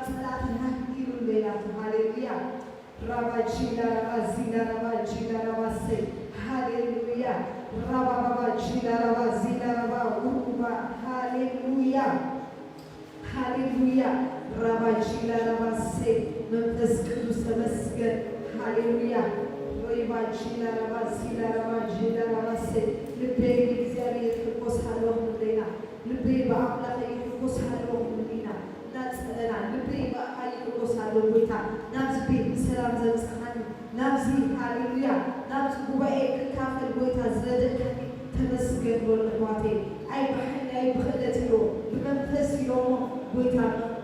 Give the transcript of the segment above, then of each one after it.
ጸላእቲ ሃህ ኢሉ ንበይናቱ። ሃሌሉያ። ራባጂላ ራባዚላ ራባጂላ ራባሰ። ሃሌሉያ። ራባባባጂላ ራባዚላ ራባ ኡሩባ። ሃሌሉያ። ሃሌሉያ። ራባጂላ ራባሰ። መንፈስ ቅዱስ ተመስገን። ሃሌሉያ። ሪባጂላ ራባዚላ ራባጂላ ራባሰ። ልበይ ብእግዚኣብሔር ይሕጎስ ኣለኹ ንበይና። ልበይ ብኣምላኸይ ይሕጎስ ኣለኹ ንበይና። እናጸለና ልበይ ብኣኻ ይሕጎስ ኣሎ ጎይታ። ናብዚ ቤት ብሰላም ዘምጻኻኒ፣ ናብዚ ሃሌሉያ፣ ናብዚ ጉባኤ ክካፈል ጎይታ ዝረደእካኒ ተመስገን በሉ ኣሕዋተይ። ኣይ ብሓይሊ ኣይ ብኽእለት ኢሎ ብመንፈስ ኢሎሞ ጎይታ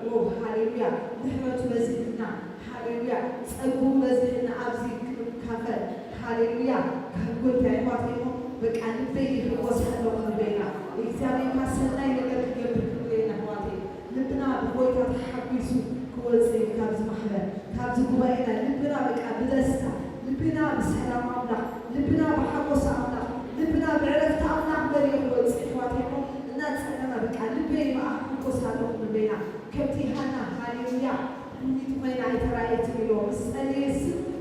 ዎ ሃሌሉያ ምሕረቱ በዚሕልና ሃሌሉያ ጸጉ በዚሕልና ኣብዚ ክንካፈል ሃሌሉያ ካብ ጎይታ ኣሕዋተይ ሞ በቃ ልበይ ይሕጎስ ኣለኹ ንበይና እግዚኣብሔር ሰናይ ነገር ክገብር ክብለና ኣሕዋተይ ልብና ብጎይታ ተሓጒሱ ክወፅእ እዩ ካብዚ ማሕበር፣ ካብዚ ጉባኤና። ልብና በቃ ብደስታ፣ ልብና ብሰላም ኣምላኽ፣ ልብና ብሓጎስ ኣምላኽ፣ ልብና ብዕረፍቲ ኣምላኽ መሊኡ ክወፅእ ኣሕዋተይ እሞ እናፀለና በቃ ልበይ ብኣኽ ክኮስ ኣለኹ ንበይና። ከምቲ ሃና ሃሌሉያ ትምኒቱ ኮይና ኣይተራእየትን ኢሎ ምስ ጸለየስ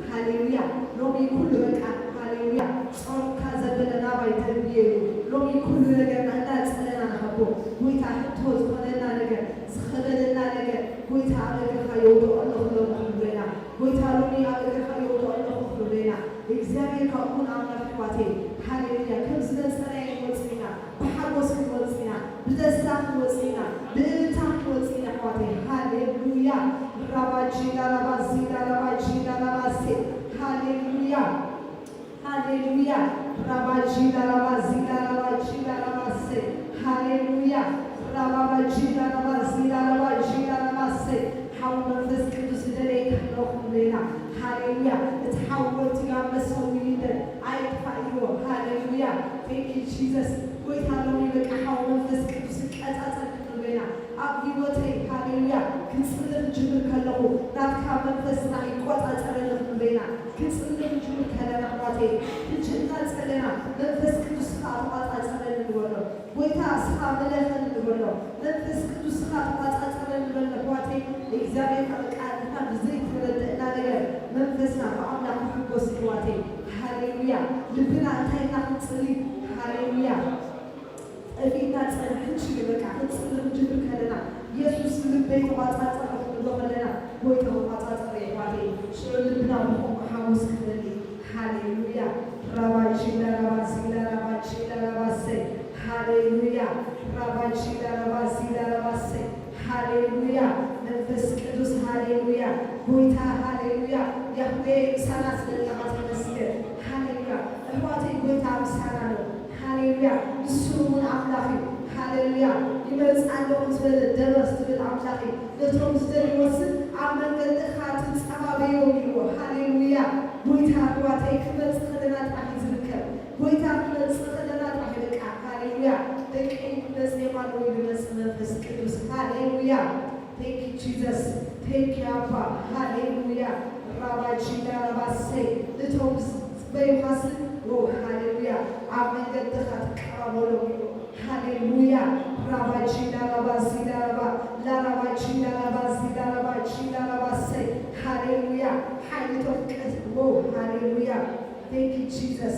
ሃሌሉያ ሎሚ ኩሉ በቃ ሃሌሉያ ጾምካ ዘበለ ናባይ ተንብየ እዩ። ሎሚ ኩሉ ነገርና እናጸለና ንሃቦ ጎይታ ሕቶ ዝኾነና ነገር ዝኸበደና ነገር ጎይታ ኣብ እግርኻ የውድቆ ኣለኹ ሎሚ ክንብለና ጎይታ ሎሚ ኣብ እግርኻ የውድቆ ኣለኹ ክንብለና እግዚኣብሔር ካብኡ ንኣምላኽ ኣሕዋተይ ሃሌሉያ ከም ዝመጸና ይወጽና ብሓጎስ ክንወጽእ ኢና፣ ብደስታ ክንወጽእ ኢና፣ ብእልልታ ክንወጽእ ኢና ኣሕዋተይ። ሃሌሉያ። ራባጂላ ራባዚላ ራባጂላ ራባሴ። ሃሌሉያ። ሃሌሉያ። ራባጂላ ራባዚላ ራባጂላ ራባሴ። ሃሌሉያ። ራባባጂላ ራባዚላ ራባጂላ ራባሴ። ሓው መንፈስ ቅዱስ ዝደለየካ ኣለኹ ሌላ። ሃሌሉያ። እቲ ሓው ወልቲ ጋር መሰው ይንደድ ኣይጥፋእዎ። ሃሌሉያ። Thank you Jesus። ጎይታ ሎሚ በቃ ሓው መንፈስ ቅዱስ ይቀጻጸር ክንብል ኢና። ኣብ ህይወተይ ሃሌሉያ ክጽሊ ክጅምር ከለኹ ናትካ መንፈስ ና ይቆጻጸረኒ ክንብል ኢና። ክጽሊ ክጅምር ከለና ኣሕዋተይ ሕጂ እናጸለና መንፈስ ቅዱስ ኸኣ ተቆጻጸረኒ ንበሎ። ጎይታ እስኻ ምለኸኒ ንበሎ። መንፈስ ቅዱስ እስኻ ተቆጻጸረኒ ንበሎ ኣሕዋተይ። እግዚኣብሔር ካብ ቃልካ ብዘይተረደእና ነገር መንፈስና ብኣምላኽ ክሕጎስ ኣሕዋተይ። ሃሌሉያ። ልብና እንታይ ኢልና ክንጽሊ? ሃሌሉያ። ጠፊእና ጸንሐን ሽግር በቃ ክንጽሊ ክንጅምር ከለና የሱስ ልበይ ተቋጻጸር ክንብሎ ከለና ጎይታ ተቋጻጸር የሕዋተይ ሽዑ ልብና ብኸምኡ ሓጎስ ክመልእ ሃሌሉያ ራባጂላ ራባዚላ ራባጂላ ራባሰይ ሃሌሉያ ራባጂላ ራባዚላ ራባሰይ ሃሌሉያ መንፈስ ቅዱስ ሃሌሉያ ጎይታ ሃሌሉያ ያህዌ ምሳና ስለለኻ ተመስገን ሃሌሉያ እሕዋተይ ጎይታ ምሳና ነው ሃሌሉያ ንሱ እውን ኣምላኽ እዩ ሃሌሉያ ይመጽእ ኣለኹ ዝበለ ደበስ ዝብል ኣምላኽ እዩ ነቶም ዝደልይዎ ስም ኣብ መንገድኻ ትጸባበዮም ኢልዎ ሃሌሉያ ጎይታ ኣሕዋተይ ክመጽእ ከለና ጥራሕ እዩ ዝርከብ ጎይታ ክመጽእ ከለና ጥራሕ እዩ በቃ ሃሌሉያ ደቀይ ክመጽእ የማን ወይ ክመጽእ መንፈስ ቅዱስ ሃሌሉያ Thank you Jesus. Thank you ኣባ ሃሌሉያ ራባጂላ ራባሰይ እቶም ዝበዩኻስ ዎ ሃሌሉያ ኣብ መንገድኻ ትቀባበሎም እዩ ሃሌሉያ ራባጂላ ራባዚላ ራባ ላራባጂላ ራባዚላ ራባጂላ ራባሰይ ሃሌሉያ ሓይልቶም ቀስ ዎ ሃሌሉያ Thank you Jesus.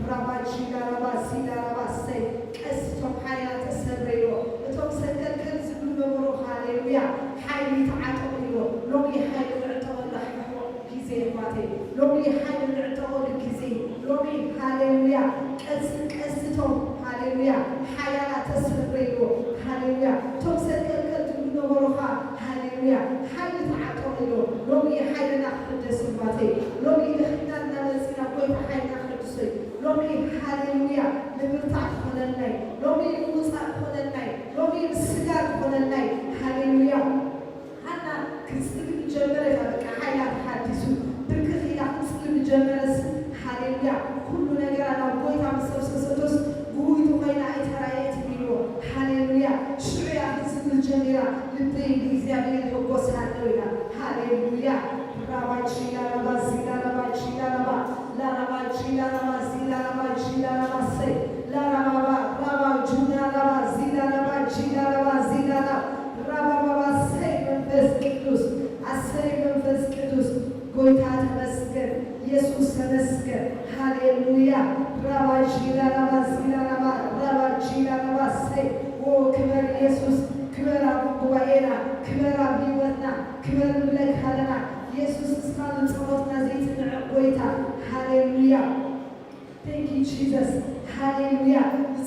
ራባጂላ ራባሲላ ራባሰይ ቀስቶም ሓይላ ተሰረይዎ እቶም ሰንከልከል ዝብሉ ነበሩ ሃሌሉያ ሓይሊ ተዓጠቑ ኢልዎ ሎሚ ሓይሊ ንዕጠቐሉ ኣሕዋት ጊዜ ኣሕዋተይ ሎሚ ሓይሊ ንዕጠቐሉ ጊዜ ሎሚ ሃሌሉያ ቀስ ቀስቶም ሃሌሉያ ሓያላ ተሰረይዎ ሃሌሉያ እቶም ሰንከልከል ዝብሉ ነበሩ ኸዓ ሃሌሉያ ሓይሊ ተዓጠቑ ኢልዎ ሎሚ ሓይልና ክሕደስ ኣሕዋተይ ሎሚ ደኺምና እናመፂና ጎይታ ሓይልና ክሕድሶ እዩ ሎሚ ሃሌሉያ ንምብርታዕ ክኾነልናይ ሎሚ ምውፃእ ክኾነልናይ ሎሚ ምስጋር ክኾነልናይ ሃሌሉያ ሃና ክፅሊ ምጀመረ እያ በቃ ሓይላ ተሓዲሱ ብርክኽ ኢላ ክፅሊ ምጀመረስ ሃሌሉያ ኩሉ ነገራ ናብ ጎይታ ምስ ኣፍሰሰቶስ ግውይቲ ኮይና ኣይተራእየትን ኢልዎ ሃሌሉያ ሽዑ እያ ክትዝምር ጀሚራ ልበይ ብእግዚኣብሔር ይሕጎስ ኣሎ ኢላ ሃሌሉያ ራባቺላ ራባዚላ ራባቺላ ራባ ላራባቺላ ራባዚላ ራባቺላ ራባሰይ ላራባባ ራባጁና ራባዚላ ራባቺላ ራባዚላ ራባባባሰይ መንፈስ ቅዱስ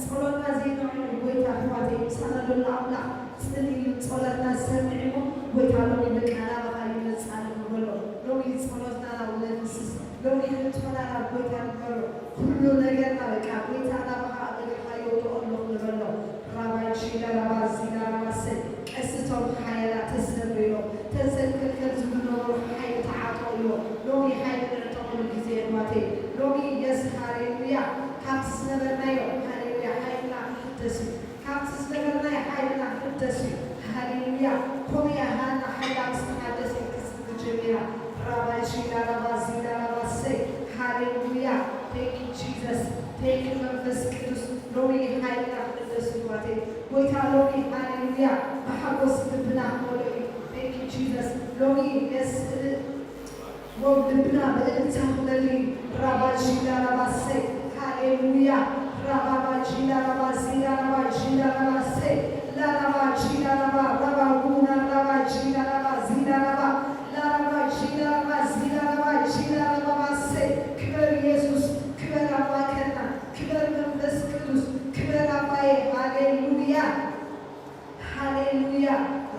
ጸሎትና ዘይንዕሉ ጎይታ ኣሕዋተይ፣ ምሳና ዘሎ ኣምላኽ ጽን ኢሉ ጸሎትና ዝሰምዕ እሞ፣ ጎይታ ሎሚ በቃ ናባኻ እዩ መጻለኹ በሎ። ሎሚ ጸሎትና ናብኡ ነፍስስ፣ ሎሚ ሕቶና ናብ ጎይታ ንግበሮ። ኩሉ ነገርና በቃ ጎይታ ናባኻ ኣብ እግርኻ የውድቖ ኣለኹ ንበሎ። ራባይ ቺላ ራባ ዚላ ራባ ሰ፣ ቀስቶም ሓያላት ተሰብሪሎም፣ ተዘንከልከል ዝብሉ ነበሩ ሓይሊ ተዓጠቑ እዮም። ሎሚ ሓይሊ ንዕጠቐሉ ግዜ ኣሕዋተይ። ሎሚ የስ ሃሌሉያ ካብቲ ዝነበርናዮ ሃሌሉያ ሓይልና ክሕደስ እዩ። ካብቲ ዝነበርናዮ ሓይልና ክሕደስ እዩ። ሃሌሉያ ከምኡ እያ ሃልና ሓይላ ምስ ተሓደሰ እዩ ክትስግድ ጀሚራ። ራባይ ሺላ ራባ ዚላ ራባ ሰይ ሃሌሉያ። Thank you Jesus, thank you መንፈስ ቅዱስ። ሎሚ ሓይልና ክሕደስ እዩ ኣሕዋተይ። ጎይታ ሎሚ ሃሌሉያ ብሓጎስ ልብና ክመልኦ እዩ። Thank you Jesus። ሎሚ የስ ው ልብና ብእልልታ ክመልእ እዩ። ራባ ሺላ ራባ ሰይ ሃሌሉያ። ራባባ ሺላ ራባ ዚላ ራባ ሺላ ራባ ሰይ ላራባ ሺላ ራባ ራባ ጉና ራባ ሺላ ራባ ዚላ ራባ ላራባ ሺላ ራባ ዚላ ራባ ሺላ ራባ ሰይ ክበር ኢየሱስ፣ ክበር ኣምላከና፣ ክበር መንፈስ ቅዱስ፣ ክበር ኣባዬ። ሃሌሉያ ሃሌሉያ።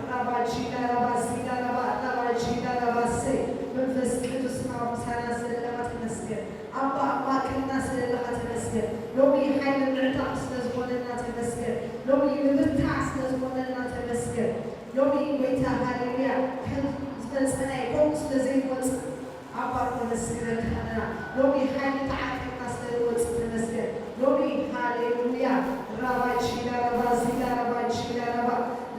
ራባ ሺላ ራባ ዚላ ራባ ራባ ሺላ ራባ ሰይ መንፈስ ቅዱስ ካብ ምሳና ዘለኻ ተመስገን። ኣባ ኣብ ማእከልና ስለ ዘለኻ ተመስገን። ሎሚ ሓይሊ ምዕጣቕ ስለ ዝኾነልና ተመስገን። ሎሚ ምብርታዕ ስለ ዝኾነልና ተመስገን። ሎሚ ጎይታ ሃሌሉያ ከም ዝመጸናይ ከምኡ ስለ ዘይንወጽእ ኣባ ነመስግነካ ኣለና። ሎሚ ሓይሊ ተዓጢቕና ስለ ንወጽእ ተመስገን። ሎሚ ሃሌሉያ ራባ ቺላ ራባ ዚላ ራባ ቺላ ራባ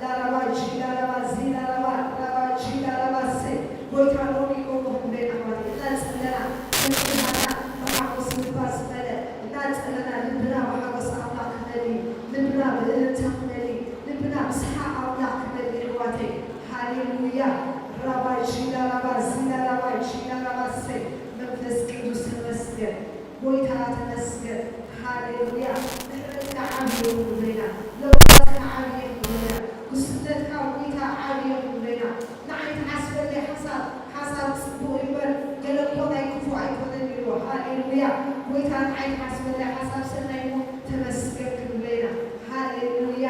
ላራባ ቺላ ራባ ዚላ ራባ ራባ ቺላ ራባ ሰይ ጎይታ ሎሚ ከምኡ ክንደይ ኣሕዋት እናጸለና ንጽሃና ብሓጎስ ልባ ዝመለ እናጸለና ልብና ብሓጎስ ኣምላኽ ክመሊ ልብና ብእልልታ ክመሊ ልብና ብስሓቕ ኣምላኽ ክመሊ ኣሕዋተይ ሃሌሉያ ራባ ቺላ ራባ ዚላ ራባ ቺላ ራባ ሰይ መንፈስ ቅዱስ ተመስገን። ጎይታ ተመስገን። ሃሌሉያ። ምሕረትካ ዓብዪ እዩ ክንብሎ ኢና። ለውሃትካ ዓብዪ እዩ ክንብሎ ኢና። ጉስነትካ ጎይታ ዓብዪ እዩ ክንብሎ ኢና። ንዓይ ትሓስበለይ ሓሳብ፣ ሓሳብ ጽቡቕ እዩ እምበር ገለ እኮ ናይ ክፉእ ኣይኮነን ኢልዎ። ሃሌሉያ። ጎይታ ንዓይ ትሓስበለይ ሓሳብ ሰናይ እሞ ተመስገን ክንብሎ ኢና። ሃሌሉያ።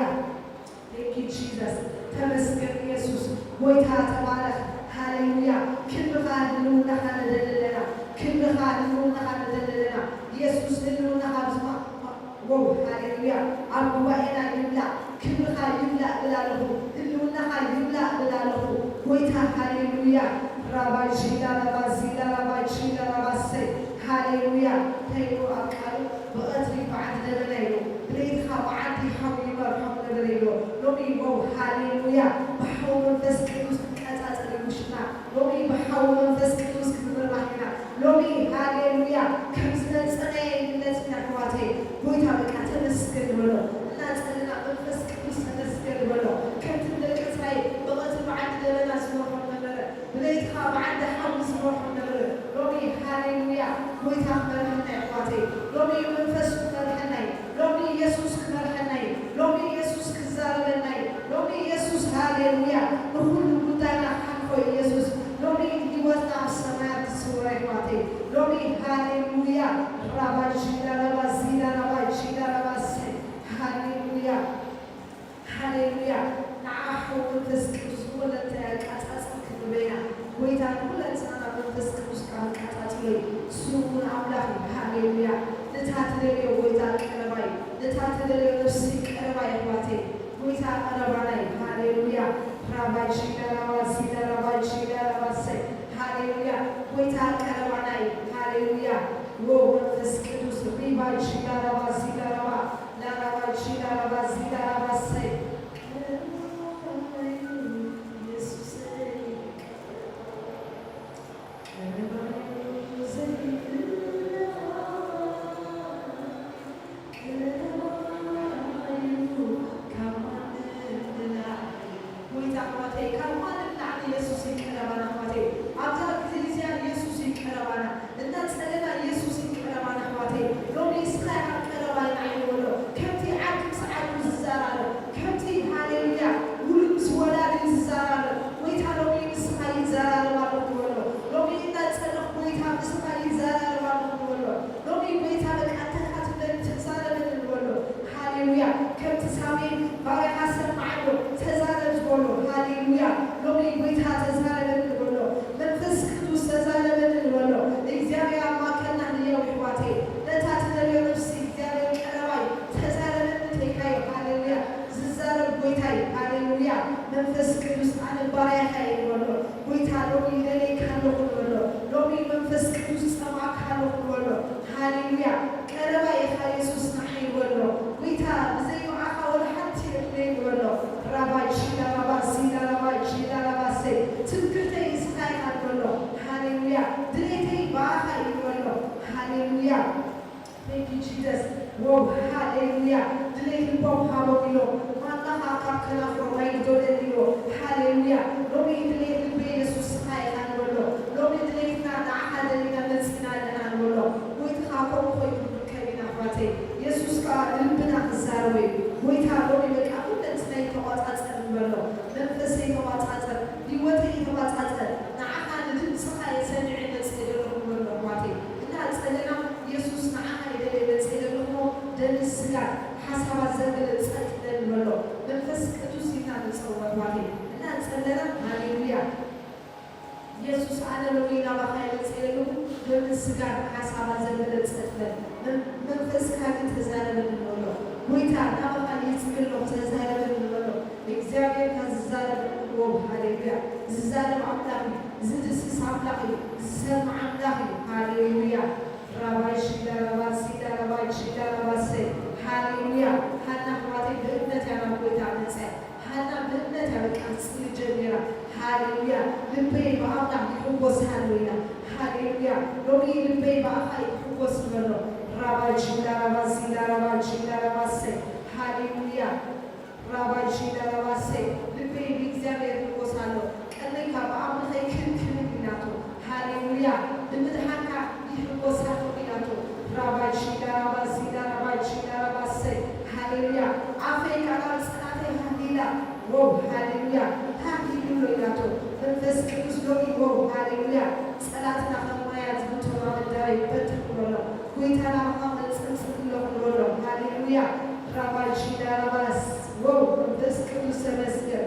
Thank you Jesus። ተመስገን ኢየሱስ። ጎይታ ተባረኽ። ሃሌሉያ። ክንድኻ ህልውናኻ ንደሊ ኣለና። ክንድኻ ህልውናኻ ንደሊ ኣለና። ኢየሱስ ህልውናኻ ኣብዚ ማ-፣ ማ-፣ ዎው፣ ሃሌሉያ። ኣብ ጉባኤና ይምላእ። ክብርኻ ይምላእ እብል ኣለኹ። ህልውናኻ ይምላእ እብል ኣለኹ። ጎይታ ሃሌሉያ። ራባ ሺላ ራባ ዚላ ራባ ሺላ ራባ ሰይ። ሃሌሉያ። እንታይ ኢሉ ኣብ ቃሉ? ብቐትሪ በዓል ደበና ኢሉ፣ ብለይቲ ኸኣ ብዓዲ ሓዊ ይመርሖም ነበረ ኢሉ። ሎሚ ዎው፣ ሃሌሉያ፣ ብሓዊ መንፈስ ቅዱስ ክቀጻጸል እዩ ውሽጥና። ሎሚ ብሓዊ መንፈስ ቅዱስ ክንምራሕ ኢና። ሎሚ ሃሌሉያ፣ ከም ዝመጸናዮ ይግለጽ ኢና ኣሕዋተይ። ጎይታ በቃ ተመስገን ንበሎ። እናጸለና መንፈስ ቅዱስ ተመስገን ንበሎ። ከምቲ ንደቂ እስራኤል ብቐትሪ ብዓዲ ደበና ዝመርሖም ነበረ። ብለይቲ ኸኣ ብዓዲ ሓዊ ዝመርሖም ነበረ። ሎሚ ሃሌሉያ ጎይታ ክመርሐና እዩ ኣሕዋተይ። ሎሚ መንፈሱ ክመርሐና እዩ። ሎሚ ኢየሱስ ክመርሐና እዩ። ሎሚ ኢየሱስ ክዛረበና እዩ። ሎሚ ኢየሱስ ሃሌሉያ ንኹሉ ጉዳይና ክሓልፎ እዩ ኢየሱስ። ሎሚ ህይወትና ኣብ ሰማያት ክስወር እዩ ኣሕዋተይ። ሎሚ ሃሌሉያ ራባ ሺላ ራባ ዚላ ራባ ሺላ ራባ ሰ ሃሌሉያ። ሃሌሉያ። ንዓ ሓው መንፈስ ቅዱስ ንኹለንታይ ኣቃጻጽል ክንበያ። ጎይታ ንኹለንትናና መንፈስ ቅዱስ ካብ ኣቃጻጽሎ እዩ። እሱ እውን ኣምላኽ እዩ። ሃሌሉያ። ነታ ትደልዮ ጎይታ ቀረባ እዩ። ነታ ትደልዮ ነፍሲ ቀረባ እዩ ኣሕዋተይ። ጎይታ ቀረባና እዩ። ሃሌሉያ። ራባይ ሺላ ራባ ዚላ ራባይ ሺላ ራባ ሰ ሃሌሉያ። ጎይታ ቀረባና እዩ። ሃሌሉያ። ዎ መንፈስ ቅዱስ ሪባይ ሺላ ራባ ዚላ ራባ ላራባይ ሺላ ራባ ዚላ ራባ ሰ ጎይታ ኣሕዋተይ፣ ካብ ማንም ንላዕሊ የሱስ እዩ ቀረባና ኣሕዋተይ። ኣብዛ ግዜ እዚኣ የሱስ እዩ ቀረባና። እናጸለና የሱስ እዩ ቀረባና ኣሕዋተይ። ሎሚ ንስኻ ኢኻ ቀረባይ ንዓይ በሎ። ከምቲ ጎይታይ፣ ሃሌሉያ። መንፈስ ቅዱስ ኣነ ባርያኻ እየ ንበሎ። ጎይታ ሎሚ ይደልየካ ኣለኹ ንበሎ። ሎሚ መንፈስ ቅዱስ ጸምኣካ ኣለኹ ንበሎ። ሃሌሉያ። ቀረባ ኢኻ የሱስ ንዓይ ንበሎ። ጎይታ ብዘይ ንዓኻ ወላ ሓንቲ የድልየኒ ንበሎ። ራባይ ሺላ ራባ ሲላ ራባይ ሺላ ራባ ሰይ። ትምክሕተይ ንስኻ ኢኻ ንበሎ። ሃሌሉያ። ድሌተይ ብኣኻ እዩ ንበሎ። ሃሌሉያ። Thank you, Jesus. ዎ፣ ሃሌሉያ። ድሌት ልቦም ሃቦም ኢሎም። ማናኻ ካብ ከናፍሮም ኣይግደለኒ ኢሎ። ሃሌሉያ። ሎሚ ድሌት ልበይ የሱስ ንስኻ ኢኻ ንበሎ። ሎሚ ድሌትና ንዓኻ ደሊና መጺና ኣለና ንበሎ። ጎይትኻ ከምኡ ኮይኑ ክንርከብ ኢና ኣሕዋተይ። የሱስ ከኣ ልብና ክዛረቦ እዩ። ጎይታ ሎሚ በቃ ኩለንትናይ ተቋጻጸር ንበሎ። መንፈሰይ ተቋጻጸር፣ ህይወተይ ተቋጻጸር። ንዓኻ ንድምጽኻ እየ ሰሚዐ መጺአ ዘለኹ ንበሎ ኣሕዋተይ። እና ጸለና የሱስ ንዓኻ ይደለ መጽእ ዘለኹሞ ደምን ስጋን ሓሳባት ዘንበለ ጸጥ ይበል ንበሎ። መንፈስ ቅዱስ ኢልና ንጸውዕ ኣሕዋተይ። እና ጸለና ሃሌሉያ። የሱስ ኣነ ሎሚ ናባኻ ይመጽእ ዘለኹ ደምን ስጋን ሓሳባት ዘንበለ ጸጥ በል። መን-፣ መንፈስካ ግን ተዛረበኒ ንበሎ። ጎይታ ናባኻ ይጽሊ ኣለኹ ተዛረበኒ ንበሎ። እግዚኣብሔር ካብ ዝዛረብ እዎ ሃሌሉያ። ዝዛረብ ኣምላኽ እዩ። ዝድስስ ኣምላኽ እዩ። ዝሰምዕ ኣምላኽ እዩ። ሃሌሉያ። ራባይ ሺዳ ራባ ሲዳ ራባይ ሺዳ ራባ ሰይ። ሃሌሉያ። ሃና ኣሕዋተይ ብእምነት እያ ናብ ጎይታ መፅያ። ሃና ብእምነት እያ በቃ ክትፅሊ ጀሚራ። ሃሌሉያ። ልበይ ብኣምላኽ ይሕጎስ ኣሎ ኢላ። ሃሌሉያ። ሎሚ ልበይ ብኣኻ ይሕጎስ በሎ። ራባይ ሺዳ ራባ ሲዳ ራባይ ሺዳ ራባ ሰይ። ሃሌሉያ። ራባይ ሺዳ ራባ ሰይ። ልበይ ብእግዚኣብሔር ይሕጎስ ኣሎ። ቀልበይ ካብ ብኣምላኸይ ክልክል ኢላቶ። ሃሌሉያ። ብምድሓንካ ይሕጎስ ኣሎ ኢላቶ። ራባይ ሺዳ ራባ ሲዳ ራባይ ሺዳ ራባ ሰይ። ሃሌሉያ። ኣፈይ ካብ ጸላተይ ሃሂላ። ዎው፣ ሃሌሉያ። ሃሂሉ ኢላቶ። መንፈስ ቅዱስ ሎሚ ዎው፣ ሃሌሉያ። ጸላትና ከም ማያት ዝብተኑ ኣብ ኣዳራይ ይበተን በሎ። ጎይታ ናባኻ መጽንጽን ኣለኹ በሎ። ሃሌሉያ። ራባይ ሺዳ ራባስ። ዎው፣ መንፈስ ቅዱስ ተመስገን።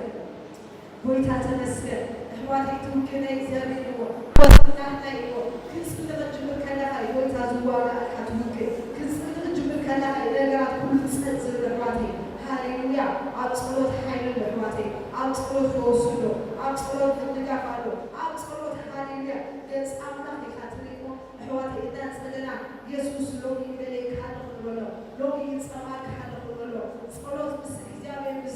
ጎይታ ተመስገን። ኣሕዋተይ ትውክል ናይ እግዚኣብሔር እዎ። ወስናህና እዎ። ክንጽሊ ክንጅምር ከለኻ እዩ ጎይታ ዝዋጋእካ ትውክል። ክንጽሊ ክንጅምር ከለኻ እዩ ነገራት ኩሉ ጸጥ ዝብል ኣሕዋተይ። ሃሌሉያ። ኣብ ጸሎት ሓይሊ ኣሎ ኣሕዋተይ። ኣብ ጸሎት ፈውሲ ኣሎ። ኣብ ጸሎት ምድጋፍ ኣሎ። ኣብ ጸሎት ሃሌሉያ። ገጽ ኣምላኽ ኢኻ ትርኢ እሞ ኣሕዋተይ፣ እናጸለና የሱስ ሎሚ ይደልየካ ኣለኹ ንበሎ። ሎሚ ይጸማካ ኣለኹ ንበሎ። ጸሎት ምስ እግዚኣብሔር ምስ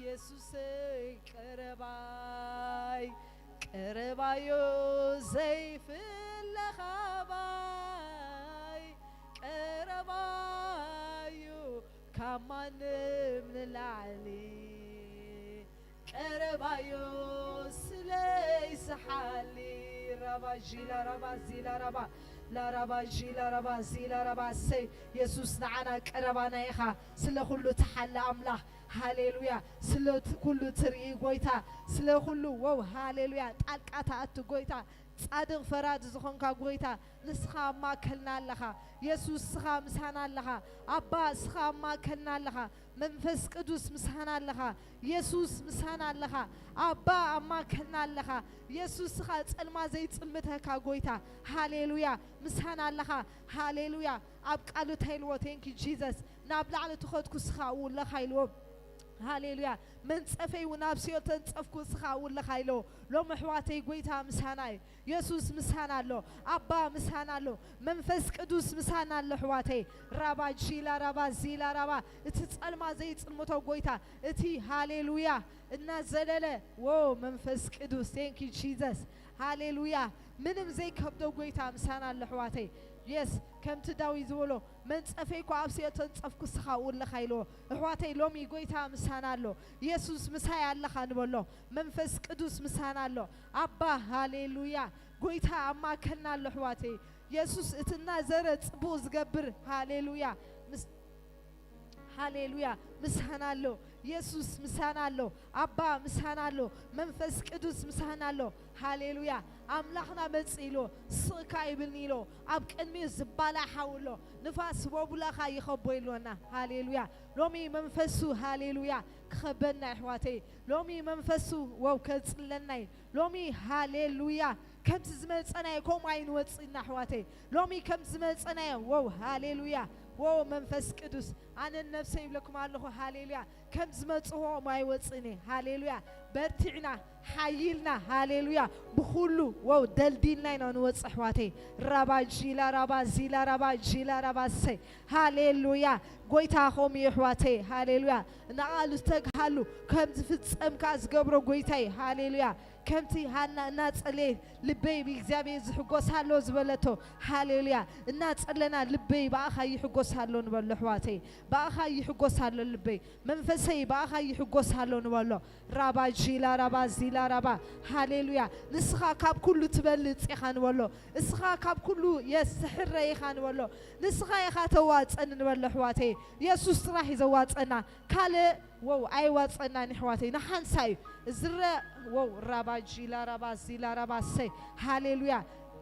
የሱሰይ ቀረባይ ቀረባዮ ዘይፍለኻባይ ማንም ንላዕሊ ቀረባዮ ስለ ይስሓሊ። ራባ ዢላ ራባ ዚላ ራባ ላራባ ዢላ ራባ ዚላ ራባ። እሰይ የሱስ ንዓና ቀረባና ኢኻ። ስለ ኩሉ ትሓሊ ኣምላኽ። ሃሌሉያ። ስለ ት-፣ ኩሉ ትርኢ ጎይታ። ስለ ኩሉ ወው ሃሌሉያ ጣልቃ ትኣቱ ጎይታ። ጻድቕ ፈራዲ ዝኾንካ ጎይታ ንስኻ ኣብ ማእከልና ኣለኻ። የሱስ ንስኻ ምሳና ኣለኻ። ኣባ ንስኻ ኣብ ማእከልና ኣለኻ። መንፈስ ቅዱስ ምሳና ኣለኻ። የሱስ ምሳና ኣለኻ። ኣባ ኣብ ማእከልና ኣለኻ። የሱስ ንስኻ ጸልማ ዘይጽልምተካ ጎይታ። ሃሌሉያ ምሳና ኣለኻ። ሃሌሉያ ኣብ ቃሉ እንታይ ኢልዎ? Thank you Jesus። ናብ ላዕሊ ትኸድኩ ንስኻ ኣብኡ ኣለኻ ኢልዎ። ሃሌሉያ መንጸፈይ እውን ናብ ሲኦል ተንጸፍኩ ንስኻ ኣብኡ ኣለኻ ኢልዎ። ሎም ኣሕዋተይ ጎይታ ምሳና እዩ። የሱስ ምሳና ኣሎ። ኣባ ምሳና ኣሎ። መንፈስ ቅዱስ ምሳና ኣሎ ኣሕዋተይ። ራባ ሺላ ራባ ዚላ ራባ። እቲ ጸልማ ዘይጽልምቶ ጎይታ፣ እቲ ሃሌሉያ እናዘለለ፣ ዎ መንፈስ ቅዱስ፣ thank you Jesus። ሃሌሉያ ምንም ዘይከብዶ ጎይታ ምሳና ኣሎ ኣሕዋተይ። የስ ከምቲ ዳዊት ዝበሎ መንጸፈይ እኳ ኣብ ሲኦል ተንጸፍኩ ንስኻ ኣብኡ ኣለኻ ኢልዎ። ኣሕዋተይ ሎሚ ጎይታ ምሳና ኣሎ። የሱስ ምሳይ ኣለኻ ንበሎ። መንፈስ ቅዱስ ምሳና ኣሎ። ኣባ ሃሌሉያ ጎይታ ኣብ ማእከልና ኣሎ ኣሕዋተይ። የሱስ እቲ እናዘረ ጽቡቕ ዝገብር ሃሌሉያ ምስ-፣ ሃሌሉያ ምሳና ኣሎ። የሱስ ምሳና ኣሎ። ኣባ ምሳና ኣሎ። መንፈስ ቅዱስ ምሳና ኣሎ። ሃሌሉያ ኣምላኽና መጽእ ኢሎ ስቕካ ይብልኒ ኢሎ ኣብ ቅድሚኡ ዝባላዕ ሓው ኣሎ። ንፋስ ወቡላኻ ይኸቦ ኢልወና። ሃሌሉያ ሎሚ መንፈሱ ሃሌሉያ ክኸበና ኣሕዋተይ። ሎሚ መንፈሱ ወው ከጽለና እዩ። ሎሚ ሃሌሉያ ከምቲ ዝመጸናዮ ከምኡ ኣይንወጽእና ኣሕዋተይ። ሎሚ ከምቲ ዝመጸናዮ ወው ሃሌሉያ ወው መንፈስ ቅዱስ ኣነን ነብሰይ ይብለኩም ኣለኹ። ሃሌሉያ ከም ዝመጽዎ ማይ ወጽእኒ። ሃሌሉያ በርቲዕና ሓይልና። ሃሌሉያ ብኹሉ ወው ደልዲልና ኢና ንወጽእ ኣሕዋተይ። ራባ ጂላ ራባ ዚላ ራባ ጂላ ራባ ሰይ። ሃሌሉያ ጎይታ ኾም እዩ ኣሕዋተይ። ሃሌሉያ ንቓሉ ዝተግሃሉ ከም ዝፍጸም ከኣ ዝገብሮ ጎይታይ። ሃሌሉያ ከምቲ ሃና እናጸለየ ልበይ ብእግዚኣብሔር ዝሕጎስ ኣሎ ዝበለቶ። ሃሌሉያ እናጸለና ልበይ ብኣኻ ይሕጎስ ኣሎ ንበሎ ኣሕዋተይ። ብኣኻ ይሕጎስ ኣሎ ልበይ መንፈሰይ ብኣኻ ይሕጎስ ኣሎ ንበሎ። ራባ ጂላ ራባ ዚላ ራባ። ሃሌሉያ ንስኻ ካብ ኩሉ ትበልጽ ኢኻ ንበሎ። እስኻ ካብ ኩሉ የስሕረ ኢኻ ንበሎ። ንስኻ ኢኻ ተዋጸኒ ንበሎ ኣሕዋተይ። የሱስ ጥራሕ እዩ ዘዋጸና ካልእ ወው ኣይዋጸናን ኣሕዋተይ። ንሓንሳ እዩ ዝረ ወው ራባ ጂላ ራባ ዚላ ራባ ሰይ። ሃሌሉያ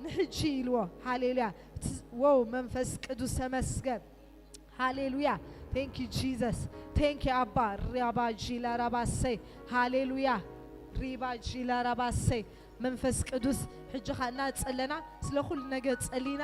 ንሕጂ ኢልዎ። ሃሌሉያ ወው መንፈስ ቅዱስ ተመስገን። ሃሌሉያ thank you Jesus thank you ኣባ። ራባ ጂላ ራባ ሰይ። ሃሌሉያ ሪባ ጂላ ራባ ሰይ። መንፈስ ቅዱስ ሕጂ ኸኣ እናጸለና ስለ ኩሉ ነገር ጸሊና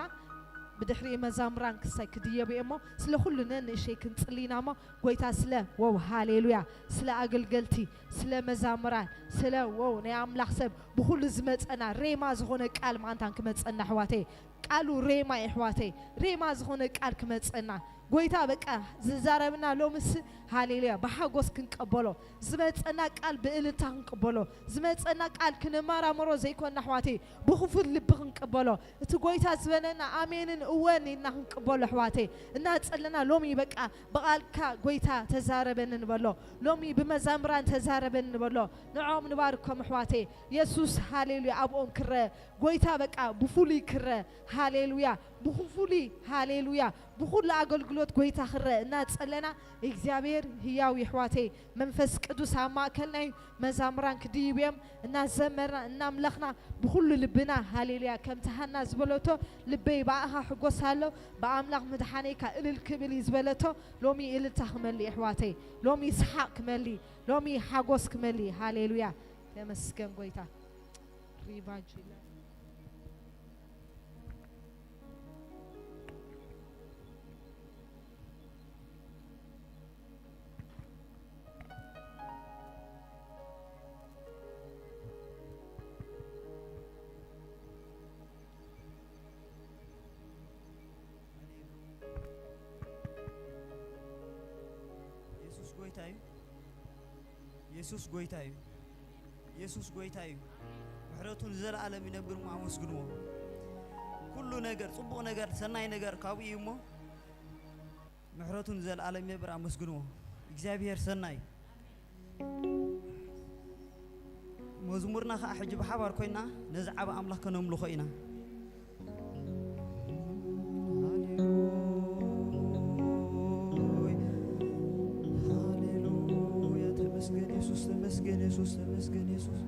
ብድሕሪ መዛምራን ክሳይ ክድየቡ እየ እሞ ስለ ኩሉ ነንእሸይ ክንጽሊና እሞ ጎይታ ስለ ወው ሃሌሉያ ስለ ኣገልገልቲ ስለ መዛምራን ስለ ወው ናይ ኣምላኽ ሰብ ብኩሉ ዝመጸና ሬማ ዝኾነ ቃል ማንታን ክመጸና ኣሕዋተይ። ቃሉ ሬማ የሕዋተይ ሬማ ዝኾነ ቃል ክመጸና ጎይታ በቃ ዝዛረብና ሎምስ ሃሌሉያ ብሓጎስ ክንቀበሎ ዝመጸና ቃል ብእልልታ ክንቀበሎ ዝመጸና ቃል ክንመራመሮ ዘይኮና ኣሕዋተይ ብኽፉት ልቢ ክንቀበሎ እቲ ጎይታ ዝበለና ኣሜንን እወን ኢልና ክንቀበሎ ኣሕዋተይ እናጸለና ሎሚ በቃ ብቓልካ ጎይታ ተዛረበኒ ንበሎ ሎሚ ብመዛምራን ተዛረበኒ ንበሎ ንዖም ንባርኮም ኣሕዋተይ የሱስ ሃሌሉያ ኣብኦም ክረ ጎይታ በቃ ብፍሉይ ክረ ሃሌሉያ ብፍሉይ ሃሌሉያ ብኹሉ ኣገልግሎት ጎይታ ክረ እናጸለና እግዚኣብሔር ህያው የሕዋተይ መንፈስ ቅዱስ ኣብ ማእከልና እዩ። መዛምራን ክድይቡ እዮም እናዘመርና እናምለኽና ብኹሉ ልብና ሃሌሉያ ከምቲ ሃና ዝበለቶ ልበይ ብኣኻ ሕጎስ ኣሎ ብኣምላኽ ምድሓነይካ እልል ክብል እዩ ዝበለቶ ሎሚ እልልታ ክመልእ የሕዋተይ ሎሚ ሰሓቕ ክመልእ ሎሚ ሓጎስ ክመልእ ሃሌሉያ ተመስገን ጎይታ ሪባጅላ የሱስ ጎይታ እዩ። የሱስ ጎይታ እዩ። የሱስ ጎይታ እዩ። ምሕረቱ ንዘለኣለም ይነብር እሞ ኣመስግንዎ። ኩሉ ነገር፣ ጽቡቕ ነገር፣ ሰናይ ነገር ካብኡ እዩ እሞ ምሕረቱ ንዘለኣለም ይንበር፣ ኣመስግንዎ። እግዚኣብሔር ሰናይ። መዝሙርና ኸዓ ሕጂ ብሓባር ኮይና ነዚ ዓቢ ኣምላኽ ከነምልኾ ኢና። ሃሌሉያ፣ ሃሌሉያ፣ ተመስገን የሱስ፣ ተመስገን የሱስ፣ ተመስገን የሱስ።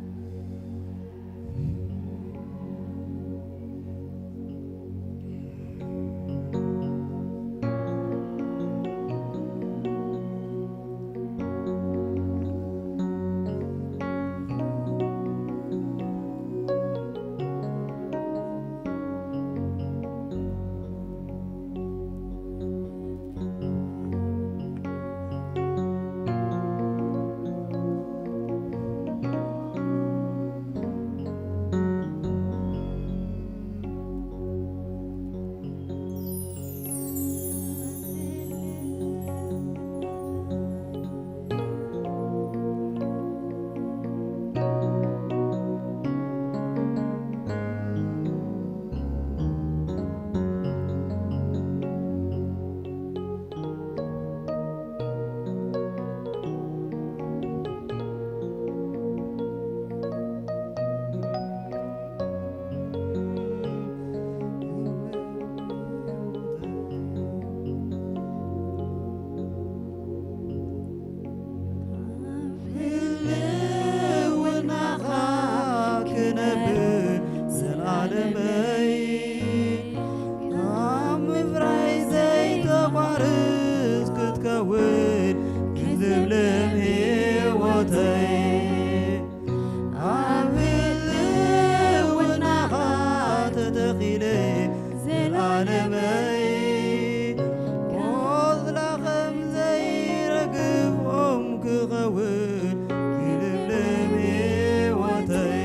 ህልውናኻ ክነብር ዘላለመይ፣ ካብ ምፍራይ ዘይተቋርጽ ክትከውን ክትልምልም ህይወተይ። ኣብ ህልውናኻ ተተኺለ ዘላለመይ፣ ቆጽላ ከም ዘይረግፍ ኦም ክኸውን ክልምልም ህይወተይ።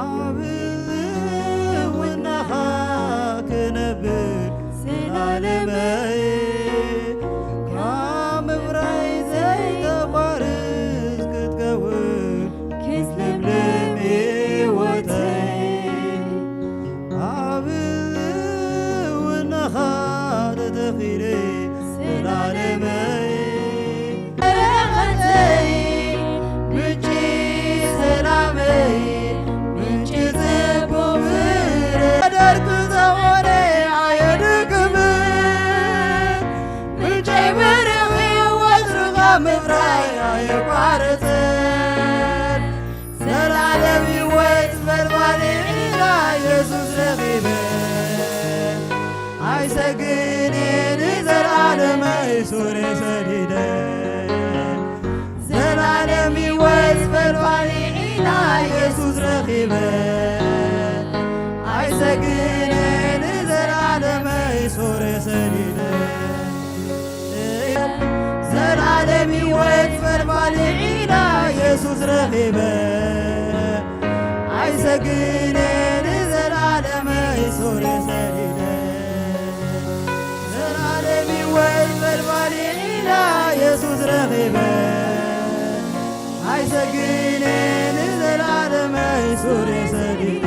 ኣብ ህልውናኻ ክነብር ዘላለመይ፣ ካብ ምፍራይ ዘይተቋርጽ ክትከውን ክትልምልም ህይወተይ። ኣብ ህልውናኻ ተተኺለ ዘላለመይ። በረኸተይ፣ ምንጪ ሰላመይ፣ ምንጪ ጽቡቕ ፍረ። ደርቂ ዝኾነ ኣየድክምን፣ ምንጨይ በረኺ ወትሩ ካብ ምፍራይ ኣየቋርጽን። ዘላለም ህይወት ፈልፋሊ ዒላ የሱስ ረኺበ። ኣይሰግእን እየ ንዘላለም ሱሬ ሰዲደ። ዘላለም ህይወት ፈልፋሊ ዒላ የሱስ ረኺበ። ኣይሰግእን እየ ንዘላለም ሱሬ ሰዲደ። ዘላለም ህይወት ፈልፋሊ ዒላ የሱስ ረኺበ። ኣይሰግእን እየ ንዘላለመይ ሱሬ ሰዲደ። ዘላለም ህይወት ፈልፋሊ ዒላ የሱስ ረኺበ። ኣይሰግእን እየ ንዘላለመይ ሱሬ ሰዲደ።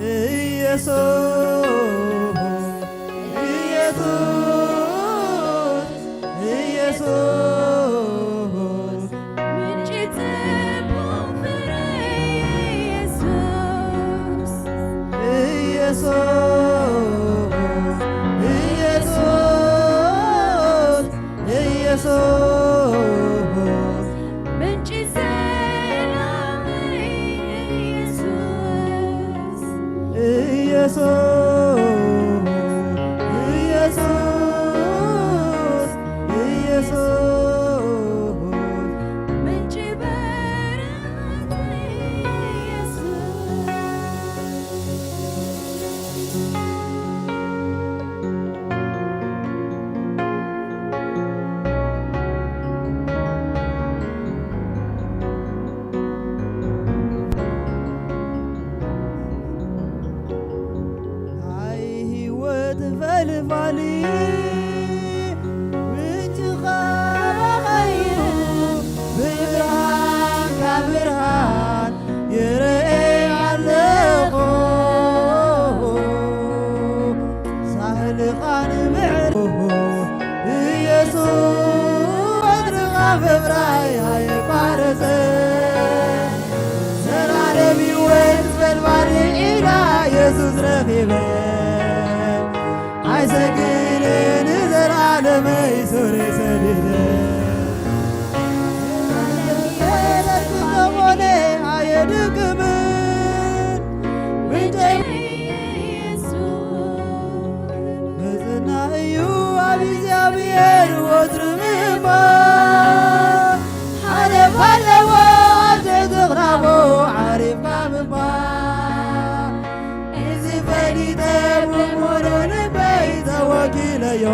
ኢየሱስ፣ ኢየሱስ፣ ኢየሱስ፣ ምንጪ ጽቡቕ ፍረ ኢየሱስ። ኢየሱስ፣ ኢየሱስ፣ ኢየሱስ፣ ምንጪ ሰላመይ ኢየሱስ። ኢየሱስ፣ ኢየሱስ፣ ኢየሱስ፣ ምንጪ በረኸት ኢየሱስ። ናይ ህይወት ፈልፋሊ ምንጭኻ ኸይኑ ብብርሃንካ ብርሃን ይረኤ ኣለኹ። ሳህልኻ ይበል ኣይሰግድን ንዘላለመይ ሱር ሰዲደ ተኾነ ኣየድክምን ምንጨይ መጽና እዩ ኣብ እግዚኣብሔር ወትሩ ምንባር ሓለፍ ኣለዎ ኣብ ትሕቲ ክራቦ ዓሪፍካ ምንባር እዚ ፈሊጠ ብምሉእ ልበይ ተወኪለዮ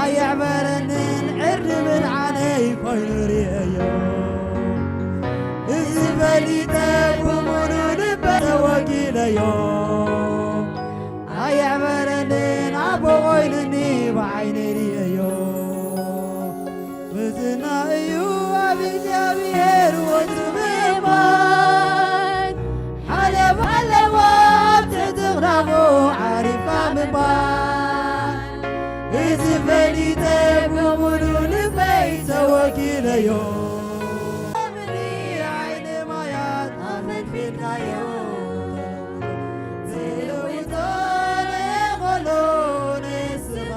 ኣየዕበረንን ዕርዲ ምድዓነይ ኮይኑ ርእየዮ እዚ ፈሊጠ ብምሉእ ልበ ተወኪለዮ ኣየዕበረንን ኣቦ ኮይኑኒ ብዓይነይ ርእየዮ ምዝና እዩ ኣብ እግዚኣብሔር ወትሩ ምእማን ሓለፍ ኣለዎ ኣብ ትሕቲ ክራኹ ዓሪፍካ ምባል እዚ ፈሊጠ ብምሉእ ልበይ ተወኪለዮ ምኒ ዓይኒ ማያት ኣፈንፊልካዮ ተለውጦ ዘይለውጦ ነኸሎ ንስኻ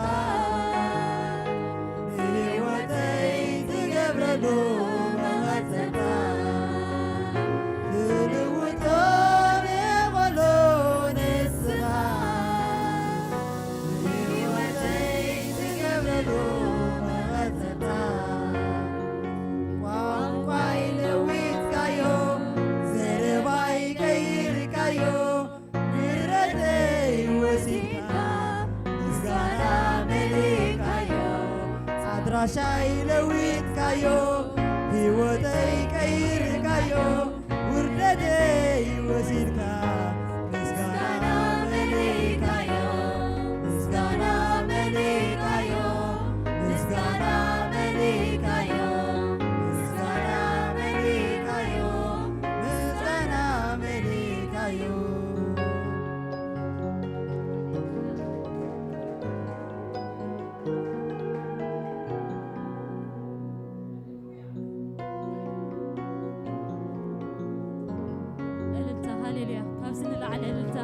ንህይወተይ ትገብረሉ መቐጸልታ ትልውጦ ነኸሎ ንስኻ ንህይወተይ ትገብረሉ መቐጸልታ ቋንቋይ ለዊጥካዮ ዘረባይ ቀይርካዮ ምሕረተይ ወሲድካ ምስጋና መሊእካዮ ኣድራሻይ ለዊጥካዮ ህይወተይ ቀይርካዮ ውርደተይ ወሲድካ ምስጋና መሊእካዮ ምስጋና መሊእካዮ ምስጋና መሊእካዮ ምስጋና መሊእካዮ ምስጋና መሊእካዮ እልልታ ሃሌሉያ ካብዚ ንላዕሊ እልልታ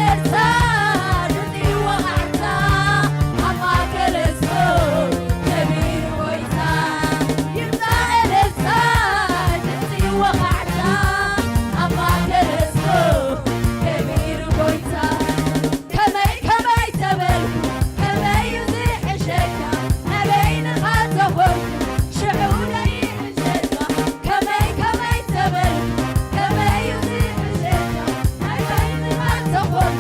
እልልታ፣ ድምጺ ወቓዕታ፣ ኣብ ማእከል ህዝቡ ከቢሩ ጎይታ። ይምጻእ እልልታ፣ ድምጺ ወቓዕታ፣ ኣብ ማእከል ህዝቡ ከቢሩ ጎይታ። ከመይ ከመይ ተበልኩ፣ ከመይ እዩ ዝሕሸካ፣ ናይ በይንኻ ተኾንኩ፣ ሽዑ ደይ ይሕሸካ። ከመይ ከመይ ተበልኩ፣ ከመይ እዩ ዝሕሸካ፣ ናይ በይንኻ ተኾንኩ፣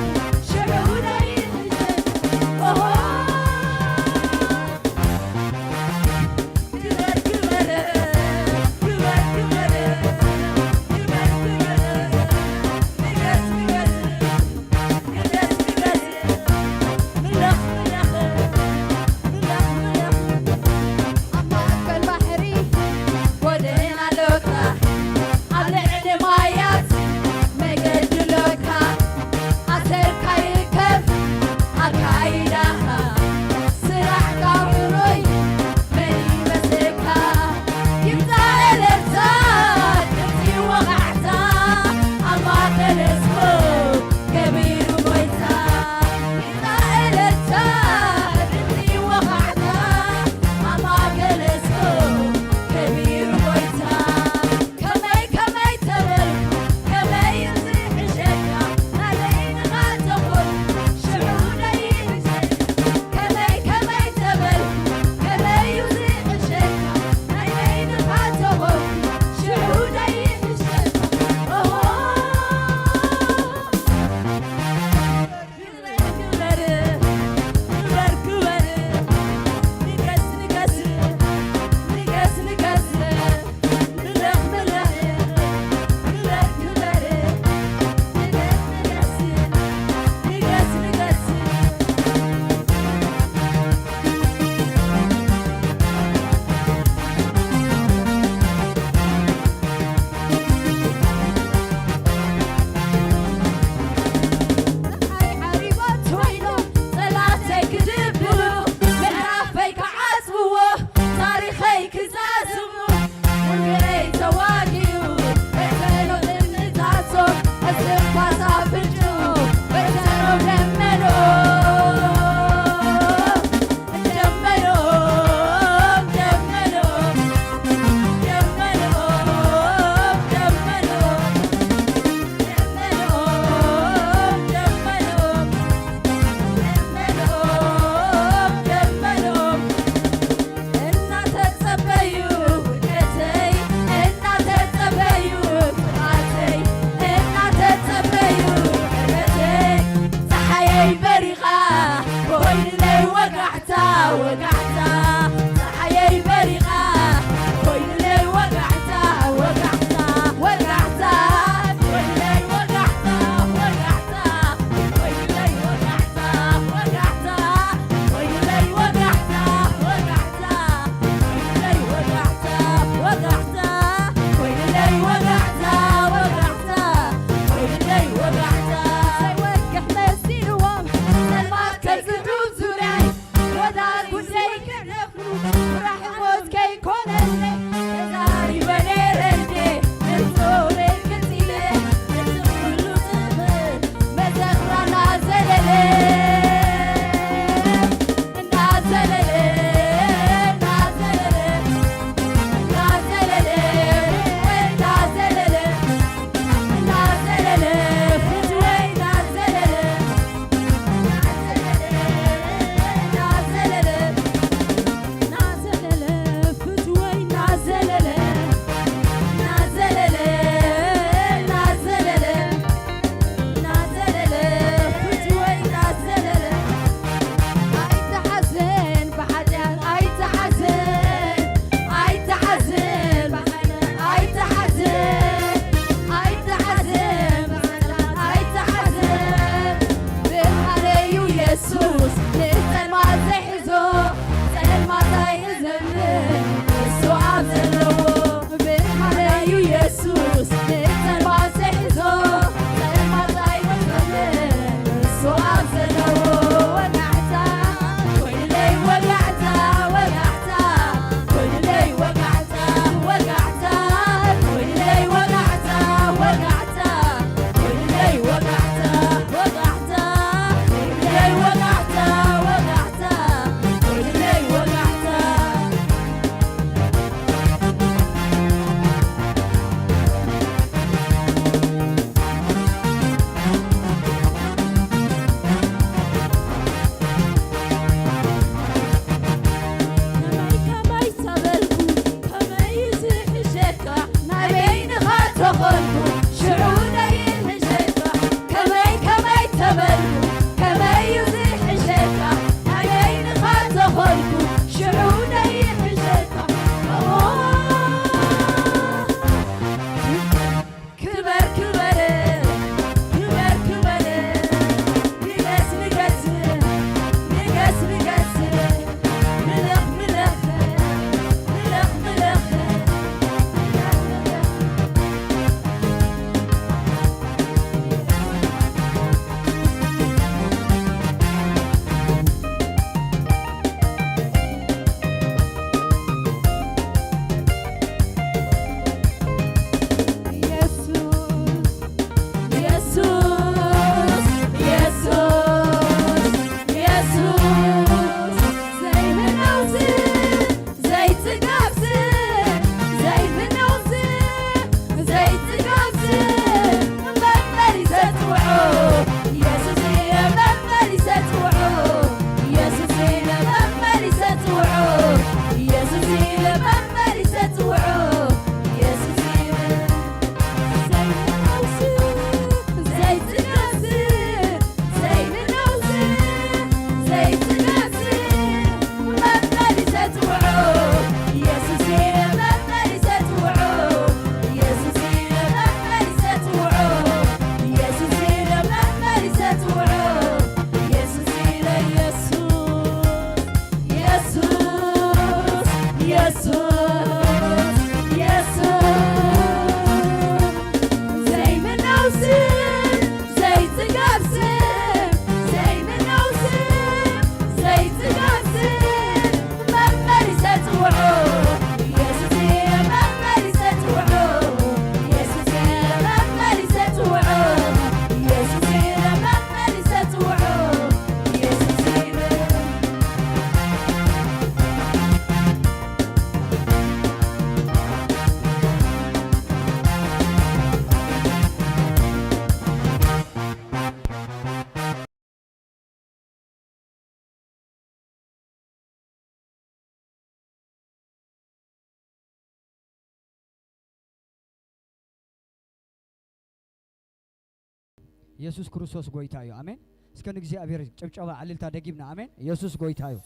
ኢየሱስ ክርስቶስ ጎይታ እዩ። ኣሜን። እስከ ንእግዚኣብሔር ጭብጨባ፣ ዕልልታ ደጊምና። ኣሜን። ኢየሱስ ጎይታ እዩ።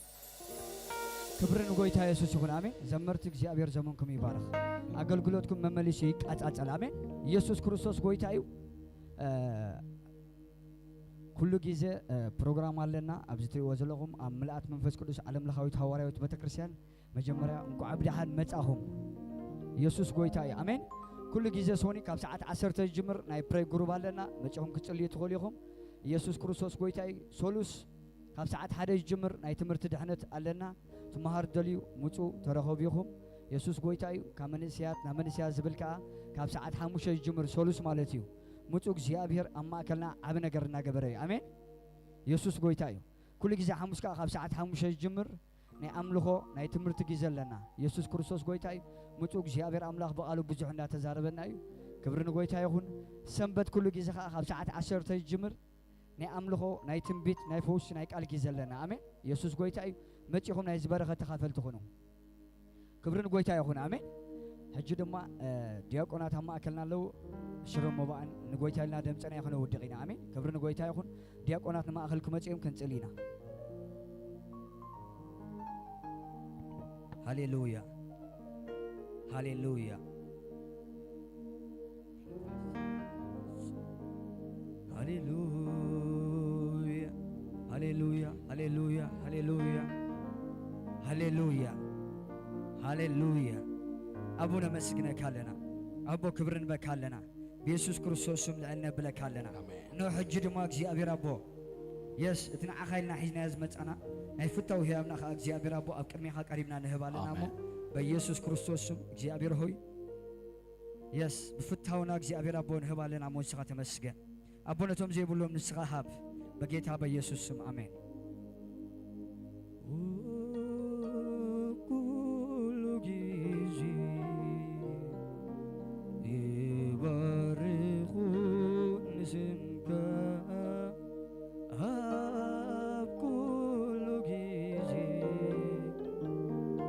ክብሪ ንጎይታ ኢየሱስ ይኹን። ኣሜን። ዘመርቲ፣ እግዚኣብሔር ዘመንኩም ይባርኽ። ኣገልግሎትኩም መመሊሱ ይቃጻጸል። ኣሜን። ኢየሱስ ክርስቶስ ጎይታ እዩ። እ፣ ኩሉ ግዜ፣ እ፣ ፕሮግራም ኣለና። ኣብዚ ትሪእዎ ዘለኹም ኣብ ምልኣት መንፈስ ቅዱስ ዓለም ለኻዊት ሃዋርያዊት ቤተክርስትያን መጀመርያ እንኳዕ ብደሓን መጻኹም። ኢየሱስ ጎይታ እዩ። ኣሜን። ኩሉ ግዜ ሶኒ ካብ ሰዓት ዓሰርተ ዝጅምር ናይ ፕሬ ግሩፕ ኣለና። መጺኹም ክትጽልዩ ትኽእሉ ኢኹም። ኢየሱስ ክርስቶስ ጎይታ እዩ። ሶሉስ ካብ ሰዓት ሓደ ዝጅምር ናይ ትምህርቲ ድሕነት ኣለና። ትመሃር ደልዩ ምጹ ተረኸቡ ኢኹም። ኢየሱስ ጎይታ እዩ። ካብ መንእሰያት ናብ መንእሰያት ዝብል ከኣ ካብ ሰዓት ሓሙሽተ ዝጅምር ሶሉስ ማለት እዩ። ምጹ እግዚኣብሔር ኣብ ማእከልና ዓቢ ነገር እናገበረ እዩ። ኣሜን። ኢየሱስ ጎይታ እዩ። ኩሉ ግዜ ሓሙስ ከኣ ካብ ሰዓት ሓሙሽተ ዝጅምር ናይ ኣምልኾ ናይ ትምህርቲ ግዜ ኣለና። ኢየሱስ ክርስቶስ ጎይታ እዩ። ምጹ እግዚኣብሔር ኣምላኽ ብቓሉ ብዙሕ እንዳተዛረበና እዩ። ክብሪ ንጎይታ ይኹን። ሰንበት ኩሉ ግዜ ከኣ ካብ ሰዓት ዓሰርተ ዝጅምር ናይ ኣምልኾ፣ ናይ ትንቢት፣ ናይ ፈውሲ፣ ናይ ቃል ግዜ ኣለና። ኣሜን። ኢየሱስ ጎይታ እዩ። መጺኹም ናይዚ በረኸት ተኻፈልቲ ኩኑ። ክብሪ ንጎይታ ይኹን። ኣሜን። ሕጂ ድማ፣ እ፣ ዲያቆናት ኣብ ማእከልና ኣለዉ። ሽረ መባእን ንጎይታ ኢልና ደምጽና ከነውድቕ ኢና። ኣሜን። ክብሪ ንጎይታ ይኹን። ዲያቆናት ንማእከል ክመጹ እዮም፣ ክንጽሊ ኢና። ሃሌሉያ። ሃሌሉያ። ሃሌሉያ፣ ሃሌሉያ፣ ሃሌሉያ፣ ሃሌሉያ፣ ሃሌሉያ፣ ሃሌሉያ። ኣቦ ነመስግነካ ኣለና። ኣቦ ክብሪ ንበካ ኣለና። ብየሱስ ክርስቶስ ስም ልዕል ነብለካ ኣለና። ኣሜን። እነሆ ሕጂ ድማ እግዚኣብሔር ኣቦ፣ የስ፣ እቲ ንዓኻ ኢልና ሒዝናዮ ዝመጻና ናይ ፍታው ህያብና ከኣ እግዚኣብሔር ኣቦ ኣብ ቅድሜኻ ቀሪብና ንህብ ኣለና እሞ፣ ኣሜን። በየሱስ ክርስቶስ ስም እግዚኣብሔር ሆይ፣ የስ፣ ብፍታውና እግዚኣብሔር ኣቦ ንህብ ኣለና እሞ ንስኻ ተመስገን። ኣቦ ነቶም ዘይብሎም ንስኻ ሃብ፣ በጌታ በየሱስ ስም ኣሜን። ኩሉ ግዜ ይባርኹ ንስምካ ኣብ ኩሉ ግዜ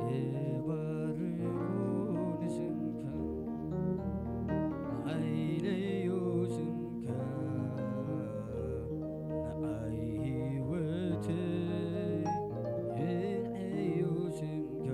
ይባርኹ ንስምካ። ንዓይለዮ ስምካ፣ ንዓይ ህይወተይ፣ ንዓዮ ስምካ።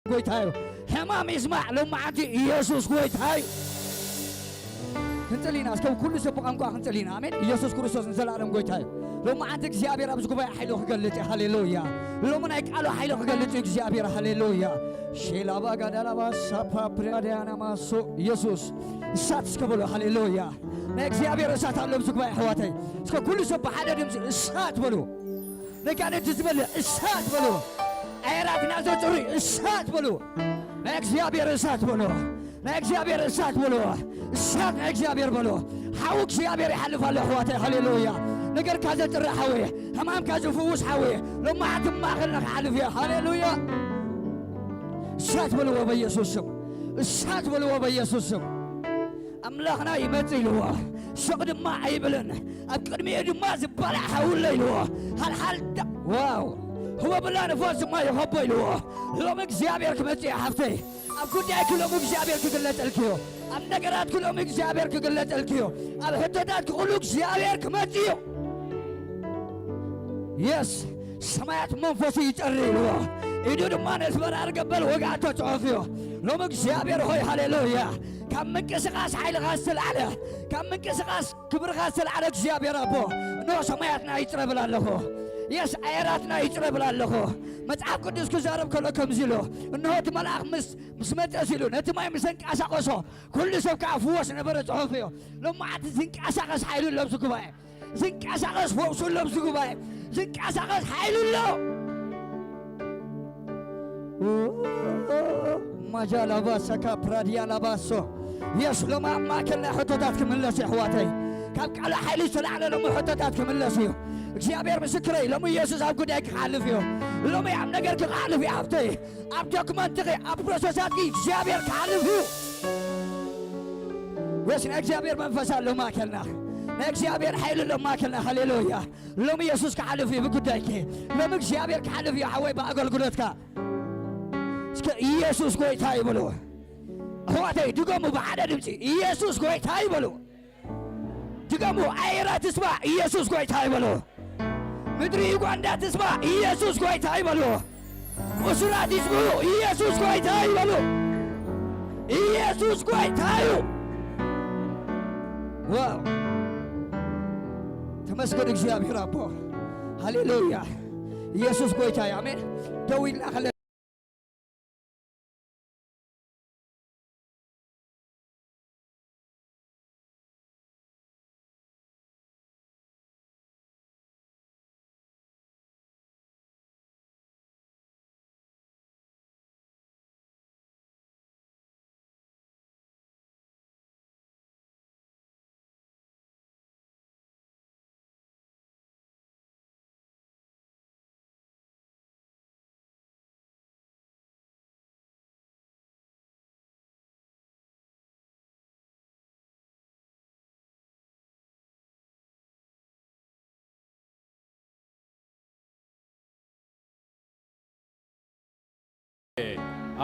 ጎይታ እዩ። ሕማም ይስማዕ፣ ሎማዓንቲ ኢየሱስ ጎይታ እዩ። ክንጽሊ ኢና፣ እስከ ኩሉ ሰብ ብቋንቋ ክንጽሊ ኢና። ኣሜን። ኢየሱስ ክርስቶስ ንዘለኣለም ጎይታ እዩ። ሎማዓንቲ እግዚኣብሔር ኣብዚ ጉባኤ ሓይሉ ክገልጽ እዩ። ሃሌሉያ። ሎሚ ናይ ቃሉ ሓይሉ ክገልጽ እዩ እግዚኣብሔር። ሃሌሉያ። ሼላባ ጋዳላባ ሳፓ ፕሪያዳያና ማሶ ኢየሱስ እሳት እስከ በሎ። ሃሌሉያ። ናይ እግዚኣብሔር እሳት ኣሎ ኣብዚ ጉባኤ ኣሕዋተይ። እስከ ኩሉ ሰብ ብሓደ ድምፂ እሳት በሉ። ነጋንንቲ ዝበልዕ እሳት በሉ። ኣየራትና ዘፅሪ እሳት በሉ። ናይ እግዚኣብሔር እሳት በሉ። ናይ እግዚኣብሔር እሳት በሉ። እሳት ናይ እግዚኣብሔር በሉ። ሓው እግዚኣብሔር ይሓልፍ ኣሎ ኣሕዋተይ። ሃሌሉያ። ነገርካ ዘፅሪ ሓዊ፣ ሕማምካ ዝፍውስ ሓዊ፣ ሎማዓንቲ ማእኸልና ክሓልፍ እየ። ሃሌሉያ። እሳት በልዎ በኢየሱስ ስም። እሳት በልዎ በኢየሱስ ስም። ኣምላኽና ይመጽእ ኢልዎ፣ ስቕ ድማ ኣይብልን። ኣብ ቅድሚኡ ድማ ዝባላዕ ሓዊ ኣሎ ኢልዎ። ሓልሓል ዳ-፣ ዋው! ህወብላ ንፋስ ድማ ይኸቦ ኢልዎ። ሎሚ እግዚኣብሔር ክመጽእ እዩ ሓፍተይ። ኣብ ጉዳይኪ ሎሚ እግዚኣብሔር ክግለጸልኪ እዩ። ኣብ ነገራትኪ ሎሚ እግዚኣብሔር ክግለጸልኪ እዩ። ኣብ ሕቶታትኪ ኩሉ እግዚኣብሔር ክመጽእ እዩ። የስ፣ ሰማያት መንፈሱ ይጸሪ ኢልዎ። ኢዱ ድማ ነቲ በራሪ ገበል ወግኣቶ ጽሑፍ እዩ። ሎሚ እግዚኣብሔር ሆይ፣ ሃሌሉያ። ካብ ምንቅስቓስ ሓይልኻ ዝተልዓለ፣ ካብ ምንቅስቓስ ክብርኻ ዝተልዓለ እግዚኣብሔር ኣቦ፣ እንሆ ሰማያትና ይጽረብል ኣለኹ። የስ፣ ኣየራትና ይጽረብል ኣለኹ። መጽሓፍ ቅዱስ ክዛረብ ከሎ ከምዚ ኢሉ፣ እንሆ እቲ መልኣኽ ምስ፣ ምስ መጸ ኢሉ፣ ነቲ ማይ ምስ ኣንቀሳቐሶ፣ ኩሉ ሰብ ከኣ ፍወስ ነበረ ጽሑፍ እዩ። ሎማዓንቲ ዝንቀሳቐስ ሓይሊ ኣሎ ኣብዚ ጉባኤ። ዝንቀሳቐስ ፈውሱ ኣሎ ኣብዚ ጉባኤ። ዝንቀሳቐስ ሓይሊ ኣሎ። ማጃላባሰካ ፕራዲያ ላባሶ የስ ሎሚ ኣብ ማእከል ናይ ሕቶታት ክምለስ እዩ ኣሕዋተይ። ካብ ቃለ ሓይሊ ዝተላዕለ ሎሚ ሕቶታት ክምለስ እዩ። እግዚኣብሔር ምስክረይ፣ ሎሚ ኢየሱስ ኣብ ጉዳይ ክሓልፍ እዩ። ሎሚ ኣብ ነገር ክሓልፍ እዩ። ኣብተይ ኣብ ዶክመንትኺ ኣብ ፕሮሰሳትኪ እግዚኣብሔር ክሓልፍ እዩ። ወስ ናይ እግዚኣብሔር መንፈስ ኣሎ ማእከልና። ናይ እግዚኣብሔር ሓይሊ ኣሎ ማእከልና። ሃሌሉያ። ሎሚ ኢየሱስ ክሓልፍ እዩ ብጉዳይኪ። ሎሚ እግዚኣብሔር ክሓልፍ እዩ ሓወይ ብኣገልግሎትካ። እስከ ኢየሱስ ጎይታ ይበሉ። ኣሕዋተይ ድገሙ ብሓደ ድምፂ፣ ኢየሱስ ጎይታ ይበሉ። ድገሙ። ኣይራ ትስማ፣ ኢየሱስ ጎይታ ይበሉ። ምድሪ ዩጋንዳ ትስማ፣ ኢየሱስ ጎይታ ይበሉ። ቁስላት ይስሙ፣ ኢየሱስ ጎይታ ይበሉ። ኢየሱስ ጎይታ እዩ። ዋው፣ ተመስገን እግዚኣብሔር ኣቦ። ሃሌሉያ። ኢየሱስ ጎይታ እዩ። ኣሜን። ደው ኢልና ከለ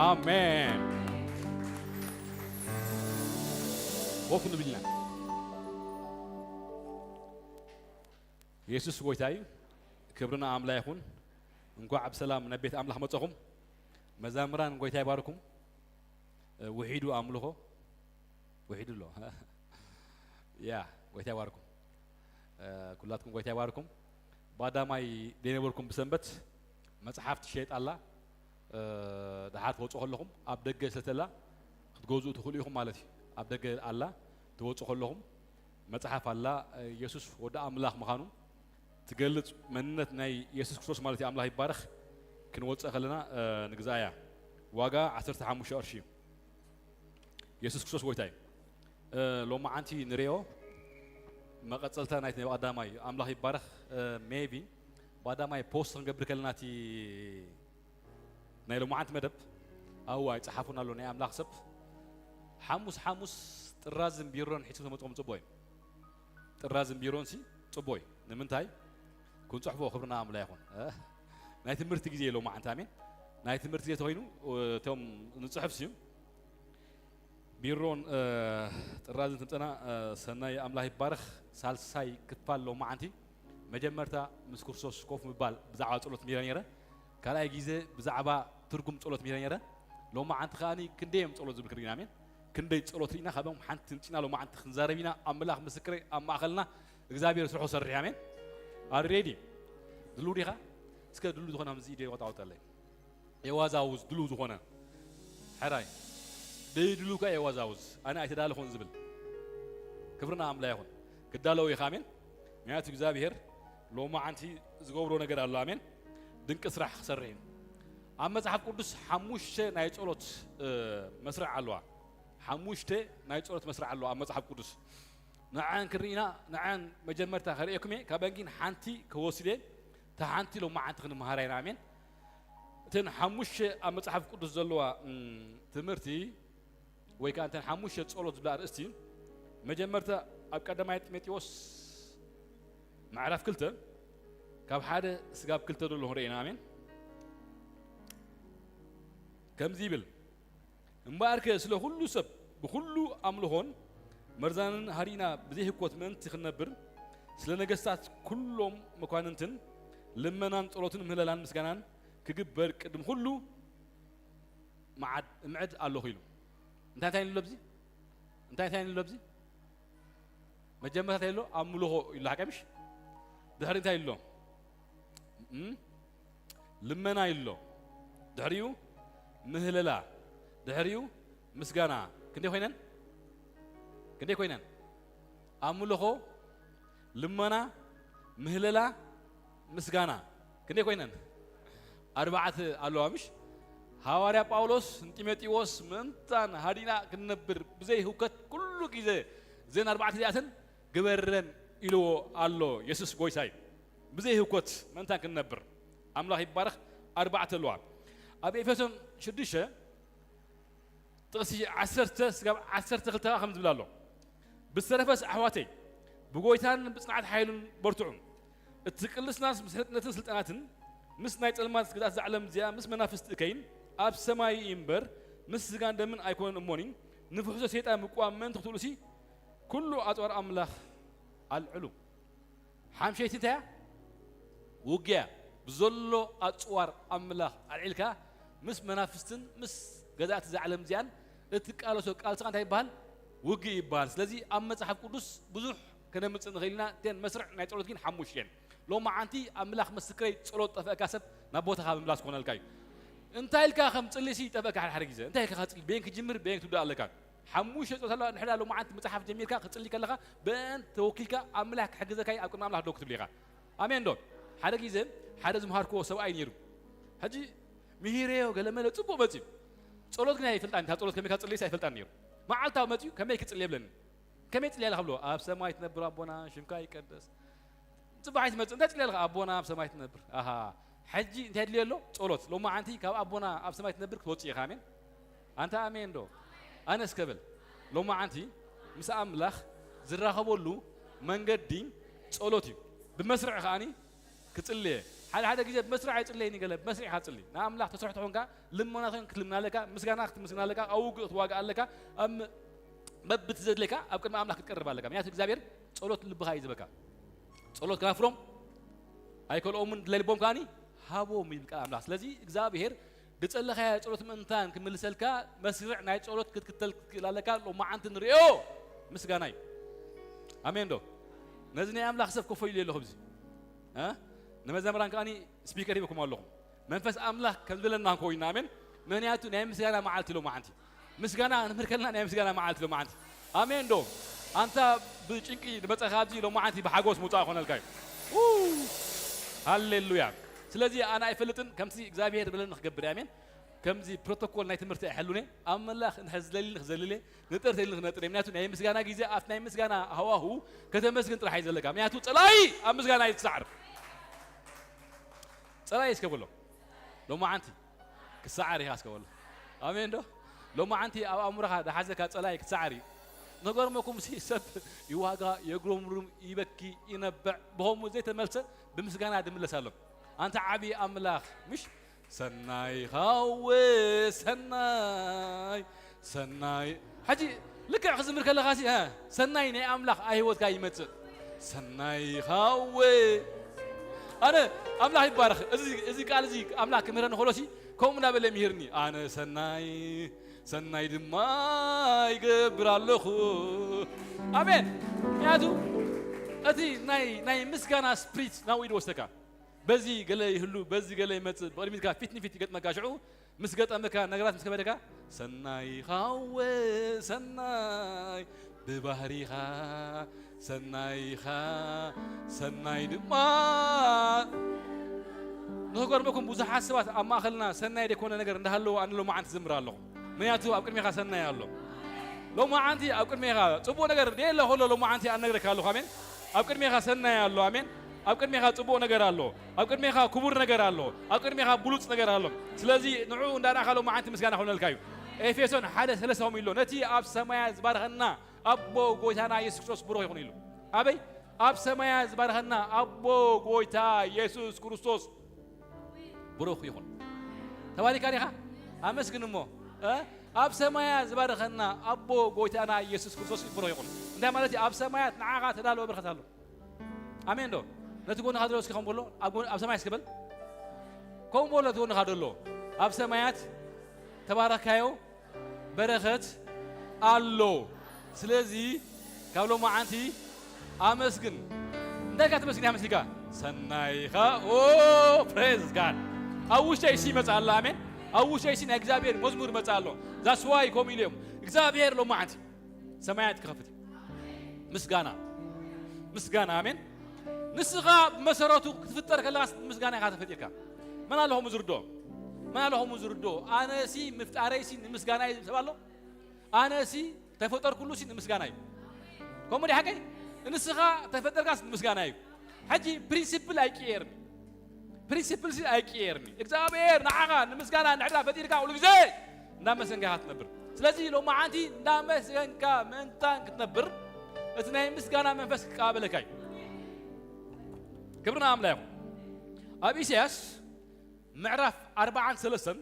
ኣሜን። ኮፍ ንብል ኢና። የሱስ ጎይታ እዩ። ክብሪ ንኣምላኽ ይኹን። እንኳዕ ብሰላም ናብ ቤት ኣምላኽ መጻኹም። መዛምራን ጎይታ ይባርኩም። እ፣ ውሒዱ ኣምልኾ ውሒዱ ኣሎ። ያ፣ ጎይታ ይባርኩም። እ፣ ኩላትኩም ጎይታ ይባርኩም። ባዳማይ ዘይነበርኩም ብሰንበት መጽሓፍ ትሸየጥ ኣላ። እ፣ ደሓር ትወጹ ከለኹም ኣብ ደገ ሰተላ ክትገዝኡ ትኽእሉ ኢኹም ማለት እዩ። ኣብ ደገ ኣላ፣ ትወጹ ከለኹም መጽሓፍ ኣላ። እ፣ የሱስ ወዲ ኣምላኽ ምዃኑ ትገልጽ መንነት ናይ የሱስ ክርስቶስ ማለት እዩ። ኣምላኽ ይባረኽ። ክንወጽእ ከለና፣ እ፣ ንግዛኣ እያ። ዋጋ ዓሰርተ ሓሙሽተ ቅርሺ እዩ። የሱስ ክርስቶስ ጎይታ እዩ። እ፣ ሎማዓንቲ ንሪኦ መቐጸልታ ናይቲ ናይ ቀዳማይ እዩ። ኣምላኽ ይባረኽ። እ፣ ሜቢ ባዳማይ ፖስት ክንገብር ከለና እቲ ናይ ሎማዓንቲ መደብ ኣብኡ ኣይጸሓፉን ኣሎ ናይ ኣምላኽ ሰብ። ሓሙስ ሓሙስ ጥራዝን ቢሮን ሒዝኩም ተመጽኦም ጽቡቕ እዩ። ጥራዝን ቢሮን ሲ ጽቡቕ እዩ። ንምንታይ? ክንጽሕፎ ክብርና ኣምላኽ ይኹን። እ፣ ናይ ትምህርቲ ግዜ ሎማዓንቲ ኣሜን። ናይ ትምህርቲ ግዜ ተኾይኑ፣ እ፣ እቶም ንጽሕፍ ሲ ቢሮን፣ እ፣ ጥራዝን ትምጸና፣ እ፣ ሰናይ ኣምላኽ ይባረኽ። ሳልሳይ ክፋል ሎማዓንቲ መጀመርታ ምስ ክርስቶስ ኮፍ ምባል ብዛዕባ ጸሎት ሚረ ነይረ። ካልኣይ ግዜ ብዛዕባ ትርጉም ጸሎት ሚረ ነይረ። ሎማዓንቲ ከኣኒ ክንደይ እዮም ጸሎት ዝብል ክርኢና ኣሜን። ክንደይ ጸሎት ርኢና ካብኦም ሓንቲ ንጽና ሎማዓንቲ ክንዛረብ ኢና። ኣምላኽ ምስክረይ ኣብ ማእከልና እግዚኣብሔር ስርሑ ሰርሕ ኣሜን። ኣሪ ሬዲ ድሉ ዲኻ? እስከ ድሉ ዝኾነ ከምዚ ኢደ ወጣወጠለይ። የዋዛውዝ ድሉ ዝኾነ ሕራይ ደይድሉ ከ የዋዛውዝ ኣነ ኣይተዳለኹን ዝብል ክብርና ኣምላ ይኹን። ክዳለው ኢኻ ኣሜን። ምክንያቱ እግዚኣብሔር ሎማዓንቲ ዝገብሮ ነገር ኣሎ ኣሜን። ድንቂ ስራሕ ክሰርሕ እዩ። ኣብ መጽሓፍ ቅዱስ ሓሙሽተ ናይ ጸሎት፣ እ፣ መስርዕ ኣለዋ። ሓሙሽተ ናይ ጸሎት መስርዕ ኣለዋ ኣብ መጽሓፍ ቅዱስ። ንዓን ክርኢና ንዓን መጀመርታ ከርእየኩም እየ። ካብአን ግን ሓንቲ ከወስድ እየ። እታ ሓንቲ ሎማዓንቲ ክንመሃራ ኢና ኣሜን። እተን ሓሙሽተ ኣብ መጽሓፍ ቅዱስ ዘለዋ፣ እም፣ ትምህርቲ ወይ ከኣ እተን ሓሙሽተ ጸሎት ዝብላ ኣርእስቲ መጀመርታ ኣብ ቀዳማይ ጢሞቴዎስ ምዕራፍ ክልተ ካብ ሓደ ስጋብ ክልተ ዘሎ ክንርኢ ኢና ኣሜን። ከምዚ ይብል፣ እምበኣርከ ስለ ኩሉ ሰብ ብኹሉ ኣምልኾን መርዛንን ሃሪና ብዘይህኮት ምእንቲ ክንነብር ስለ ነገስታት ኩሎም መኳንንትን ልመናን ጸሎትን ምህለላን ምስጋናን ክግበር ቅድሚ ኩሉ መዓድ እምዕድ ኣለኹ ኢሉ። እንታይ እንታይ ንብሎ ኣብዚ? እንታይ እንታይ ንብሎ ኣብዚ? መጀመርታ እንታይ ኣሎ? ኣምልኾ ኢሉ ሓቀምሽ? ድሕሪ እንታይ ኣሎ? እም? ልመና ኢሎ። ድሕሪኡ ምህለላ። ድሕሪኡ ምስጋና። ክንደይ ኮይነን? ክንደይ ኮይነን? ኣምልኾ፣ ልመና፣ ምህለላ፣ ምስጋና። ክንደይ ኮይነን? ኣርባዕተ ኣለዋ ምሽ? ሃዋርያ ጳውሎስ ንጢሞቴዎስ ምእንታን ሃዲና ክንነብር ብዘይ ህውከት ኩሉ ግዜ እዘን ኣርባዕተ እዚኣተን ግበረን ኢልዎ ኣሎ። የሱስ ጎይታይ ብዘይ ህውከት ምእንታን ክንነብር ኣምላኽ ይባረኽ። ኣርባዕተ ኣለዋ ኣብ ኤፌሶን ሽዱሽተ ጥቕሲ ዓሰርተ ስጋብ ዓሰርተ ክልተ ከም ዝብል ኣሎ። ብዝተረፈስ ኣሕዋተይ ብጎይታን ብጽንዓት ሓይሉን በርትዑ። እቲ ቅልስናስ ምስ ሕጥነትን ስልጣናትን ምስ ናይ ጸልማት ግዛት ዛዕለም እዚኣ ምስ መናፍስቲ እከይን ኣብ ሰማይ እዩ እምበር ምስ ስጋን ደምን ኣይኮነን እሞኒ ንፍሕሶ ሰይጣን ምቋም ምእንቲ ክትብሉሲ ኩሉ ኣጽዋር ኣምላኽ ኣልዕሉ። ሓምሸይቲ እንታይ እያ? ውግያ ብዘሎ ኣጽዋር ኣምላኽ ኣልዒልካ ምስ መናፍስትን ምስ ገዛእቲ እዛ ዓለም እዚኣን እትቃለሶ ቃልስኻ እንታይ ይበሃል? ውግእ ይበሃል። ስለዚ ኣብ መጽሓፍ ቅዱስ ብዙሕ ከነምጽእ ንኽእል ኢና። እተን መስርዕ ናይ ጸሎት ግን ሓሙሽተ እየን። ሎማዓንቲ ኣምላኽ ምስክረይ ጸሎት ጠፍአካ ሰብ ናብ ቦታኻ ምምላስ ክኾነልካ እዩ። እንታይ ኢልካ ከም ጽሊ ሲ ጠፍአካ ሓደ ሓደ ግዜ እንታይ ኢልካ ክጽሊ በየን ክጅምር በየን ክትውዳእ ኣለካ። ሓሙሽተ ጸሎት ኣለዋ። ንሕዳ ሎማዓንቲ መጽሓፍ ጀሚርካ ክጽሊ ከለኻ በን ተወኪልካ ኣምላኽ ክሕግዘካ እዩ። ኣብ ቅድሚ ኣምላኽ ደው ክትብል ኢኻ። ኣሜን ዶ? ሓደ ግዜ ሓደ ዝምሃርክዎ ሰብኣይ ነይሩ። ሕጂ ምሂረዮ ገለ መለ ጽቡቕ መጽዩ። ጸሎት ግን ኣይፈልጣን። ካብ ጸሎት ከመይ ካብ ጽልይስ ኣይፈልጣን ነይሩ። መዓልታዊ መጽዩ ከመይ ክጽልየ ብለኒ። ከመይ ጽልያ ኣለኻ ብሎ ኣብ ሰማይ ትነብር ኣቦና ሽምካ ይቀደስ። ጽባሕ ኣይትመጽእ እንታይ ጽልያ ኣለኻ ኣቦና ኣብ ሰማይ ትነብር። ኣሃ ሕጂ እንታይ ድልዮ ኣሎ ጸሎት። ሎማዓንቲ ካብ ኣቦና ኣብ ሰማይ ትነብር ክትወጽእ ኢኻ። ኣሜን። ኣንታ ኣሜን ዶ? ኣነ እስከ በል። ሎማዓንቲ ምስ ኣምላኽ ዝራኸበሉ መንገዲ ጸሎት እዩ። ብመስርዕ ከኣኒ ክጽልየ። ሓደ ሓደ ግዜ ብመስርዕ ኣይጽለይን ገለ ብመስርዕ ኢኻ ትጽሊ። ንኣምላኽ ተስርሕ ተኾንካ ልመና ተኾይን ክትልምና ኣለካ፣ ምስጋና ክትምስግና ኣለካ፣ ኣብ ውግእ ክትዋግእ ኣለካ፣ ኣብ በብቲ ዘድለካ ኣብ ቅድሚ ኣምላኽ ክትቀርብ ኣለካ። ምክንያቱ እግዚኣብሔር ጸሎት ልብኻ እዩ ዝበካ። ጸሎት ከናፍሮም ኣይከልኦምን ድላይ ልቦም ከኣኒ ሃቦም ይብል ቃል ኣምላኽ። ስለዚ እግዚኣብሔር ድጸለኻዮ ጸሎት ምእንታን ክምልሰልካ መስርዕ ናይ ጸሎት ክትክተል ክትክእል ኣለካ። ሎማዓንቲ ንርእዮ ምስጋና እዩ። ኣሜን ዶ? ነዚ ናይ ኣምላኽ ሰብ ኮፎ ኢሉ የለኹ ብዚ እ? ንመዘምራን ከኣኒ ስፒከር ሂበኩም ኣለኹም። መንፈስ ኣምላኽ ከም ዝበለና ንከውን ኢና። ኣሜን። ምኽንያቱ ናይ ምስጋና መዓልቲ ሎማዓንቲ። ምስጋና ንምህርከልና ናይ ምስጋና መዓልቲ ሎማዓንቲ። ኣሜን ዶ? ኣንታ ብጭንቂ ዝመጸኻ ኣብዚ ሎማዓንቲ ብሓጎስ ምውጻእ ይኾነልካ እዩ። ው! ሃሌሉያ። ስለዚ ኣነ ኣይፈልጥን ከምቲ እግዚኣብሔር ዝበለኒ ክገብር እየ። ኣሜን። ከምዚ ፕሮቶኮል ናይ ትምህርቲ ኣይሕሉን እየ። ኣምላኽ እንድሕር ዝለሊ ንኽዘልል እየ፣ ንጥር ተሊ ንኽነጥር እየ። ምክንያቱ ናይ ምስጋና ግዜ ኣብቲ ናይ ምስጋና ሃዋሁ ከተመስግን ጥራሕ እዩ ዘለካ። ምክንያቱ ጸላኢ ኣብ ምስጋና እዩ ዝሰዓር። ጸላኢ እስከ በሎ። ሎማዓንቲ ክሰዓር ኢኻ እስከ በሎ። ኣሜን ዶ? ሎማዓንቲ ኣብ ኣእምሮኻ ዝሓዘካ ጸላኢ ክሰዓር እዩ። ንገርመኩም ሲ ሰብ ይዋጋ፣ የጉረምርም፣ ይበኪ፣ ይነብዕ፣ ብኸምኡ ዘይተመልሰ ብምስጋና ድምለስ ኣሎ። ኣንታ ዓቢ ኣምላኽ፣ ምሽ? ሰናይ ኻወ ሰናይ ሰናይ። ሕጂ ልክዕ ክዝምር ከለኻ ሲ፣ እ፣ ሰናይ ናይ ኣምላኽ ኣብ ህይወትካ ይመጽእ። ሰናይ ኻወ ኣነ ኣምላኽ ይባረኽ። እዚ፣ እዚ ቃል እዚ ኣምላኽ ክምህረኒ ከሎ ሲ ከምኡ እናበለ ምሂርኒ። ኣነ ሰናይ፣ ሰናይ ድማ ይገብር ኣለኹ። ኣሜን። ምክንያቱ እቲ ናይ፣ ናይ ምስጋና ስፕሪት ናብኡ እዩ ዝወስደካ። በዚ ገለ ይህሉ፣ በዚ ገለ ይመጽእ፣ ብቕድሚትካ ፊት ንፊት ይገጥመካ። ሽዑ ምስ ገጠመካ፣ ነገራት ምስ ከበደካ፣ ሰናይ ኻወ ሰናይ፣ ብባህሪኻ ሰናይ ኢኻ፣ ሰናይ ድማ ንኽገርመኩም ብዙሓት ሰባት ኣብ ማእኸልና ሰናይ ዘይኮነ ነገር እንዳሃለዎ ኣነ ሎማዓንቲ ዝዝምር ኣለኹ። ምክንያቱ ኣብ ቅድሜኻ ሰናይ ኣሎ። ሎማዓንቲ ኣብ ቅድሜኻ ጽቡቕ ነገር ደየለ ከሎ ሎማዓንቲ ኣነግረካ ኣለኹ። ኣሜን። ኣብ ቅድሜኻ ሰናይ ኣሎ። ኣሜን። ኣብ ቅድሜኻ ጽቡቕ ነገር ኣሎ። ኣብ ቅድሜኻ ክቡር ነገር ኣሎ። ኣብ ቅድሜኻ ብሉጽ ነገር ኣሎ። ስለዚ ንዕኡ እንዳረኣኻ ሎማዓንቲ ምስጋና ክኾነልካ እዩ። ኤፌሶን ሓደ ሰለስተ ከምኡ ኢሎ፣ ነቲ ኣብ ሰማያት ዝባረኸና ኣቦ ጎይታና የሱስ ክርስቶስ ብሩኽ ይኹን ኢሉ። ኣበይ? ኣብ ሰማያት ዝባረኸና ኣቦ ጎይታ የሱስ ክርስቶስ ብሩኽ ይኹን። ተባሪካ ዲኻ? ኣመስግን እሞ፣ እ? ኣብ ሰማያት ዝባረኸና ኣቦ ጎይታና የሱስ ክርስቶስ ብሩኽ ይኹን። እንታይ ማለት እዩ? ኣብ ሰማያት ንዓኻ ተዳለወ በረኸት ኣሎ። ኣሜን ዶ? ነቲ ጎንኻ ዘሎ እስኪ ከም በሎ፣ ኣብ ጎን-፣ ኣብ ሰማይ እስኪ በል። ከም በሎ ነቲ ጎንኻ ዘሎ። ኣብ ሰማያት ተባረኽካዮ በረኸት ኣሎ። ስለዚ ካብ ሎማዓንቲ ኣመስግን። እንታይ ኢልካ ተመስግን? ኣመስግንካ ሰናይኻ። ኦ፣ ፕሬዝ ጋድ። ኣብ ውሽጠይ ሲ ይመጽእ ኣሎ። ኣሜን። ኣብ ውሽጠይ ሲ ናይ እግዚኣብሔር መዝሙር ይመጽእ ኣሎ። ዛስዋይ ከምኡ ኢሉ እዮም። እግዚኣብሔር ሎማዓንቲ ሰማያት ክኸፍት እዩ። ምስጋና፣ ምስጋና። ኣሜን። ንስኻ ብመሰረቱ ክትፍጠር ከለኻስ ምስጋና ኢኻ ተፈጢርካ። መን ኣለኹም ዝርድኦ? መን ኣሎ ከምኡ ዝርድኦ? ኣነሲ ምፍጣረይሲ ንምስጋና እዩ ዝብል ሰብ ኣሎ? ኣነሲ ተፈጠርኩሉሲ ንምስጋና እዩ። ከምኡ ድዩ ሓቀይ? ንስኻ ተፈጠርካስ ንምስጋና እዩ። ሕጂ ፕሪንሲፕል ኣይቅየርን። ፕሪንሲፕል ሲ ኣይቅየርን። እግዚኣብሔር ንዓኻ ንምስጋና እንድሕር ፈጢርካ ኩሉ ግዜ እንዳመሰገንካ ትነብር። ስለዚ ሎማዓንቲ እንዳመሰገንካ ምእንታን ክትነብር እቲ ናይ ምስጋና መንፈስ ክቀባበለካ እዩ። ክብሪ ንኣምላኽ ይኹን። ኣብ ኢሳያስ ምዕራፍ ኣርባዓን ሰለስተን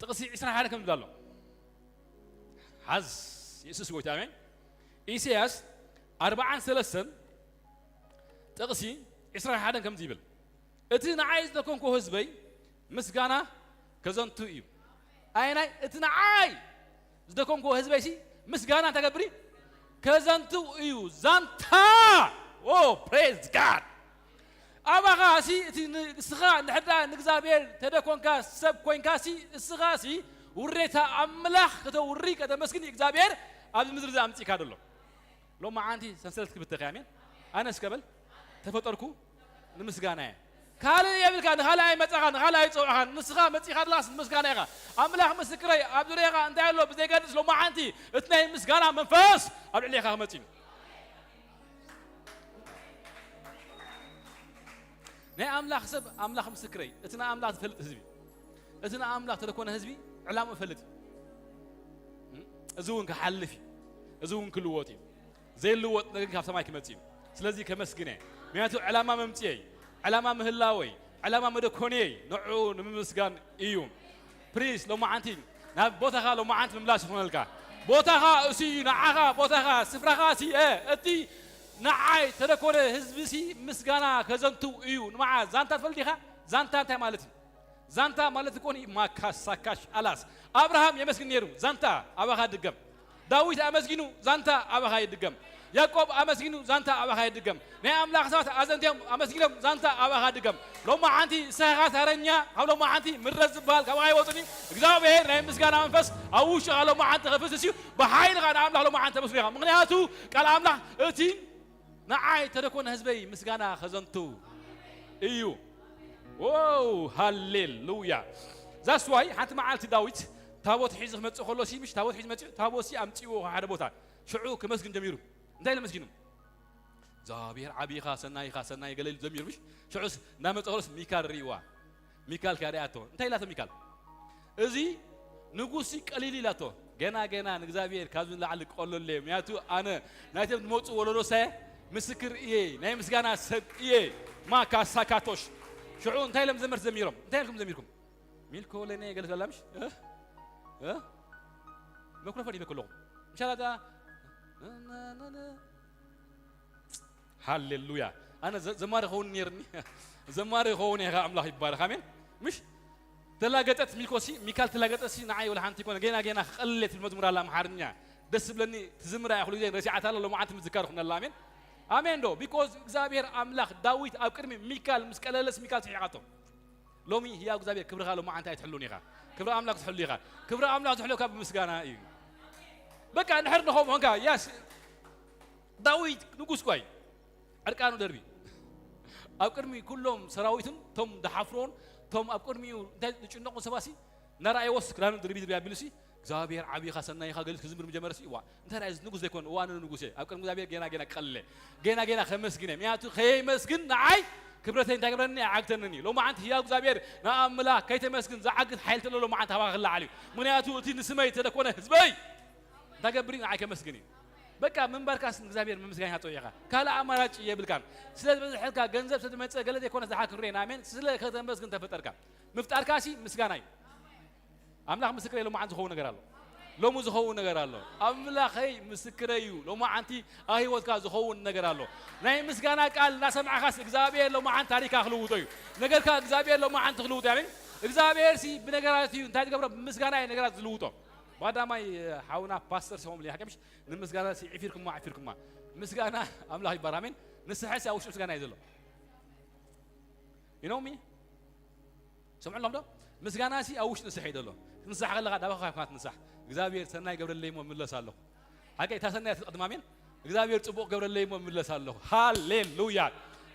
ጥቕሲ ዕስራን ሓደን ከም ዝብል ኣሎ። ሓዝ የሱስ ጎይታ፣ ኣሜን። ኢሳያስ ኣርባዓን ሰለስተን ጥቕሲ ዕስራን ሓደን ከምዚ ይብል፣ "እቲ ንዓይ ዝደከምኩ ህዝበይ ምስጋና ከዘንቱ እዩ." ኣየናይ? "እቲ ንዓይ ዝደከምኩ ህዝበይሲ ምስጋና እንታይ ገብር እዩ? ከዘንቱ እዩ፣ ዛንታ።" ኦ፣ ፕሬዝ ጋድ። ኣባኻ ሲ እቲ ን-፣ ንስኻ እንድሕር ደኣ ንእግዚኣብሔር ተደኮንካ፣ ሰብ ኮንካ ሲ፣ እስኻ ሲ ውሬታ ኣምላኽ ከተውሪ፣ ከተመስግን እግዚኣብሔር ኣብዚ ምድሪ እዚ ኣምጺእካ ደሎ። ሎማዓንቲ ሰንሰለት ክብተኽ እያ። ኣሜን። ኣነ እስከ በል፣ "ተፈጠርኩ ንምስጋና እየ።" ካልእ የብልካ፣ ንኻልእ ኣይመጻኻ፣ ንኻልእ ኣይጸውዕኻን። ንስኻ መጺኻ ኣለኻስ ንምስጋና ኢኻ። ኣምላኽ ምስክረይ፣ ኣብ ዙርያኻ እንታይ ኣሎ ብዘይገድስ፣ ሎማዓንቲ እቲ ናይ ምስጋና መንፈስ ኣብ ልዕሌኻ ክመጽእ እዩ። ናይ ኣምላኽ ሰብ፣ ኣምላኽ ምስክረይ፣ እቲ ንኣምላኽ ዝፈልጥ ህዝቢ፣ እቲ ንኣምላኽ ተደኮነ ህዝቢ ዕላምኡ ይፈልጥ እዩ። እዚ እውን ክሓልፍ እዩ። እዚ እውን ክልወጥ እዩ። ዘይልወጥ ነገር ካብ ሰማይ ክመጽእ እዩ። ስለዚ ከመስግን እየ። ምክንያቱ ዕላማ መምጽኤይ፣ ዕላማ ምህላወይ፣ ዕላማ መደኮንየይ ንዕኡ ንምምስጋን እዩ። ፕሊዝ፣ ሎማዓንቲ ናብ ቦታኻ ሎማዓንቲ ምምላስ ይኹነልካ። ቦታኻ እሱ እዩ፣ ንዓኻ ቦታኻ፣ ስፍራኻ እሱ እዩ። እ፣ እቲ ንዓይ ተደኮነ ህዝቢ ሲ ምስጋና ከዘንቱ እዩ። ንመዓ ዛንታ ትፈልጥ ዲኻ? ዛንታ እንታይ ማለት እዩ? ዛንታ ማለት እኮ ማካሳካሽ ኣላስ ኣብርሃም የመስግን ነይሩ። ዛንታ ኣባኻ ድገም። ዳዊት ኣመስጊኑ፣ ዛንታ ኣባኻ ይድገም። ያዕቆብ ኣመስጊኑ፣ ዛንታ ኣባኻ ይድገም። ናይ ኣምላኽ ሰባት ኣዘንትዮም ኣመስጊኖም፣ ዛንታ ኣባኻ ድገም። ሎማዓንቲ ንስኻ ታረኛ፣ ካብ ሎማዓንቲ ምረት ዝበሃል ካባኻ ኣይወጽእን እዩ። እግዚኣብሔር ናይ ምስጋና መንፈስ ኣብ ውሽጥኻ ሎማዓንቲ ክፍስስ እዩ። ብሓይልኻ ንኣምላኽ ሎማዓንቲ ተመስግኖ ኢኻ። ምኽንያቱ ቃል ኣምላኽ እቲ ንዓይ ተደኮነ ህዝበይ ምስጋና ከዘንቱ እዩ። ዎው፣ ሃሌሉያ። ዛስ ዋይ ሓንቲ መዓልቲ ዳዊት ታቦት ሒዙ ክመጽእ ከሎ ሲ፣ ምሽ ታቦት ሒዙ መጽኡ፣ ታቦት ሲ ኣምጽእዎ ሓደ ቦታ። ሽዑ ክመስግን ጀሚሩ። እንታይ ኢሉ መስጊኑ? "እግዚኣብሔር ዓቢኻ፣ ሰናይኻ፣ ሰናይ" ገለ ኢሉ ጀሚሩ፣ ምሽ? ሽዑስ እንዳመጸ ከሎስ ሚካል ርእይዋ። ሚካል ከኣ ርእያቶ። እንታይ ኢላቶ ሚካል? "እዚ ንጉስ ሲ ቀሊል" ኢላቶ። "ገና፣ ገና ንእግዚኣብሔር ካብዚ ንላዕሊ ክቐለሉ እየ። ምክንያቱ ኣነ ናይቶም ዝመጹ ወለዶ ሳየ ምስክር እየ፣ ናይ ምስጋና ሰብ እየ።" ማካ ሳካቶሽ። ሽዑ እንታይ ኢሎም ዘመርቲ ዘሚሮም? እንታይ ኢልኩም ዘሚርኩም? ሚልኮ ለኔ ገለ ትብላ ምሽ? እ? እ? መክሮፎን ይበክ ኣለኹም። ምሻላ እዛ ሃሌሉያ። ኣነ ዘ-፣ ዘማሪ ኸውን ነይርኒ። ዘማሪ ኸውን እየ፣ ኣምላኽ ይባረኽ። ኣሜን። ምሽ? ተላገጠት ሚልኮሲ፣ ሚካል ተላገጠሲ፣ ንዓይ ወላ ሓንቲ ይኮነ። ጌና ጌና ክቐልል እየ ትብል መዝሙር ኣላ ኣምሓርኛ። ደስ ዝብለኒ ትዝምራ እያ፣ ኩሉ ግዜ ረሲዓታ ኣላ፣ ሎማዓንቲ ምዝካር ኩነላ። ኣሜን። ኣሜን ዶ? ቢኮዝ እግዚኣብሔር ኣምላኽ ዳዊት ኣብ ቅድሚ ሚካል ምስ ቀለለስ፣ ሚካል ስሒቓቶ። ሎሚ ህያው እግዚኣብሔር ክብርኻ ሎማዓንቲ ኣይትሕሉን ኢኻ። ክብሪ ኣምላኽ ትሕሉ ኢኻ። ክብሪ ኣምላኽ ዝሕለካ ብምስጋና እዩ። በቃ እንድሕር ንኸምኡ ኾንካ፣ ያስ፣ ዳዊት ንጉስ እኳ እዩ። ዕርቃኑ ደርቢ። ኣብ ቅድሚ ኩሎም ሰራዊትን፣ ቶም ድሓፍሮን፣ ቶም ኣብ ቅድሚኡ እንታይ ዝጭነቑ ሰባሲ፣ እናረኣየዎስ ክዳኑ ድርቢ ድርቢ ኣቢሉሲ፣ እግዚኣብሔር ዓብይኻ ሰናይኻ ገሊጽ ክዝምር ምጀመረሲ፣ ዋ፣ እንታይ ደኣ እዚ ንጉስ ዘይኮነ? እዋ፣ ኣነ ንጉስ እየ። ኣብ ቅድሚ እግዚኣብሔር ጌና ጌና ክቐልል እየ። ጌና ጌና ከመስግን እየ። ምክንያቱ ከየመስግን ንዓይ ክብረተይ እንታይ ገብረኒ? ኣይዓግተንን እዩ። ሎማዓንቲ ህያው እግዚኣብሔር ንኣምላኽ ከይተመስግን ዝዓግት ሓይሊ ተሎ ሎማዓንቲ ሃባኻ ክለዓል እዩ። ምክንያቱ እቲ ንስመይ ተደኮነ ህዝበይ እንታይ ገብር እዩ? ንዓይ ከመስግን እዩ። በቃ ምንባርካስ ንእግዚኣብሔር ምምስጋን ኢኻ ጸዊዕኻ። ካልእ ኣማራጭ የብልካን። ስለ ዝበዝሐልካ ገንዘብ ስለ ዝመጸ ገለ ዘይኮነ ዝሓክሬን ኣሜን። ስለ ከተመስግን ተፈጠርካ። ምፍጣርካሲ ምስጋና እዩ። ኣምላኽ ምስክረይ ሎማዓንቲ ዝኸውን ነገር ኣሎ። ሎሚ ዝኸውን ነገር ኣሎ። ኣምላኸይ ምስክረይ እዩ። ሎማዓንቲ ኣብ ህይወትካ ዝኸውን ነገር ኣሎ። ናይ ምስጋና ቃል እናሰማዕኻስ እግዚኣብሔር ሎማዓንቲ ታሪካ ክልውጦ እዩ። ነገርካ እግዚኣብሔር ሎማዓንቲ ክልውጦ እዩ። ኣሜን። እግዚኣብሔር ሲ ብነገራት እዩ እንታይ ዝገብሮ? ብምስጋና እዩ ነገራት ዝልውጦ። ባዳማይ ሓውና ፓስተር ሰሞም ሊያ ከምሽ ንምስጋና ሲ ዕፊርኩማ፣ ዕፊርኩማ። ምስጋና ኣምላኽ ይባር። ኣሜን። ንስሐ ሲ ኣብ ውሽጢ ምስጋና እዩ ዘሎ። You know me? ሰምዑ ኣለኹም ዶ? ምስጋና ሲ ኣብ ውሽጢ ንስሐ እዩ ዘሎ። ትንሳሕ ከለኻ ዳባኻ ኮይንካ ትንሳሕ። እግዚኣብሔር ሰናይ ገብረለይ እሞ እምለስ ኣለኹ። ሓቂ እታ ሰናይ ትቕድም። ኣሜን። እግዚኣብሔር ጽቡቕ ገብረለይ እሞ እምለስ ኣለኹ። ሃሌሉያ።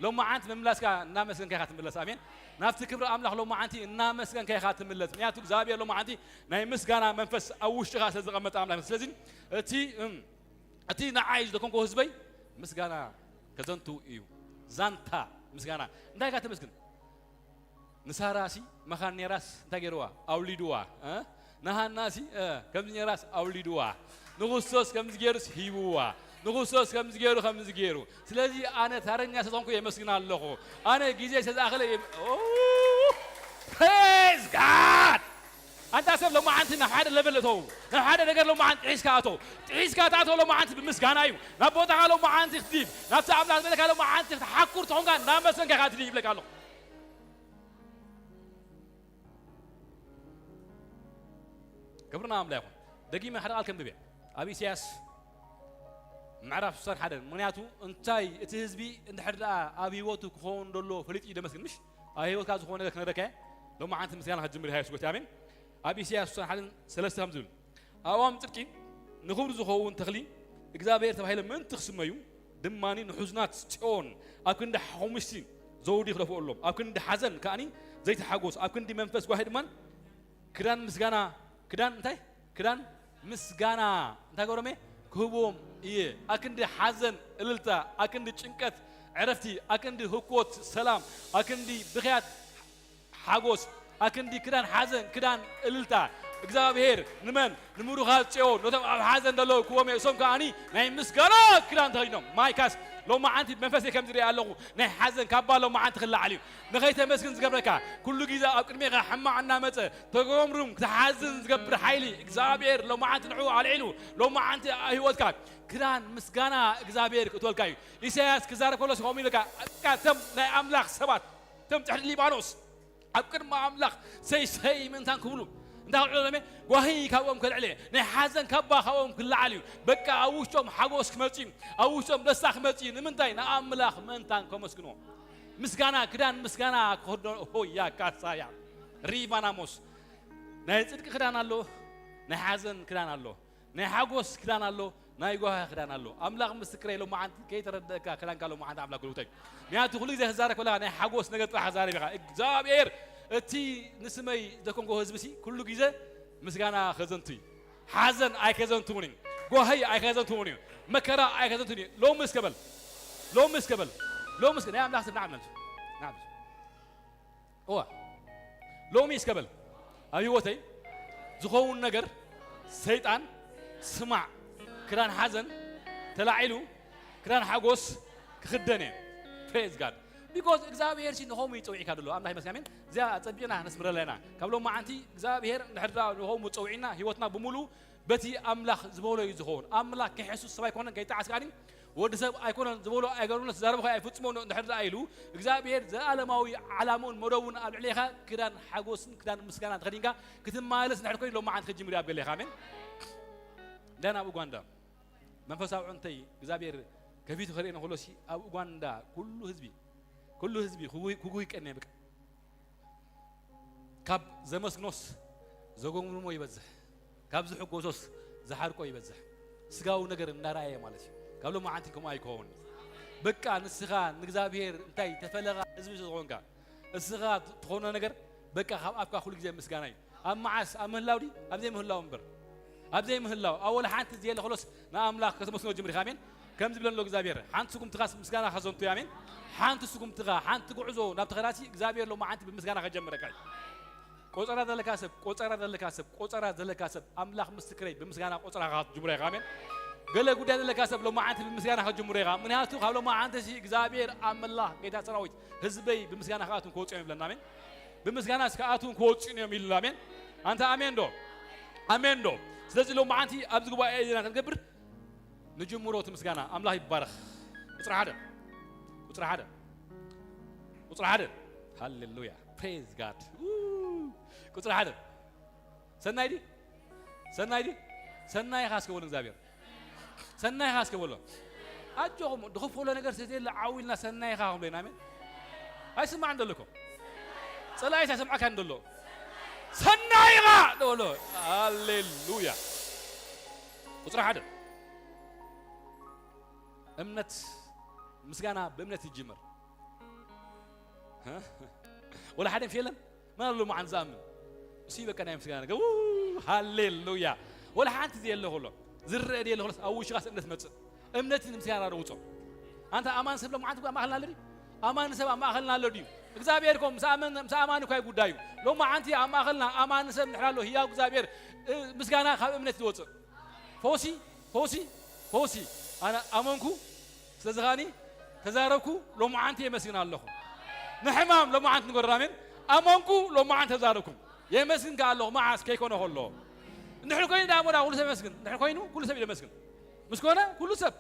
ሎማዓንቲ ምምላስካ እናመስገንካ ኢኻ ትምለስ። ኣሜን። ናብቲ ክብሪ ኣምላኽ ሎማዓንቲ እናመስገንካ ኢኻ ትምለስ። ምክንያቱ እግዚኣብሔር ሎማዓንቲ ናይ ምስጋና መንፈስ ኣብ ውሽጥኻ ስለ ዝቐመጠ ኣምላኽ። ስለዚ እቲ፣ እም፣ እቲ ንዓይ ዝደኮንኮ ህዝበይ ምስጋና ከዘንቱ እዩ። ዛንታ ምስጋና። እንታይ ኢኻ ተመስግን? ንሳራሲ መኻን ኔራስ እንታይ ገይርዋ? ኣውሊድዋ። እ? ንሃናሲ፣ እ፣ ከምዚ ኔራስ ኣውሊድዋ። ንክርስቶስ ከምዚ ገይሩስ ሂብዋ። ንክርስቶስ ከምዚ ገይሩ፣ ከምዚ ገይሩ። ስለዚ ኣነ ታረኛ ስለዝኾንኩ የመስግን ኣለኹ። ኣነ ግዜ ስለዝኣኸለ የም-፣ ኦ፣ praise God! ኣንታ ሰብ ሎማዓንቲ ናብ ሓደ ለቨል እተው። ናብ ሓደ ነገር ሎማዓንቲ ጥሒስካ ኣተው። ጥሒስካ ትኣተው ሎማዓንቲ ብምስጋና እዩ። ናብ ቦታኻ ሎማዓንቲ ክትድይብ። ናብቲ ኣምላኽ ዝበለካ ሎማዓንቲ ክትሓኩር ተኾንካ እናመስገንካ ኢኻ ትድይብ ይብለካ ኣለኹ። ክብርና ኣምላኽ ይኹን። ደጊመ ሓደ ቃል ከንብብ እየ። ኣብ ኢሳያስ ምዕራፍ ዕስራን ሓደን። ምኽንያቱ እንታይ እቲ ህዝቢ እንድሕር ደኣ ኣብ ህይወቱ ክኸውን ደሎ ፈሊጡ እዩ ደመስግን፣ ምሽ? ኣብ ህይወትካ ዝኾነ ነገር ክነግረካ እየ። ሎማዓንቲ ምስጋና ክትጅምር ኢኻ፣ የሱስ ጎይታ፣ ኣሜን። ኣብ ኢሳያስ ዕስራን ሓደን ሰለስተ ከም ዝብል፣ ኣብ እዋን ጽድቂ ንኽብሩ ዝኸውን ተኽሊ እግዚኣብሔር ተባሂሎም ምእንቲ ክስመዩ፣ ድማኒ ንሕዙናት ጽዮን ኣብ ክንዲ ሓሙሽቲ ዘውዲ ክደፍኦሎም፣ ኣብ ክንዲ ሓዘን ከኣኒ ዘይቲ ሓጎስ፣ ኣብ ክንዲ መንፈስ ጓሂ ድማን ክዳን ምስጋና፣ ክዳን እንታይ? ክዳን ምስጋና እንታይ ገብሮም እየ? ክህብዎም እየ። ኣብ ክንዲ ሓዘን እልልታ፣ ኣብ ክንዲ ጭንቀት ዕረፍቲ፣ ኣብ ክንዲ ህኮት ሰላም፣ ኣብ ክንዲ ብኽያት ሓጎስ፣ ኣብ ክንዲ ክዳን ሓዘን፣ ክዳን እልልታ። እግዚኣብሔር ንመን? ንምሩኻት ጽዮን፣ ነቶም ኣብ ሓዘን ዘለዉ ክዎም እየ። እሶም ከኣኒ ናይ ምስጋና ክዳን ተኸዲኖም። ማይካስ፣ ሎማዓንቲ መንፈሰይ ከም ዝርኢ ኣለኹ። ናይ ሓዘን ካባ ሎማዓንቲ ክለዓል እዩ። ንኸይተመስግን ዝገብረካ፣ ኩሉ ግዜ ኣብ ቅድሜኻ ሕማቕ እናመጸ፣ ተጎምሩም ክትሓዝን ዝገብር ሓይሊ እግዚኣብሔር ሎማዓንቲ ንዕኡ ኣልዒሉ፣ ሎማዓንቲ ኣብ ህይወትካ ክዳን ምስጋና እግዚኣብሔር ክእትወልካ እዩ። ኢሳያስ ክዛረብ ከሎ ከምኡ ኢልካ፣ በቃ፣ እቶም ናይ ኣምላኽ ሰባት፣ እቶም ትሕቲ ሊባኖስ፣ ኣብ ቅድሚ ኣምላኽ ሰይ ሰይ ምእንታን ክብሉ፣ እንታይ ክብሉ ለመ? ጓሂ ካብኦም ከልዕል እየ። ናይ ሓዘን ካባ ካብኦም ክለዓል እዩ። በቃ ኣብ ውሽጦም ሓጎስ ክመጽእ እዩ። ኣብ ውሽጦም ደስታ ክመጽእ እዩ። ንምንታይ? ንኣምላኽ ምእንታን ከመስግንዎ። ምስጋና፣ ክዳን ምስጋና ክኽደኑ፣ ሆያ ካሳያ፣ ሪቫናሞስ። ናይ ጽድቂ ክዳን ኣሎ፣ ናይ ሓዘን ክዳን ኣሎ። ናይ ሓጎስ ክዳን ኣሎ፣ ናይ ጓሂ ክዳን ኣሎ። ኣምላኽ ምስክረይ፣ ሎማዓንቲ ከይተረደእካ ክዳንካ ሎማዓንቲ ኣምላኽ ግልውጠይ። ምክንያቱ ኩሉ ግዜ ክዛረብ ከለኻ ናይ ሓጎስ ነገር ጥራሕ ክዛረብ ኢኻ። እግዚኣብሔር እቲ ንስመይ ዘኮንኮ ህዝቢ ሲ ኩሉ ግዜ ምስጋና ከዘንቱ እዩ። ሓዘን ኣይከዘንትውን እዩ። ጓሂ ኣይከዘንትውን እዩ። መከራ ኣይከዘንትውን እዩ። ሎሚ እስከ በል። ሎሚ እስከ በል። ሎሚ እስከ ናይ ኣምላኽ ስም ንዓመል። ንዓመል። እዋ፣ ሎሚ እስከ በል፣ ኣብ ህይወተይ ዝኸውን ነገር ሰይጣን ስማዕ፣ ክዳን ሓዘን ተላዒሉ ክዳን ሓጎስ ክኽደን እየ። Praise God። Because እግዚኣብሔር ሲ ንኸምኡ እዩ ጸዊዕካ ዘሎ። ኣምላኽ ይመስገን። ኣሜን። እዚኣ ጸቢቕና ነስምረላ ኢና። ካብ ሎማዓንቲ እግዚኣብሔር እንድሕር ደኣ ንኸምኡ ጸዊዕና ህይወትና ብምሉእ በቲ ኣምላኽ ዝበሎ እዩ ዝኸውን። ኣምላኽ ከይሕሱ ሰብ ኣይኮነን፣ ከይጠዓስ ከኣኒ ወዲ ሰብ ኣይኮነን፣ ዝበሎ ኣይገብሮን፣ ዝዛረቦ ኣይፍጽሞን እንድሕር ደኣ ኢሉ እግዚኣብሔር ዘለኣለማዊ ዓላምኡን መደቡን ኣብ ልዕሌኻ ክዳን ሓጎስን ክዳን ምስጋናን ተኸዲንካ ክትመላለስ እንድሕር ኮይኑ ሎማዓንቲ ክጅምር እዩ ኣብ ገሌኻ። ኣሜን። ደን ኣብ ኡጋንዳ መንፈሳዊ ዕንተይ እግዚኣብሔር ከፊቱ ከርእየና ከሎ ሲ ኣብ ኡጋንዳ ኩሉ ህዝቢ፣ ኩሉ ህዝቢ ክጉይ፣ ክጉይ ቀንየ በቃ። ካብ ዘመስግኖስ ዘጎምርሞ ይበዝሕ፣ ካብ ዝሕጎሶስ ዝሓርቆ ይበዝሕ። ስጋዊ ነገር እንዳረኣየ ማለት እዩ። ካብ ሎማዓንቲ ከምኡ ኣይከውን። በቃ ንስኻ ንእግዚኣብሔር እንታይ ተፈለኻ ህዝቢ ዝኾንካ፣ እስኻ ትኾኖ ነገር በቃ ካብ ኣፍካ ኩሉ ግዜ ምስጋና እዩ። ኣብ መዓስ? ኣብ ምህላው ድዩ? ኣብ ዘይምህላው እምበር። ኣብ ዘይምህላው፣ ኣብ ወላ ሓንቲ ዘየለ ከሎስ ንኣምላኽ ከተመስግኖ ጅምር ኢኻ። ኣሜን። ከምዚ ብለን ኣሎ እግዚኣብሔር፣ ሓንቲ ስጉምትኻስ ምስጋና ከዘንቱ እዩ። ኣሜን። ሓንቲ ስጉምትኻ፣ ሓንቲ ጉዕዞ ናብ ተኸዳሲ እግዚኣብሔር ሎማዓንቲ ብምስጋና ከጀምረካ እዩ። ቆጸራ ዘለካ ሰብ፣ ቆጸራ ዘለካ ሰብ፣ ቆጸራ ዘለካ ሰብ፣ ኣምላኽ ምስክረይ ብምስጋና ቆጸራኻ ክትጅምሮ ኢኻ። ኣሜን። ገለ ጉዳይ ዘለካ ሰብ ሎማዓንቲ ብምስጋና ክትጅምሮ ኢኻ። ምክንያቱ ካብ ሎማዓንቲ ሲ እግዚኣብሔር ኣምላኽ ጌታ ሰራዊት ህዝበይ ብምስጋና ክኣትውን ክወጽኡን ይብለና። ኣሜን። ብምስጋና ክኣትውን ክወጽኡን እዮም ኢሉና። ኣሜን። ኣንታ ኣሜን ዶ? ኣሜን ዶ? ስለዚ ሎማዓንቲ ኣብዚ ጉባኤ ኢና ክንገብር ንጅምሮ እቲ ምስጋና። ኣምላኽ ይባረኽ። ቁጽሪ ሓደ። ቁጽሪ ሓደ። ቁጽሪ ሓደ። ሃሌሉያ። Praise God። ኡ። ቁጽሪ ሓደ። ሰናይ ድዩ? ሰናይ ድዩ? ሰናይ ኢኻ እስከ በሉ እግዚኣብሔር። ሰናይ ኢኻ እስከ በሎ። ኣጆኹም፣ ድኽፈሎ ነገር ስለ ዘየለ ዓው ኢልና ሰናይ ኢኻ ክንብሎ ኢና። ኣሜን። ኣይስማዕን ደሎ እኮ። ጸላኢስ ኣይሰምዓካን ደሎ። ሰናይ ኢኻ ዶ በሎ። ሃሌሉያ። ቁጽሪ ሓደ። እምነት፣ ምስጋና ብእምነት ይጅምር። ወላ ሓደ ምሽ የለን። መን ኣሎ መዓን ዝኣምን? እሱ በቃ ናይ ምስጋና ነገር። ው፣ ሃሌሉያ። ወላ ሓንቲ ዘየለ ከሎ፣ ዝረአ ዘየለ ከሎስ ኣብ ውሽኻስ እምነት መጽእ። እምነት ንምስጋና ዶ ውጾ። ኣንታ ኣማን ሰብ ሎማዓንቲ እኮ ኣብ ማእኸልና ኣሎ ድዩ? ኣማን ሰብ ኣብ ማእኸልና ኣሎ ድዩ? እግዚኣብሔር እኮ ምስ ኣመን-፣ ምስ ኣማን እኮ ኣይጉዳዩ። ሎማዓንቲ ኣብ ማእኸልና ኣማን ሰብ እንድሕር ኣሎ፣ ህያው እግዚኣብሔር፣ እ፣ ምስጋና ካብ እምነት ዝወጽእ። ፈውሲ፣ ፈውሲ፣ ፈውሲ። ኣነ ኣመንኩ፣ ስለዚ ኸኣኒ ተዛረብኩ፣ ሎማዓንቲ የመስግን ኣለኹ። ንሕማም ሎማዓንቲ ንገር፣ ኣሜን። ኣመንኩ፣ ሎማዓንቲ ተዛረብኩ። የመስግን ከኣ ኣለኹ፣ መዓስ ከይኮነ ከሎ። እንድሕር ኮይኑ ደኣ እሞ ደኣ ኩሉ ሰብ የመስግን። እንድሕር ኮይኑ ኩሉ ሰብ የመስግን። ምስ ኮነ ኩሉ ሰብ፣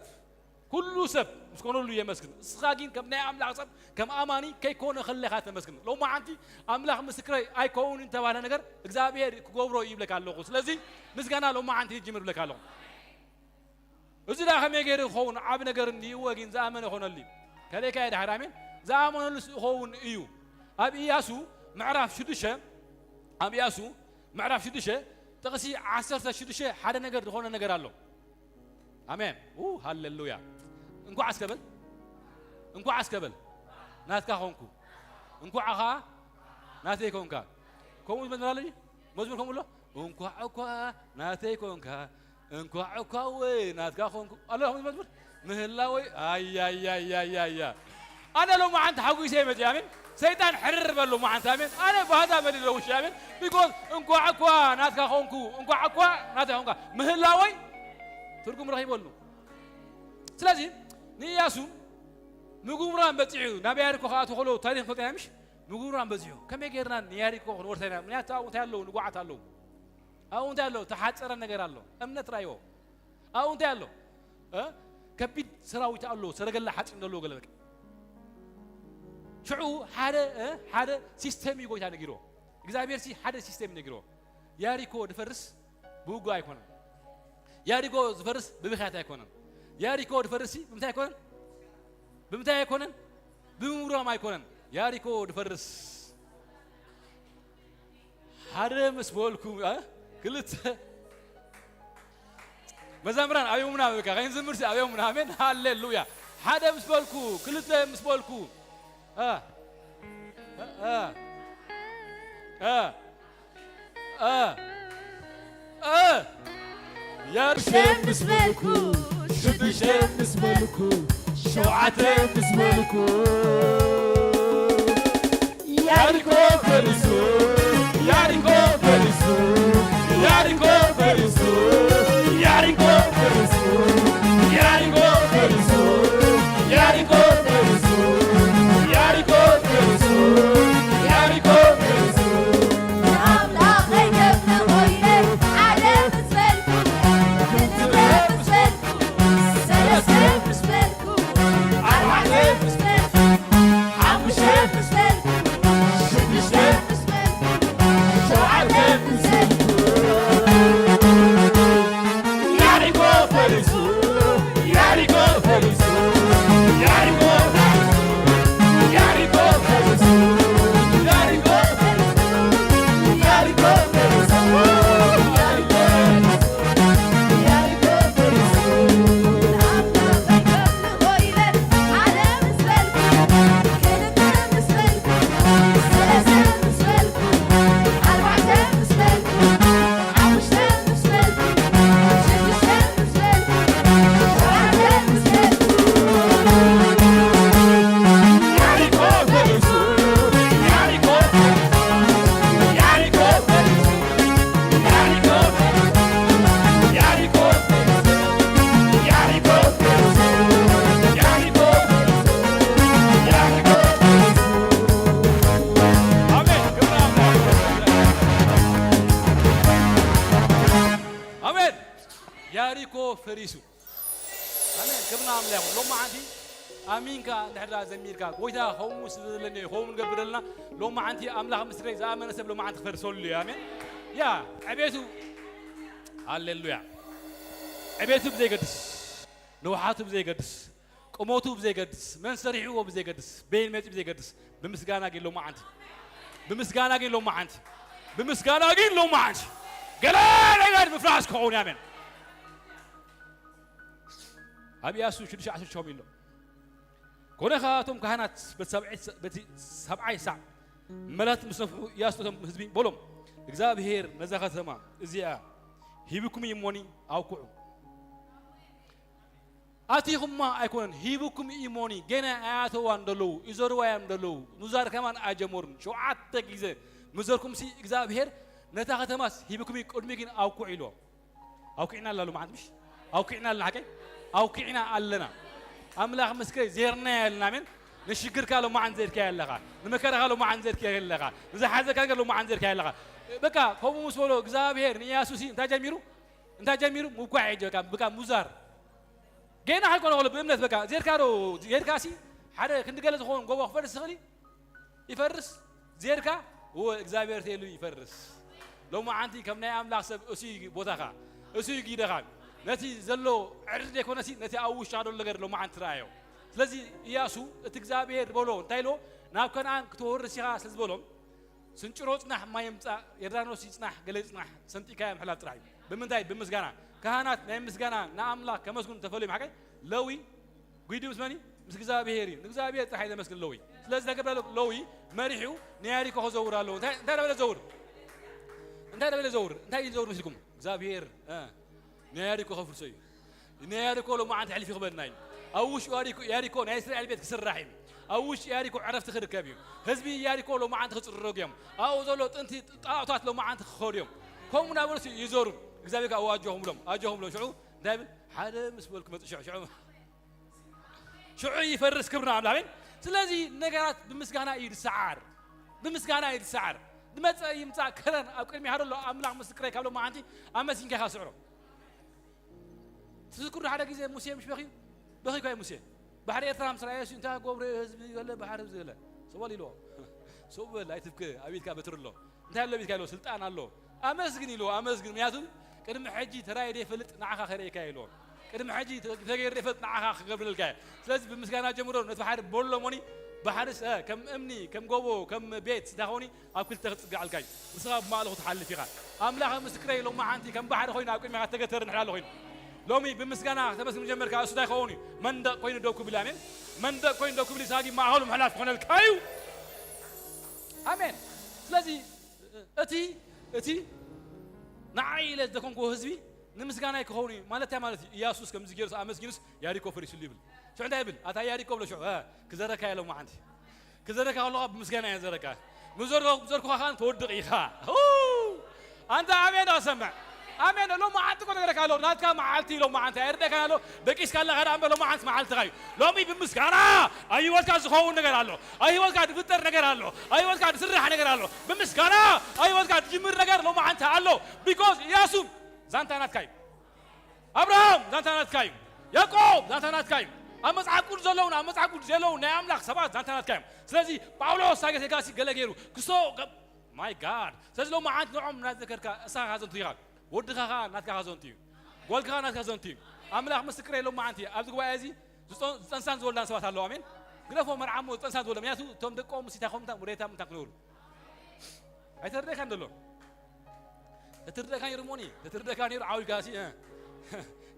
ኩሉ ሰብ ምስ ኮነሉ የመስግን። እስኻ ግን ከም ናይ ኣምላኽ ሰብ፣ ከም ኣማኒ ከይኮነ ከለኻ ተመስግን። ሎማዓንቲ ኣምላኽ ምስክረይ ኣይከውንን ዝተባህለ ነገር እግዚኣብሔር ክገብሮ እዩ ይብለካ ኣለኹ። ስለዚ ምስጋና ሎማዓንቲ ይጅምር ይብለካ ኣለኹ። እዚ ደኣ ከመይ ገይሩ ክኸውን? ዓቢ ነገር እንድዩ፣ እወ ግን ዝኣመነ ይኾነሉ እዩ። ከደይካ እየ ድሓር፣ ኣሜን። ዝኣመነሉስ ይኸውን እዩ። ኣብ ኢያሱ ምዕራፍ ሽዱሽተ፣ ኣብ ኢያሱ ምዕራፍ ሽዱሽተ ጥቕሲ ዓሰርተ ሽዱሽተ ሓደ ነገር ዝኾነ ነገር ኣሎ። ኣሜን። ኡ፣ ሃሌሉያ። እንኳዕ እስከ በል፣ እንኳዕ እስከ በል፣ ናትካ ኾንኩ። እንኳዕ ኸኣ ናተይ ኮንካ። ከምኡ መዝሙር ኣሎ ድዩ? መዝሙር ከምኡ ኣሎ? እንኳዕ እኳ ናተይ ኮንካ፣ እንኳዕ እኳ ወይ ናትካ ኮንኩ። ኣሎ ከምኡ መዝሙር? ምህላወይ፣ ኣያያያያያ። ኣነ ሎማዓንቲ ሓጒሰ እየ መጺአ፣ ኣሜን። ሰይጣን ሕርር በል ሎማዓንቲ፣ ኣሜን። ኣነ ባህታ መሊለ ውሽጢ፣ ኣሜን። ቢኮዝ እንኳዕ እኳ ናትካ ኮንኩ፣ እንኳዕ እኳ ናትካ ኮንካ። ምህላወይ ትርጉም ረኺበሉ። ስለዚ ንኢያሱ ምጉምራን በጺሑ ናብ ያሪኮ ክኣቱ ከሎ ታሪኽ ፈልጠና ምሽ? ምጉምራን በጺሑ። ከመይ ጌርና ንያሪኮ ክንወርሳ ኢና? ምክንያቱ ኣብኡ እንታይ ኣለዉ? ንጉዓት ኣለዉ። ኣብኡ እንታይ ኣሎ? ተሓጸረ ነገር ኣሎ። እምነት ራእይዎ። ኣብኡ እንታይ ኣሎ? እ? ከቢድ ሰራዊት ኣሎ፣ ሰረገላ ሓጺን ዘለዎ ገለ በቃ። ሽዑ ሓደ፣ እ? ሓደ ሲስተም እዩ ጎይታ ነጊርዎ። እግዚኣብሔር ሲ ሓደ ሲስተም እዩ ነጊርዎ። ያሪኮ ድፈርስ ብውግእ ኣይኮነን። ያሪኮ ዝፈርስ ብብኽያት ኣይኮነን። ያሪኮ ድፈርስ ሲ ብምንታይ ኣይኮነን? ብምንታይ ኣይኮነን? ብምጉራም ኣይኮነን። ያሪኮ ድፈርስ ሓደ ምስ በልኩ፣ እ? ክልተ መዘምራን ኣብዮምና፣ በቃ ከይንዝምር ሲ ኣብዮምና። ኣሜን፣ ሃሌሉያ። ሓደ ምስ በልኩ፣ ክልተ ምስ በልኩ፣ እ፣ እ፣ እ፣ እ፣ እ፣ እ። ያርሸ ምስ በልኩ፣ ሽዱሽተ ምስ በልኩ፣ ሸውዓተ ምስ በልኩ፣ ያሪኮ ፈሪሱ፣ ያሪኮ ፈሪሱ፣ ያሪኮ ፈሪሱ፣ ያሪኮ ፈሪሱ፣ ያሪኮ ፈሪሱ፣ ያሪኮ ፈሪሱ፣ ያሪኮ ፈሪሱ፣ ያሪኮ ፈሪሱ። ንኣምላኸይ ክብሪ ኮይነ፣ ሓደ ምስ በልኩ፣ ክልተ ምስ በልኩ፣ ሰለስተ ምስ በልኩ፣ ኣርባዕተ ምስ በልኩ፣ ሓሙሽተ ምስ በልኩ፣ ሽዱሽተ ምስ በልኩ፣ ሸውዓተ ምስ በልኩ፣ ያሪኮ ፈሪሱ፣ ያሪኮ ፈሪሱ፣ ያሪኮ ፈሪሱ፣ ያሪኮ ፈሪሱ፣ ያሪኮ ፈሪሱ፣ ያሪኮ ፈሪሱ፣ ያሪኮ ፈሪሱ። ኣሜን። ያሪኮ ፈሪሱ። ኣሜን። ክብሪ ንኣምላኽ ይኹን። ሎማዓንቲ ኣሚንካ እንድሕር ደኣ ዘሚርካ፣ "ጎይታ፣ ከምኡ ስለ ዘለኒ እዩ፣ ከምኡ ንገብረልና." ሎማዓንቲ ኣምላኽ ምስለይ ዝኣመነ ሰብ ሎማዓንቲ ክፈርሰሉ እዩ። ኣሜን። ያ፣ ዕቤቱ፣ ሃሌሉያ። ዕቤቱ ብዘይገድስ፣ ንውሓቱ ብዘይገድስ፣ ቁመቱ ብዘይገድስ፣ መን ሰሪሕዎ ብዘይገድስ፣ በይን መጺኡ ብዘይገድስ፣ ብምስጋና ግን ሎማዓንቲ፣ ብምስጋና ግን ሎማዓንቲ፣ ብምስጋና ግን ሎማዓንቲ፣ ገለ ነገር ምፍራስ ክኸውን። ኣሜን። ኣብ ኢያሱ ሽዱሽተ ዓሰርተ ሸሞንተ ኣሎ። ኮነ ኸኣ እቶም ካህናት በቲ ሰብዓይ በቲ ሰብዓይ ሳዕ መላእክት ምስ ነፍሑ ኢያሱ ነቶም ህዝቢ በሎም፣ እግዚኣብሄር ነዛ ኸተማ እዚኣ ሂብኩም እዩ እሞኒ ኣውክዑ። ኣቲኹማ ኣይኮነን፣ ሂብኩም እዩ እሞኒ። ገና ኣይኣተዋን ደለዉ፣ ይዞርዋ እዮም ደለዉ። ምዛር ከማን ኣይጀመሩን። ሸውዓተ ግዜ ምዘርኩምሲ እግዚኣብሄር ነታ ኸተማስ ሂብኩም እዩ፣ ቅድሚ ግን ኣውክዑ ኢልዎ። ኣውኪዕና ኣላ ሎማዓንቲ ምሽ? ኣውኪዕና ኣላ ሓቀይ? ኣውኪዕና ኣለና። ኣምላኽ ምስክረይ ዜርና ኣለና። ኣሜን። ንሽግርካ ሎማዓንቲ ዘርካ ኣለኻ። ንመከራኻ ሎማዓንቲ ዘርካ ኣለኻ። ንዝሓዘካ ነገር ሎማዓንቲ ዘርካ ኣለኻ። በቃ ከምኡ ምስ በሎ እግዚኣብሔር ንኢያሱሲ እንታይ ጀሚሩ? እንታይ ጀሚሩ? ምውኳዕ ጀካ በቃ ሙዛር። ጌና ሃይኮነ ብእምነት በቃ ዜርካ ዶ ዜርካሲ ሓደ ክንዲ ገለ ዝኾን ጎቦ ክፈርስ ዝኽእል እዩ? ይፈርስ ዜርካ እወ እግዚኣብሔር ተሉ ይፈርስ። ሎማዓንቲ ከም ናይ ኣምላኽ ሰብ እሱ እዩ ቦታኻ፣ እሱ እዩ ጊደኻ። ነቲ ዘሎ ዕርዲ ዘይኮነሲ ነቲ ኣብ ውሽጥኻ ዘሎ ነገር ሎማዓንቲ ትረኣዮ። ስለዚ ኢያሱ እቲ እግዚኣብሔር ዝበሎ እንታይ ኢልዎ? ናብ ከነኣን ክትወርስ ኢኻ ስለ ዝበሎም ስንጭሮ ጽናሕ ማይ ምጻእ ዮርዳኖስ ይጽናሕ ገለ ይጽናሕ ሰምጢካ ምሕላፍ ጥራሕ እዩ። ብምንታይ? ብምስጋና። ካህናት ናይ ምስጋና ንኣምላኽ ከመስግኑ ተፈልዮም ሓቀይ ለዊ ጉዲኡ ምስ መን እዩ? ምስ እግዚኣብሔር እዩ። ንእግዚኣብሔር ጥራሕ እዩ ዘመስግን ለዊ። ስለዚ እንታይ ገብረ ለዊ መሪሑ ንያሪኮ ክዘውር ኣለዎ። እንታይ እንታይ ደበለ ዘውር እንታይ ደበለ ዘውር እንታይ እዩ ዘውር ምስልኩም እግዚኣብሔር ንያሪኮ ከፍርሶ እዩ። ንያሪኮ ሎማዓንቲ ሕልፊ ክበልና እዩ። ኣብ ውሽጢ ያሪኮ ያሪኮ ናይ እስራኤል ቤት ክስራሕ እዩ። ኣብ ውሽጢ ያሪኮ ዕረፍቲ ክርከብ እዩ። ህዝቢ ያሪኮ ሎማዓንቲ ክፅረጉ እዮም። ኣብኡ ዘሎ ጥንቲ ጣዖታት ሎማዓንቲ ክኸዱ እዮም። ከምኡ እናበሉ ይዞሩ። እግዚኣብሔር ከዓ ኣጆኹም ብሎም ኣጆኹም ብሎም ሽዑ እንታይ ብል ሓደ ምስ በልኩ መፅ ሽዑ ሽዑ ሽዑ ይፈርስ ክብርና ኣምላኽ። ኣሜን። ስለዚ ነገራት ብምስጋና እዩ ዝሰዓር፣ ብምስጋና እዩ ዝሰዓር። ዝመፀ ይምፃእ ከረን ኣብ ቅድሚ ሃደሎ ኣምላኽ ምስክረይ ካብ ሎማዓንቲ ኣመስጊንካ ኢኻ ስዕሮ። ትዝክሩ ሓደ ግዜ ሙሴ ምሽ በኺዩ በኺኳ እዩ ሙሴ ባሕሪ ኤርትራ ምስ ረኣየ እንታይ ገብረ ህዝቢ ገለ ባሕሪ ዝገለ ሰበል ኢልዎ ሰበል ኣይትብክ ኣብትካ በትር ኣሎ እንታይ ኣሎ ቤትካ ኢልዎ ስልጣን ኣሎ ኣመስግን ኢልዎ ኣመስግን ምክንያቱ ቅድሚ ሕጂ ተራየ ዘይፈልጥ ንዓኻ ከርእየካ ኢልዎ ቅድሚ ሕጂ ተገይሩ ዘይፈልጥ ንዓኻ ክገብረልካ እየ ስለዚ ብምስጋና ጀምሮ ነቲ ባሕሪ በሎ ሞኒ ባሕርስ ከም እምኒ ከም ጎቦ ከም ቤት እንታይ ኾኒ ኣብ ክልተ ክጽጋዓልካ እዩ። ንስኻ ብማእለኹ ትሓልፍ ኢኻ። ኣምላኽ ምስክረይ ሎሚ ሓንቲ ከም ባሕሪ ኮይኑ ኣብ ቅድሚኻ ተገተረ ንሕላለ ኮይኑ። ሎሚ ብምስጋና ከተመስግን ጀመርካ እሱ እንታይ ኸውን እዩ? መንደቕ ኮይኑ ደው ክብል ኣሜን። መንደቕ ኮይኑ ደው ክብል ይሳጊ ማእኸሉ ምሕላፍ ክኾነልካ እዩ። ኣሜን። ስለዚ እቲ እቲ ንዓይ ኢለ ዝደከምኩዎ ህዝቢ ንምስጋናይ ክኸውን እዩ ማለት እንታይ ማለት እዩ? ኢያሱስ ከምዚ ገይሩስ ኣመስጊኑስ ያሪኮ ፈሪሱሉ ይብል። ሽዑ እንታይ ይብል? ኣታ ያሪኮ ብሎ ሽዑ ክዘረካ እየ ሎሚ ሓንቲ ክዘረካ ከለኻ ብምስጋና እየ ዘረካ። ምዘርኩኻ ኸን ትወድቕ ኢኻ። ኣንታ ኣሜን ኣሰምዕ። ኣሜን ሎም መዓልቲ እኮ ነገረካ ኣሎ። ናትካ መዓልቲ ሎም መዓልቲ ኣይርደካ ኣሎ። ደቂስካ ኣለኻ ደኣ እምበር ሎም መዓልቲ መዓልትኻ እዩ። ሎሚ ብምስጋና ኣብ ህይወትካ ዝኸውን ነገር ኣሎ። ኣብ ህይወትካ ዝፍጠር ነገር ኣሎ። ኣብ ህይወትካ ዝስራሕ ነገር ኣሎ። ብምስጋና ኣብ ህይወትካ ዝጅምር ነገር ሎም መዓልቲ ኣሎ። ቢኮዝ ኢያሱ ዛንታ ናትካ እዩ። ኣብርሃም ዛንታ ናትካ እዩ። ያዕቆብ ዛንታ ናትካ እዩ። ኣብ መጽሓፍ ቅዱስ ዘለውን ኣብ መጽሓፍ ቅዱስ ዘለውን ናይ ኣምላኽ ሰባት ዛንታ ናትካ እዮም። ስለዚ ጳውሎስ ሳገት የጋሲ ገለ ገይሩ ክስቶ ማይ ጋድ ስለዚ ሎም መዓልቲ ንዖም እናዘከርካ እሳኻ ካዘንቱ ኢኻ ወድኻ ኸዓ ናትካ ካዘንቱ እዩ። ጓልካ ኸዓ ናትካ ካዘንቱ እዩ። ኣምላኽ ምስክረይ ሎም መዓልቲ ኣብዚ ጉባኤ እዚ ዝፀንሳን ዝወልዳን ሰባት ኣለዋ ኣሜን። ግደፎ መርዓሞ ዝፀንሳን ዝወልዳን ምክንያቱ እቶም ደቆም ምስታ ከምታ ውሬታ ምንታ ክነብሩ ኣይተርደካን ዘሎ ተትርደካ ነይሩ ሞኒ ተትርደካ ነይሩ ዓዊልካ ሲ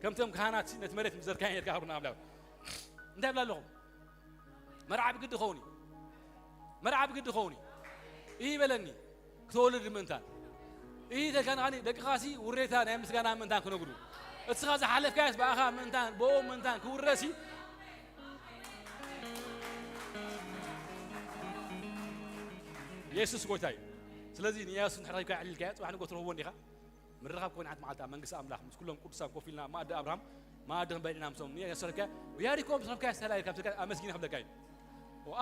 ከምቶም ካህናት ነቲ መሬት ምዘርካ ነርካ ክብርና ኣምላኽ እንታይ ብላ ኣለኹም መርዓ ብግዲ ኸውን እዩ መርዓ ብግዲ ኸውን እዩ ይህ በለኒ ክትወልድ ምእንታን ይህ ተልካን ኻኒ ደቅኻ ሲ ውሬታ ናይ ምስጋና ምእንታን ክነግሩ እትስኻ ዝሓለፍካያስ ብኣኻ ምእንታን ብኦም ምእንታን ክውረስ እዩ የሱስ ጎይታ እዩ ስለዚ ንያሱ ንሕራይካ ዕሊልካ ጽባሕ ንጎ ትረኽቦ እንዲኻ ምርኻብ ኮነ ሓንቲ መዓልቲ ኣብ መንግስቲ ኣምላኽ ምስ ኩሎም ቅዱሳን ኮፍ ኢልና ማእዲ ኣብርሃም ማእዲ ክንበል ኢና ምሶም ንያሱ ረካ ያሪኮ ምስ ረብካ ሰላ ኢልካ ብትልካ ኣመስጊነ ክብለካ እዩ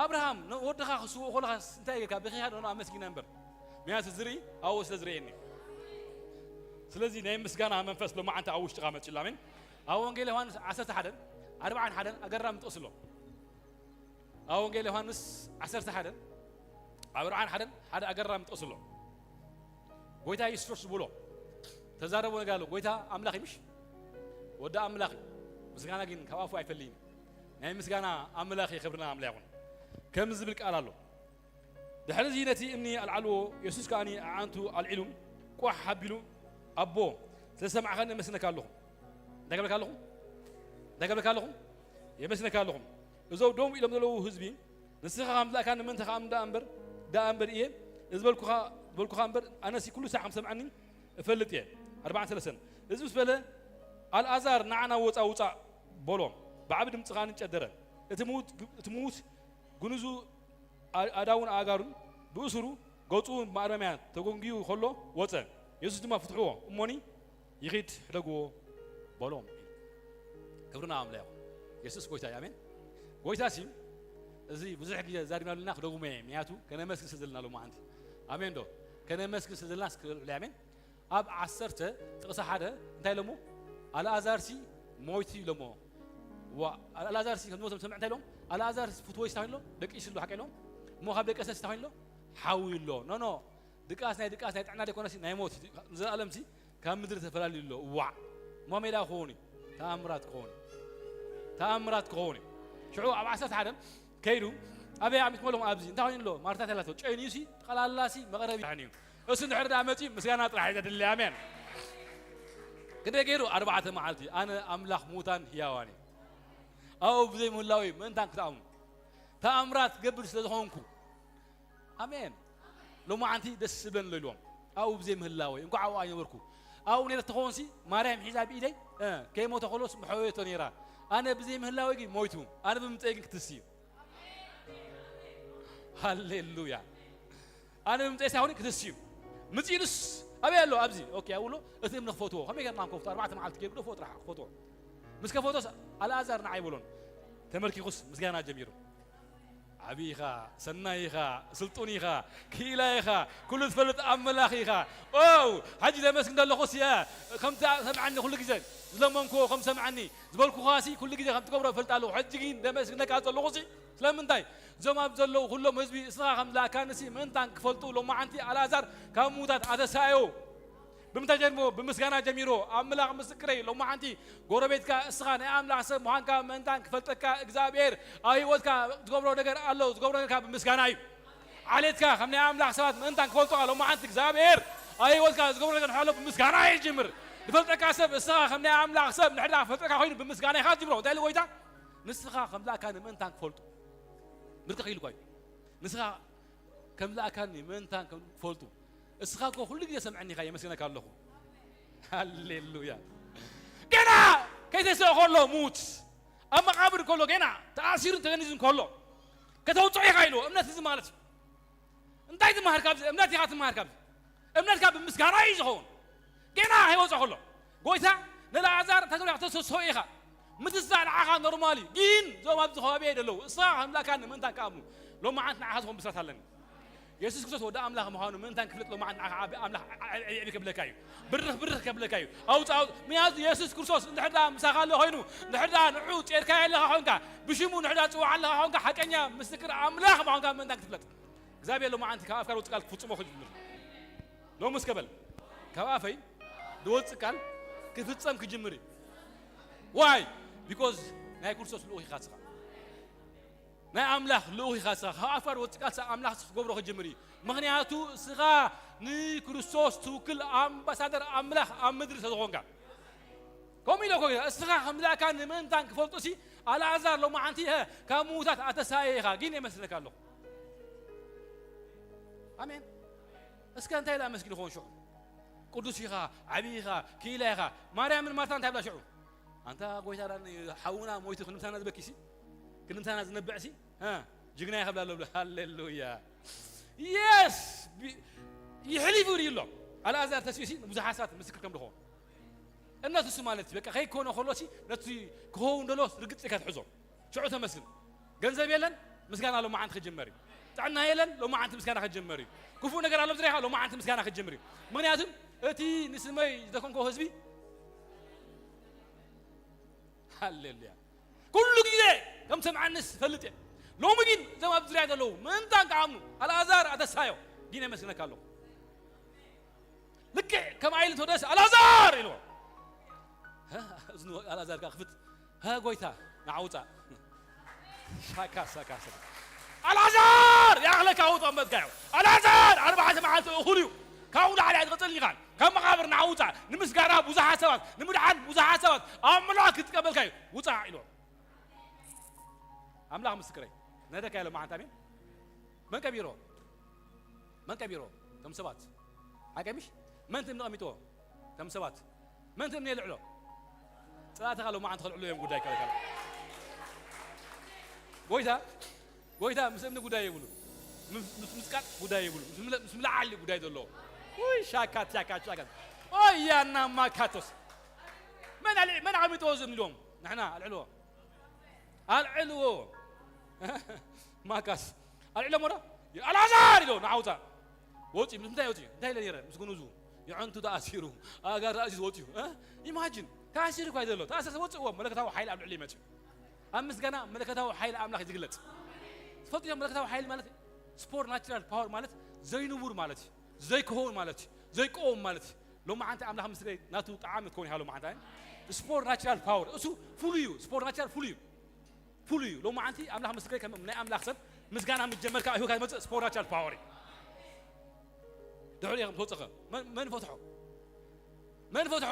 ኣብርሃም ወድኻ ክስውኦ ከለኻ እንታይ ኢልካ ብኺኻ ዶ ኣመስጊነ እምበር ምክንያቱ ዝርኢ ኣብኡ ስለ ዝርእየኒ ስለዚ ናይ ምስጋና መንፈስ ሎማዓንቲ ኣብ ውሽጥኻ መፅላ ኣሜን ኣብ ወንጌል ዮሃንስ ዓሰርተ ሓደን ኣርባዓን ሓደን ኣገራሚ ጥቕሲ ኣሎ ኣብ ወንጌል ዮሃንስ ዓሰርተ ሓደን ኣብ ኣርባዓን ሓደን ሓደ ኣገራሚ ጥቕሲ ኣሎ ጎይታ የሱስ ክርስቶስ ብሎ ተዛረቦ ነገር ኣሎ ጎይታ ኣምላኽ ይምሽ ወዲ ኣምላኽ እዩ ምስጋና ግን ካብ ኣፉ ኣይፈልይን ናይ ምስጋና ኣምላኽ የኽብርና ኣምላኽ ይኹን ከምዚ ዝብል ቃል ኣሎ ድሕሪ እዚ ነቲ እምኒ ኣልዓልዎ የሱስ ከኣ ኣዓንቱ ኣልዒሉ ቋሕ ኣቢሉ ኣቦ ስለ ዝሰማዕኻኒ የመስግነካ ኣለኹ እንታይ ገብረካ ኣለኹ እንታይ ገብረካ ኣለኹ የመስግነካ ኣለኹ እዞም ደው ኢሎም ዘለዉ ህዝቢ፣ ንስኻ ከም ዝለኣካኒ ምእንቲ ከኣምን ደኣ እምበር፣ ደኣ እምበር እየ፣ እዚ ዝበልኩኻ፣ ዝበልኩኻ እምበር፣ ኣነሲ ኩሉ ሳዕ ከም ሰምዓኒ እፈልጥ እየ። ኣርባዓን ሰለስተን። እዚ ምስ በለ፣ ኣልኣዛር ንዓ ናብ ወጻ ውጻእ በሎ። ብዓቢ ድምጺ ከኣ ጨደረ። እቲ ምዉት፣ እቲ ምዉት ግንዙ ኣ-፣ ኣእዳዉን ኣእጋሩን ብእሱሩ ገጹ እውን ማእረምያ ተጎንጉዩ ከሎ ወጸ። የሱስ ድማ ፍትሕዎ እሞኒ ይኺድ ሕደግዎ በሎም። ክብሪ ንኣምላኽ ይኹን። የሱስ ጎይታ እዩ። ኣሜን። ጎይታ ሲ እዚ ብዙሕ ግዜ ዛሪብናሉ ኢና ክደግሞ እየ። ምክንያቱ ከነመስግን ስለ ዘለና ሎማዓንቲ። ኣሜን ዶ? ከነመስግን ስለ ዘለና እስኪ በሉ ኣሜን። ኣብ ዓሰርተ ጥቕሲ ሓደ እንታይ ኢሎሞ? ኣልኣዛርሲ ሞይቱ ኢሎሞ። ዋ፣ ኣልኣዛርሲ ከም ዝሞተ ሰምዕ እንታይ ኢሎም? ኣልኣዛርሲ ፍትወይሲ እንታይ ኢሎ? ደቂሱ ኣሎ ሓቂ ኢሎም። እሞ ካብ ደቀሰሲ እንታይ ኢሎ? ሓዊ ኣሎ። ኖ፣ ኖ። ድቃስ ናይ ድቃስ ናይ ጥዕና ደይኮነሲ ናይ ሞት እዩ። ንዘለኣለምሲ ካብ ምድሪ ተፈላልዩ ኣሎ። ዋዕ። እሞ ሜዳ ክኸውን እዩ። ተኣምራት ክኸውን እዩ። ተኣምራት ክኸውን እዩ። ሽዑ ኣብ ዓሰርተ ሓደ ከይዱ ኣበይ ኣሚት መሎም ኣብዚ እንታይ ኮይኑ ኣሎ? ማርታ ተላቶ ጨይኑ ሲ ጠቕላላ ሲ መቕረቢ ዳሕን እዩ። እሱ እንድሕር ደኣ መጺኡ ምስጋና ጥራሕ እዩ ዘድሊ። ኣሜን። ክንደይ ገይሩ? ኣርባዕተ መዓልቲ ኣነ ኣምላኽ ሙታን ህያዋን እየ። ኣብኡ ብዘይ ምህላወይ ምእንታን ክትኣምኑ ተኣምራት ገብር ስለ ዝኾንኩ። ኣሜን። ሎማዓንቲ ደስ ዝብለን ኣሎ ኢልዎም። ኣብኡ ብዘይ ምህላወይ እንኳዕ ኣብኡ ኣይነበርኩ። ኣብኡ ነይረ ተኾንሲ ማርያም ሒዛ ብኢደይ፣ እ፣ ከይሞተ ከሎስ ምሐወየቶ ነይራ። ኣነ ብዘይ ምህላወይ ግን ሞይቱ። ኣነ ብምምፀይ ግን ክትስ እዩ። ሃሌሉያ። ኣነ ብምምፀይ ሳይሆን ክትስ እዩ። ምፂሉስ ኣበይ ኣሎ? ኣብዚ። ኦኬ፣ ኣብኡ ኣሎ። እቲ እምኒ ክፈትዎ። ከመይ ጌርና ንከፍቶ? ኣርባዕተ መዓልቲ ገይሩ ክደፍኦ ጥራሕ ክፈትዎ። ምስ ከፈቶስ ኣልኣዛር ንዓይ በሎን። ተመርኪኹስ ምስጋና ጀሚሩ። ዓቢ ኢኻ፣ ሰናይ ኢኻ፣ ስልጡን ኢኻ፣ ክኢላ ኢኻ፣ ኩሉ ትፈልጥ ኣምላኽ ኢኻ። ኦው፣ ሕጂ ደመስግን ዘለኹስ እየ፣ ከምቲ ሰምዓኒ ኩሉ ግዜ፣ ዝለመንክዎ ከም ሰምዓኒ፣ ዝበልኩኻሲ ኩሉ ግዜ ከም ትገብሮ እፈልጥ ኣለኹ። ሕጂ ግን ደመስግነካ ዘለኹሲ ስለምንታይ? እዞም ኣብ ዘለዉ ኩሎም ህዝቢ እስኻ ከም ዝለኣካንሲ ምእንታን ክፈልጡ ሎማዓንቲ ኣልኣዛር ካብ ምዉታት ኣተሳእዮ። ብምንታይ ጀምሮ? ብምስጋና ጀሚሮ። ኣምላኽ ምስክረይ፣ ሎማዓንቲ ጎረቤትካ እስኻ ናይ ኣምላኽ ሰብ ምዃንካ ምእንታን ክፈልጠካ እግዚኣብሔር ኣብ ህይወትካ ዝገብሮ ነገር ኣሎ። ዝገብሮ ነገርካ ብምስጋና እዩ። ዓሌትካ ከም ናይ ኣምላኽ ሰባት ምእንታን ክፈልጡኻ ሎማዓንቲ እግዚኣብሔር ኣብ ህይወትካ ዝገብሮ ነገር ኣሎ። ብምስጋና ይጅምር። ዝፈልጠካ ሰብ እስኻ ከም ናይ ኣምላኽ ሰብ ንሕድኣ ክፈልጠካ ኮይኑ ብምስጋና ኢኻ ትጅምሮ። እንታይ ኢሉ ጎይታ? ንስኻ ከም ዝለኣካኒ ምእንታን ክፈልጡ። ብርክኽ ኢሉ እኳ እዩ። ንስኻ ከም ዝለኣካኒ ምእንታን ከም ክፈልጡ። እስኻ እኮ ኩሉ ግዜ ሰምዐኒ ኢኻ፣ የመስግነካ ኣለኹ። ሃሌሉያ። ገና ከይተስኦ ከሎ ሙት፣ ኣብ መቓብር ከሎ፣ ገና ተኣሲሩን ተገኒዙን ከሎ፣ ከተውፅኦ ኢኻ ኢልዎ። እምነት እዚ ማለት እዩ። እንታይ ትመሃር ካብዚ? እምነት ኢኻ ትመሃር ካብዚ። እምነትካ ብምስጋና እዩ ዝኸውን። ገና ከይወፅኦ ከሎ፣ ጎይታ ንኣልኣዛር እንታይ ትብሎ? ከተስኦ ኢኻ። ምትሳእ ንዓኻ ኖርማል እዩ። ግን እዞም ኣብዚ ከባቢ ዘለዉ፣ እስኻ ከም ዝለኣካኒ ምእንታን ክኣምኑ፣ ሎማዓንቲ ንዓኻ ዝኾን ብስራት ኣለኒ። የሱስ ክርስቶስ ወዲ ኣምላኽ ምዃኑ ምእንታን ክፍለጥ ሎማዓንቲ ንዓኻ ዓቢ ኣምላኽ ዓ-፣ ዓ-፣ ዕብይ ዕብይ ከብለካ እዩ። ብርኽ ብርኽ ከብለካ እዩ። ኣውጽእ ኣውጽእ። ምኽንያቱ የሱስ ክርስቶስ እንድሕር ደኣ ምሳኻ ኣሎ ኮይኑ፣ እንድሕር ደኣ ንዑ ጼርካዮ ኣለኻ ኮይንካ፣ ብሽሙ እንድሕር ደኣ ጽውዓ ኣለኻ ኮይንካ፣ ሓቀኛ ምስክር ኣምላኽ ምዃንካ ምእንታን ክትፍለጥ። እግዚኣብሔር ሎማዓንቲ ካብ ኣፍካ ዝወጽእ ቃል ክፍጽሞ ክጅምር። ሎሚ እስከ በል፣ ካብ ኣፈይ ዝወጽእ ቃል ክፍጸም ክጅምር እዩ። ዋይ? ቢኮዝ ናይ ክርስቶስ ልኡኽ ኢኻ ንስኻ። ናይ ኣምላኽ ልኡኽ ኢኻ ንስኻ። ካብ ኣፍካ ዝወጽእ ቃል ኣምላኽ ክትገብሮ ክጅምር እዩ። ምኽንያቱ እስኻ ንክርስቶስ ትውክል ኣምባሳደር ኣምላኽ ኣብ ምድሪ ስለ ዝኾንካ። ከምኡ ኢለ እኮ ኢና፣ እስኻ ከም ዝለኣካኒ ምእንታን ክፈልጡሲ ኣልኣዛር ሎማዓንቲ፣ ሀ፣ ካብ ምዉታት ኣተሳየ ኢኻ፣ ግን የመስግነካ ኣለኹ። ኣሜን። እስከ እንታይ ኢላ ኣመስግን ይኸውን ሽዑ? ቅዱስ ኢኻ፣ ዓብዪ ኢኻ፣ ክኢላ ኢኻ። ማርያምን ማርታን እንታይ ብላ ሽዑ? ኣንታ ጎይታ ዳኒ ሓውና ሞይቱ ክንምሳና ዝበኪሲ? ክንምሳና ዝነብዕሲ? ሀ፣ ጅግና ኢኻ ብላ ኣሎ ብላ። ሃሌሉያ። የስ! ቢ-፣ ይሕሊፉ ይርኢ ኣሎ። ኣልኣዛር ተስዩሲ ንብዙሓት ሰባት ምስክር ከም ዝኾኑ። እምነት እሱ ማለት እዩ። በቃ ከይኮነ ከሎሲ ነቲ ክኸውን ደሎ ርግጽ ኢልካ ትሕዞ። ሽዑ ተመስግን። ገንዘብ የለን፣ ምስጋና ሎማዓንቲ ክጅመር እዩ። ጥዕና የለን፣ ሎማዓንቲ ምስጋና ክጅመር እዩ። ክፉእ ነገር ኣሎ ብዝርያኻ፣ ሎማዓንቲ ምስጋና ክጅምር እዩ። ምኽንያቱ እቲ ንስመይ ዝደከምኮ ህዝቢ፣ ሃሌሉያ፣ ኩሉ ግዜ ከም ሰምዓንስ ፈልጥ እየ። ሎሚ ግን እዞም ኣብ ዙርያ ዘለዉ ምእንታን ክኣምኑ፣ ኣልኣዛር ኣተሳዮ፣ ግን የመስግነካ ኣለኹ። ልክዕ ከም ኣይሊ ተወደስ፣ ኣልኣዛር ኢልዎ። ሀ፣ እዝኑ ኣልኣዛር ከኣ ክፍት። ሀ፣ ጎይታ፣ ንዓ ውጻእ። ሳካ፣ ሳካ፣ ሳካ። ኣልኣዛር! ይኣኽለካ ውጻእ እምበትካ እዩ። ኣልኣዛር! ኣርባዕተ መዓልቲ እኹል እዩ። ካብኡ ንላዕሊ ኣይትቕጽልን ኢኻ። ካብ መቓብር ንዓ ውጻእ። ንምስጋና ብዙሓት ሰባት፣ ንምድሓን ብዙሓት ሰባት፣ ኣምላኽ ክትቀበልካ እዩ። ውጻእ ኢልዎ። ኣምላኽ ምስክረይ፣ ነደካ ኢሎም መዓንት። ኣሜን። መን ቀቢሮ? መን ቀቢሮ? ከም ሰባት። ሓቀ ምሽ? መን ትእምኒ ቀሚጥዎ? ከም ሰባት። መን ትእምኒ የልዕሎ? ጽላእትኻ ሎም መዓንት ከልዕሎ እዮም ጉዳይ ከለካ። ጎይታ፣ ጎይታ ምስ እምኒ ጉዳይ የብሉ። ምስ፣ ምስ ምስቃጥ ጉዳይ የብሉ። ምስ ምለ-፣ ምስ ምልዓል ጉዳይ ዘለዎ። ውይ፣ ሻካት፣ ሻካት፣ ሻካት። ኦይ፣ ያና ማካቶስ። መን ኣልዕ-፣ መን ኣቐሚጥዎ እዚ እምኒ ኢሎም? ንሕና ኣልዕልዎ። ኣልዕልዎ። ማካስ። ኣልዕሎ ሞራ። ኣልዓዛር ኢሎ ንዓውፃ። ወፂ፣ ምስ እንታይ ወፂ? እንታይ ኢለ ነይረ? ምስ ጉኑዙ። የዕንቱ ተኣሲሩ። ኣጋር ተኣሲሩ ወፂኡ። እ? ኢማጂን። ተኣሲሩ እኳ እዩ ዘሎ። ተኣሰር ወፅእዎ። መለከታዊ ሓይሊ ኣብ ልዕሊ ይመፅእ። ኣብ ምስጋና መለከታዊ ሓይሊ ኣምላኽ እዩ ዝግለፅ። ትፈልጡ እዮም መለከታዊ ሓይሊ ማለት? ስፖር ናቹራል ፓወር ማለት ዘይንቡር ማለት እዩ። ዘይክኸውን ማለት እዩ። ዘይቀወም ማለት እዩ። ሎማዓንቲ ኣምላኽ ምስ ናቱ ጣዕሚ ትኸውን ኢኻ ሎማዓንቲ። ስፖር ናቹራል ፓወር። እሱ ፍሉይ እዩ። ስፖር ናቹራል ፍሉይ እዩ። ፍሉይ እዩ። ሎማዓንቲ ኣምላኽ ምስክረይ ከም ናይ ኣምላኽ ሰብ ምስጋና ምስ ጀመርካ ኣብ ህይወትካ ዝመጽእ ስፖርናቻል ፓወር እዩ። ድሕሪኡ ከም ተወጸኸ መን፣ መን ፈትሖ? መን ፈትሖ?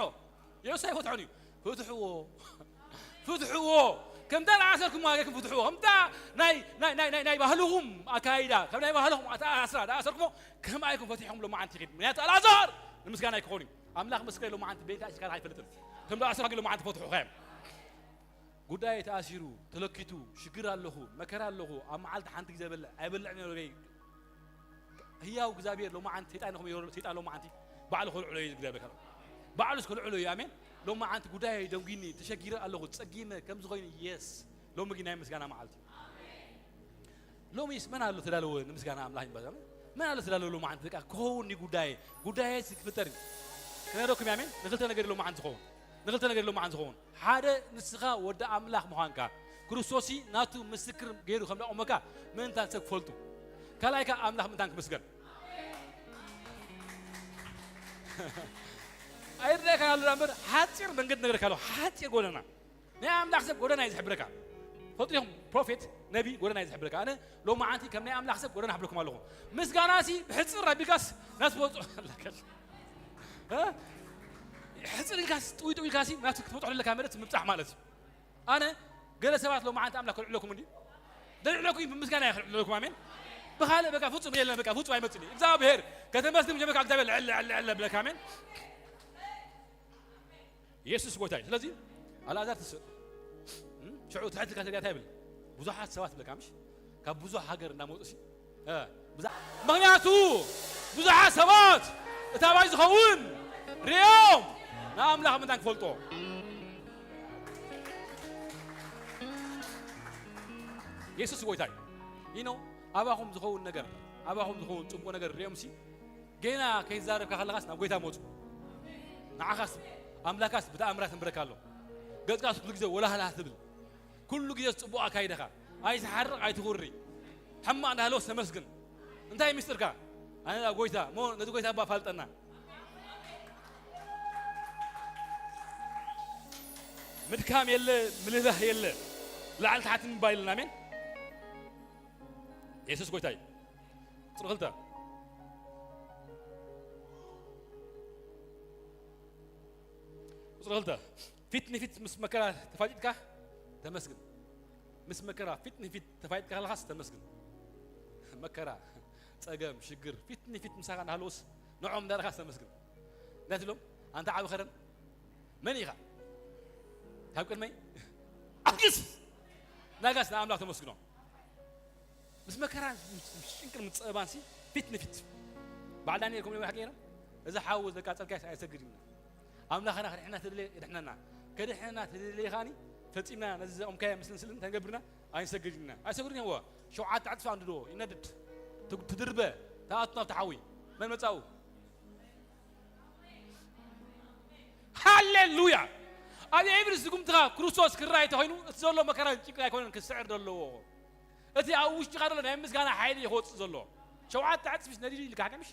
የሱስ ኣይፈትሖን እዩ። ፍትሕዎ። ፍትሕዎ። ከምታ ዝኣሰርኩሞ ጌርኩም ፍትሕዎ። ከምታ ናይ፣ ናይ፣ ናይ፣ ናይ፣ ናይ ባህልኹም ኣካይዳ፣ ከም ናይ ባህልኹም ኣተኣሳስራ ዝኣሰርኩሞ ከምኣ ኢኹም ፈቲሕኩም ሎማዓንቲ ይኸይድ። ምክንያቱ ኣልዓዛር ንምስጋና ኣይክኾን እዩ። ኣምላኽ ምስክረይ ሎማዓንቲ ቤት ኣሲርካ ኣይፈልጥን። ከም ዝኣሰርካ ሎማዓንቲ ፈትሑ ኸም ጉዳይ ተኣሲሩ፣ ተለኪቱ፣ ሽግር ኣለኹ፣ መከራ ኣለኹ፣ ኣብ መዓልቲ ሓንቲ ግዜ በልዕ፣ ኣይበልዕን እየ። ህያው እግዚኣብሔር ሎማዓንቲ ሰይጣን ኢኹም ይበሉ፣ ሰይጣን ሎማዓንቲ ባዕሉ ከልዕሎ እዩ እግዚኣብሔር። ባዕሉስ ከልዕሎ እዩ። ኣሜን። ሎማዓንቲ ጉዳይ ደንጒኒ፣ ተሸጊረ ኣለኹ፣ ጸጊመ፣ ከምዚ ኾይኑ፣ የስ። ሎሚ ግን ናይ ምስጋና መዓልቲ። ሎሚስ መን ኣሎ ተዳለወ ንምስጋና ኣምላኽ ይባል? መን ኣሎ ተዳለወ ሎማዓንቲ? በቃ ክኸውን እዩ ጉዳየ፣ ጉዳየ ክፍጠር እዩ። ክነረኩም ኣሜን። ንክልተ ነገር ሎማዓንቲ ዝኸውን፣ ንክልተ ነገር ሎማዓንቲ ዝኸውን ሓደ ንስኻ ወዲ ኣምላኽ ምዃንካ፣ ክርስቶስ ናቱ ምስክር ገይሩ ከም ዘቆመካ ምእንታን ሰብ ክፈልጡ፣ ካልኣይ ከኣ ኣምላኽ ምእንታን ክምስገን። ኣይርዳእካን ኣሎ እምበር ሓጺር መንገዲ ነገርካ ኣሎ፣ ሓጺር ጎደና። ናይ ኣምላኽ ሰብ ጎደና እዩ ዝሕብረካ። ፈልጡ ኢኹም፣ ፕሮፌት፣ ነቢ ጎደና እዩ ዝሕብረካ። ኣነ ሎማዓንቲ ከም ናይ ኣምላኽ ሰብ ጎደና እሕብረኩም ኣለኹ። ምስጋናሲ ብሕጽር ኣቢልካስ ናቱ ትበጽሖ ኣለካ። እ? ሕጽር ኢልካስ ጥውይ ጥውይ ኢልካሲ ናቱ ክትበጽሖ ኣለካ ማለት ምብጻሕ ማለት እዩ። ኣነ ገለ ሰባት ሎማዓንቲ ኣምላኽ ከልዕለኩም እንዲ፣ ደልዕለኩም እዩ፣ ብምስጋና እየ ከልዕለኩም። ኣሜን። ብኻልእ በቃ ፍጹም የለን፣ በቃ ፍጹም ኣይመጽእን እዩ። እግዚኣብሔር ከተመስግን ጀመርካ እግዚኣብሔር ልዕል፣ ልዕል፣ ልዕል ብለካ። ኣሜን። የሱስ ጎይታ እዩ። ስለዚ ኣልኣዛር ትስእ። እም? ሽዑ ትሕት ኢልካ እንታይ ይብል? ብዙሓት ሰባት ብለካ ምሽ? ካብ ብዙሕ ሃገር እንዳመጹ ሲ? እ፣ ብዙ-፣ ምኽንያቱ ብዙሓት ሰባት እታ ባይ ዝኸውን ርእዮም ንኣምላኽ ምእንታን ክፈልጦ። የሱስ ጎይታ እዩ። You know፣ ኣባኹም ዝኸውን ነገር፣ ኣባኹም ዝኸውን ጽቡቕ ነገር ርእዮም ሲ ገና ከይዛረብካ ከለኻስ ናብ ጎይታ መጹ። ንዓኻስ ኣምላካስ ብተኣምራት ንብረካ ኣሎ። ገጽካስ ኩሉ ግዜ ወላህላ ትብል። ኩሉ ግዜ ጽቡቕ ኣካይዳኻ። ኣይትሓርቕ፣ ኣይትኹሪ። ሕማቕ እንዳሃለወስ ተመስግን። እንታይ ምስጢርካ? ኣነ ናብ ጎይታ፣ እሞ ነቲ ጎይታ እባ ፋልጠና። ምድካም የለ፣ ምልህላህ የለ። ላዕሊ ታሕቲ ምባል የለን። ኣሜን። የሱስ ጎይታ እዩ። ቁጽሪ ክልተ። ቁጽሪ ክልተ። ፊት ንፊት ምስ መከራ ተፋጢጥካ ተመስግን። ምስ መከራ ፊት ንፊት ተፋጢጥካ ከለኻስ ተመስግን። መከራ፣ ጸገም፣ ሽግር ፊት ንፊት ምሳኻ እናሃለውስ ንዖም እንዳረኻስ ተመስግን። እንታይ ትብሎም? ኣንታ ዓቢ ኸረን መን ኢኻ? ካብ ቅድመይ ኣልግስ። ናጋስ ንኣምላኽ ተመስግኖ። ምስ መከራን ምስ፣ ምስ ጭንቅን ምስ ጸበባን ሲ ፊት ንፊት። በዓል ዳንኤል ከምኡ ሓቂ ነይሮም። እዚ ሓዊ ዘቃጸልካስ ኣይሰግድን ኢና። ኣምላኽና ክድሕና ተደልየ የድሕነና። ከድሕነና ተደልየ ኻኒ ፈጺምና ነዚ ዘቆምካዮ ምስልን ስልን እንታይ ንገብርና? ኣይንሰግድን ኢና። ኣይሰግድን እዎ። ሸውዓተ ዕጽፊ ኣንድድዎ፣ ይነድድ። ት-፣ ትድርበ፣ ተኣቱ ናብቲ ሓዊ። መን መጻኡ? ሃሌሉያ! ኣብ ኤብሪ ስጉምትኻ ክርስቶስ ክረኣይ ተኾይኑ፣ እቲ ዘሎ መከራን ጭንቅን ኣይኮነን ክስዕር ዘለዎ። እቲ ኣብ ውሽጥኻ ዘሎ ናይ ምስጋና ሓይሊ እዩ ክወጽእ ዘሎ። ሸውዓተ ዕጽፊስ ነዲዱ ኢልካ ሓቀምሽ?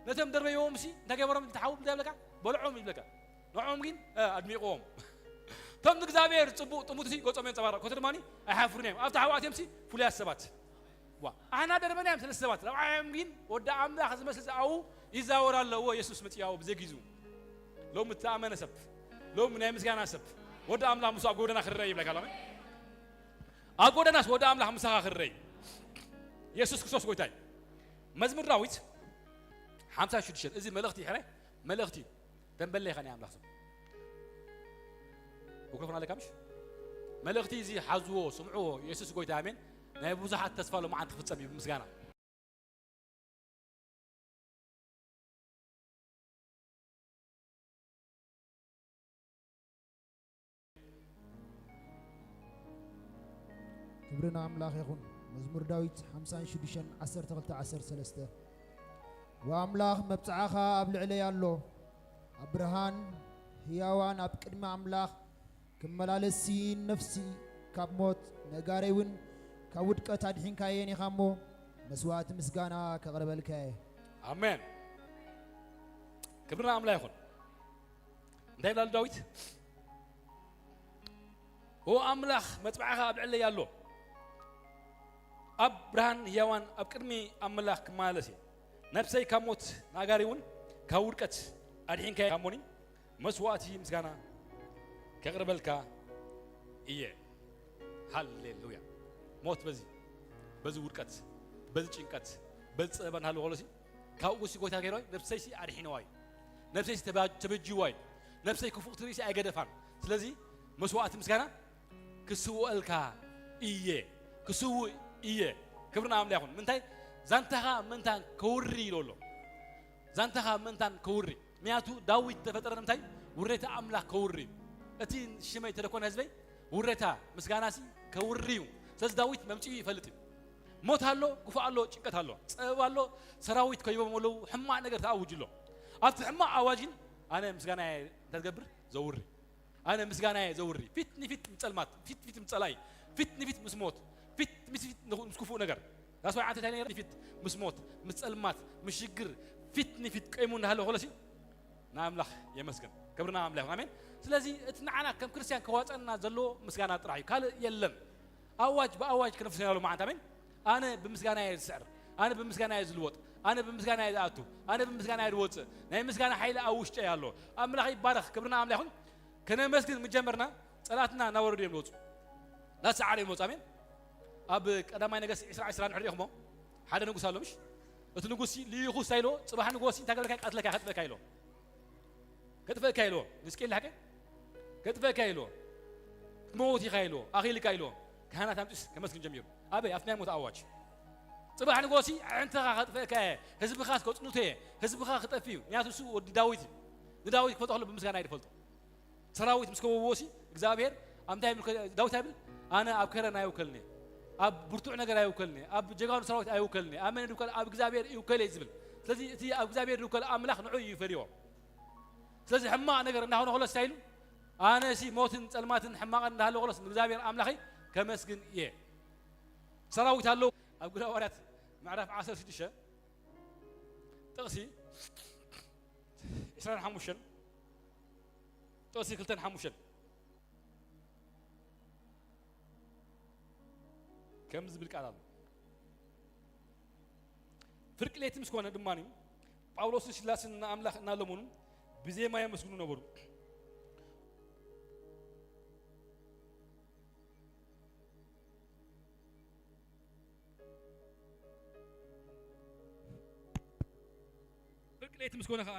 ነቶም ደርበይዎም ሲ እንታይ ገበሮም? ተሓውም እንታይ ብለካ? በልዖም ይብለካ። ንዕኦም ግን፣ እ፣ ኣድሚቕዎም። እቶም ንእግዚኣብሔር ጽቡቕ ጥሙትሲ ገጾም የንጸባርቕ። ኮተ ድማኒ ኣይሓፍሩን እዮም። ኣብቲ ሓዋት እዮም ሲ ፍሉያት ሰባት። ዋ፣ ኣና ደርበና እዮም ሰለስተ ሰባት። ረብዓዮም ግን ወዲ ኣምላኽ ዝመስል ዝኣው ይዛወር ኣለዎ። የሱስ መጺኣዎ ብዘይ ጊዙ። ሎም እተኣመነ ሰብ፣ ሎም ናይ ምስጋና ሰብ፣ ወዲ ኣምላኽ ምስኡ ኣብ ጎደና ክረአ ይብለካ ኣሎ። ኣሜን። ኣብ ጎደናስ ወዲ ኣምላኽ ምሳኻ ክረይ። የሱስ ክርስቶስ ጎይታይ። መዝሙር ዳዊት ሓምሳ ሽዱሽተ፣ እዚ መልእኽቲ ይሕረ፣ መልእኽቲ እዩ። ተንበለ ይኸን ኣምላኽ ስም። ሚክሮፎን ኣለካ ምሽ? መልእኽቲ እዚ ሓዝዎ፣ ስምዕዎ፣ የሱስ ጎይታ፣ ኣሜን። ናይ ብዙሓት ተስፋ ሎማዓንቲ ክፍጸም እዩ ብምስጋና። ክብሪ ንኣምላኽ ይኹን። መዝሙር ዳዊት ሓምሳን ሽዱሽተን ዓሰርተ ክልተ ዓሰርተ ሰለስተ። ወኣምላኽ መብጽዓኻ ኣብ ልዕለይ ኣሎ፣ ኣብ ብርሃን ህያዋን ኣብ ቅድሚ ኣምላኽ ክመላለስሲ ነፍሲ ካብ ሞት ነጋረይ እውን ካብ ውድቀት ኣድሒንካየን ኢኻ እሞ መስዋዕቲ ምስጋና ከቕርበልካ እየ። ኣሜን። ክብሪ ንኣምላኽ ይኹን። እንታይ ይብላሉ ዳዊት? ኦ ኣምላኽ መጽባዕኻ ኣብ ልዕለይ ኣሎ፣ ኣብ ብርሃን ህያዋን ኣብ ቅድሚ ኣምላኽ ክመላለስ እየ። ነፍሰይ ካብ ሞት ንኣጋሪ እውን ካብ ውድቀት ኣድሒንካ እሞኒ መስዋዕቲ ምስጋና ከቕርበልካ እየ። ሃሌሉያ። ሞት በዚ በዚ ውድቀት በዚ ጭንቀት በዚ ጸበባ እናሃለወ ከሎሲ ካብኡ ሲ ጎይታ ገይርዋ እዩ። ነፍሰይሲ ኣድሒንዋ እዩ። ነፍሰይሲ ተባ- ተበጅዋ እዩ። ነፍሰይ ክፉእ ክትርኢ ሲ ኣይገደፋን። ስለዚ መስዋዕቲ ምስጋና ክስውአልካ እየ፣ ክስውእ እየ። ክብሪ ንኣምላኽ ይኹን። ምንታይ ዛንታኻ ምእንታን ከውሪ ኢሉ ኣሎ። ዛንታኻ ምእንታን ከውሪ። ምክንያቱ ዳዊት ተፈጠረ ንምንታይ? ውሬታ ኣምላኽ ከውሪ እዩ። እቲ ሽመይ ተደኮነ ህዝበይ ውሬታ ምስጋናሲ ከውሪ እዩ። ስለዚ ዳዊት መምጽኡ ይፈልጥ እዩ። ሞት ኣሎ፣ ክፉእ ኣሎ፣ ጭንቀት ኣሎ፣ ጸበባ ኣሎ፣ ሰራዊት ከይቦም ኣለዉ፣ ሕማቕ ነገር ተኣውጅ ኣሎ። ኣብቲ ሕማቕ ኣዋጅን ኣነ ምስጋና እንታይ ትገብር? ዘውሪ። ኣነ ምስጋናየ ዘውሪ፣ ፊት ንፊት ምስ ጸልማት፣ ፊት ንፊት ምስ ጸላኢ፣ ፊት ንፊት ምስ ሞት፣ ፊት ንፊት ምስ ክፉእ ነገር። ራስ ወይ ዓንተ እንታይ ነይረ? ፊት ምስ ሞት፣ ምስ ጸልማት፣ ምስ ሽግር፣ ፊት ንፊት ቀይሙ እናሃለወ ከሎሲ ንኣምላኽ የመስግን። ክብሪ ንኣምላኽ። ኣሜን። ስለዚ እቲ ንዓና ከም ክርስትያን ከዋጸና ዘለዎ ምስጋና ጥራሕ እዩ። ካልእ የለን። ኣዋጅ ብኣዋጅ ክነፍስ ኢና ሎማዓንቲ። ኣሜን። ኣነ ብምስጋና እየ ዝስዕር። ኣነ ብምስጋና እየ ዝልወጥ። ኣነ ብምስጋና እየ ዝኣቱ። ኣነ ብምስጋና እየ ዝወጽእ። ናይ ምስጋና ሓይሊ ኣብ ውሽጠይ ኣሎ። ኣምላኽ ይባረኽ። ክብሪ ንኣምላኽ ይኹን። ከነመስግን ምስ ጀመርና ጸላእትና እናወረዱ እዮም ዝወጹ። እናሰዓሩ እዮም ዝወጹ። ኣሜን። ኣብ ቀዳማይ ነገስት ዕስራ ዕስራ ንሕሪ ኢኹሞ። ሓደ ንጉስ ኣሎ ምሽ? እቲ ንጉስ ልኢኹ እንታይ ኢልዎ? ጽባሕ ንግሆ እንታይ ገብረካ? ይቃትለካ፣ ከጥፈካ ኢልዎ። ከጥፈካ ኢልዎ። ንስኬል ሓቀ? ከጥፈካ ኢልዎ። ክትመውት ኢኻ ኢልዎ። ኣኺልካ ኢልዎ። ካህናት ኣምጺስ ከመስግን ጀሚሩ። ኣበይ? ኣብቲ ናይ ሞት ኣዋጅ። ጽባሕ ንግሆ ኣዕንትኻ ከጥፈካ እየ። ህዝብኻ ከጽንቶ እየ። ህዝብኻ ክጠፍ እዩ። ምክንያቱ እሱ ወዲ ዳዊት እዩ። ንዳዊት ክፈልጦ ከሎ ብምስጋና እዩ ዝፈልጦ። ሰራዊት ምስ ከበብዎሲ እግዚኣብሔር ኣብ እንታይ ይብል? ዳዊት ኣይብል? ኣነ ኣብ ከረን ኣይውከልኒ፣ ኣብ ብርቱዕ ነገር ኣይውከልኒ፣ ኣብ ጀጋኑ ሰራዊት ኣይውከልኒ፣ ኣብ መን ይውከል? ኣብ እግዚኣብሔር ይውከል እየ ዝብል። ስለዚ እቲ ኣብ እግዚኣብሔር ዝውከል ኣምላኽ ንዑ እዩ ይፈርዮ። ስለዚ ሕማቕ ነገር እንዳሆነ ከሎስ እንታይ ኢሉ? ኣነሲ ሞትን ጸልማትን ሕማቕን እንዳሃለወ ከሎስ ንእግዚኣብሔር ኣምላኸይ ከመስግን እየ። ሰራዊት ኣለዉ። ኣብ ግብረ ሃዋርያት ምዕራፍ ዓሰርተ ሽዱሽተ ጥቕሲ ዕስራን ሓሙሽተን፣ ጥቕሲ ክልተን ሓሙሽተን ከምዚ ዝብል ቃል ኣሎ። ፍርቂ ለይቲ ምስ ኮነ ድማ ጳውሎስን ሲላስን ንኣምላኽ እናለመኑ ብዜማ የመስግኑ ነበሩ። ፍርቂ ለይቲ ምስ ኮነ ከዓ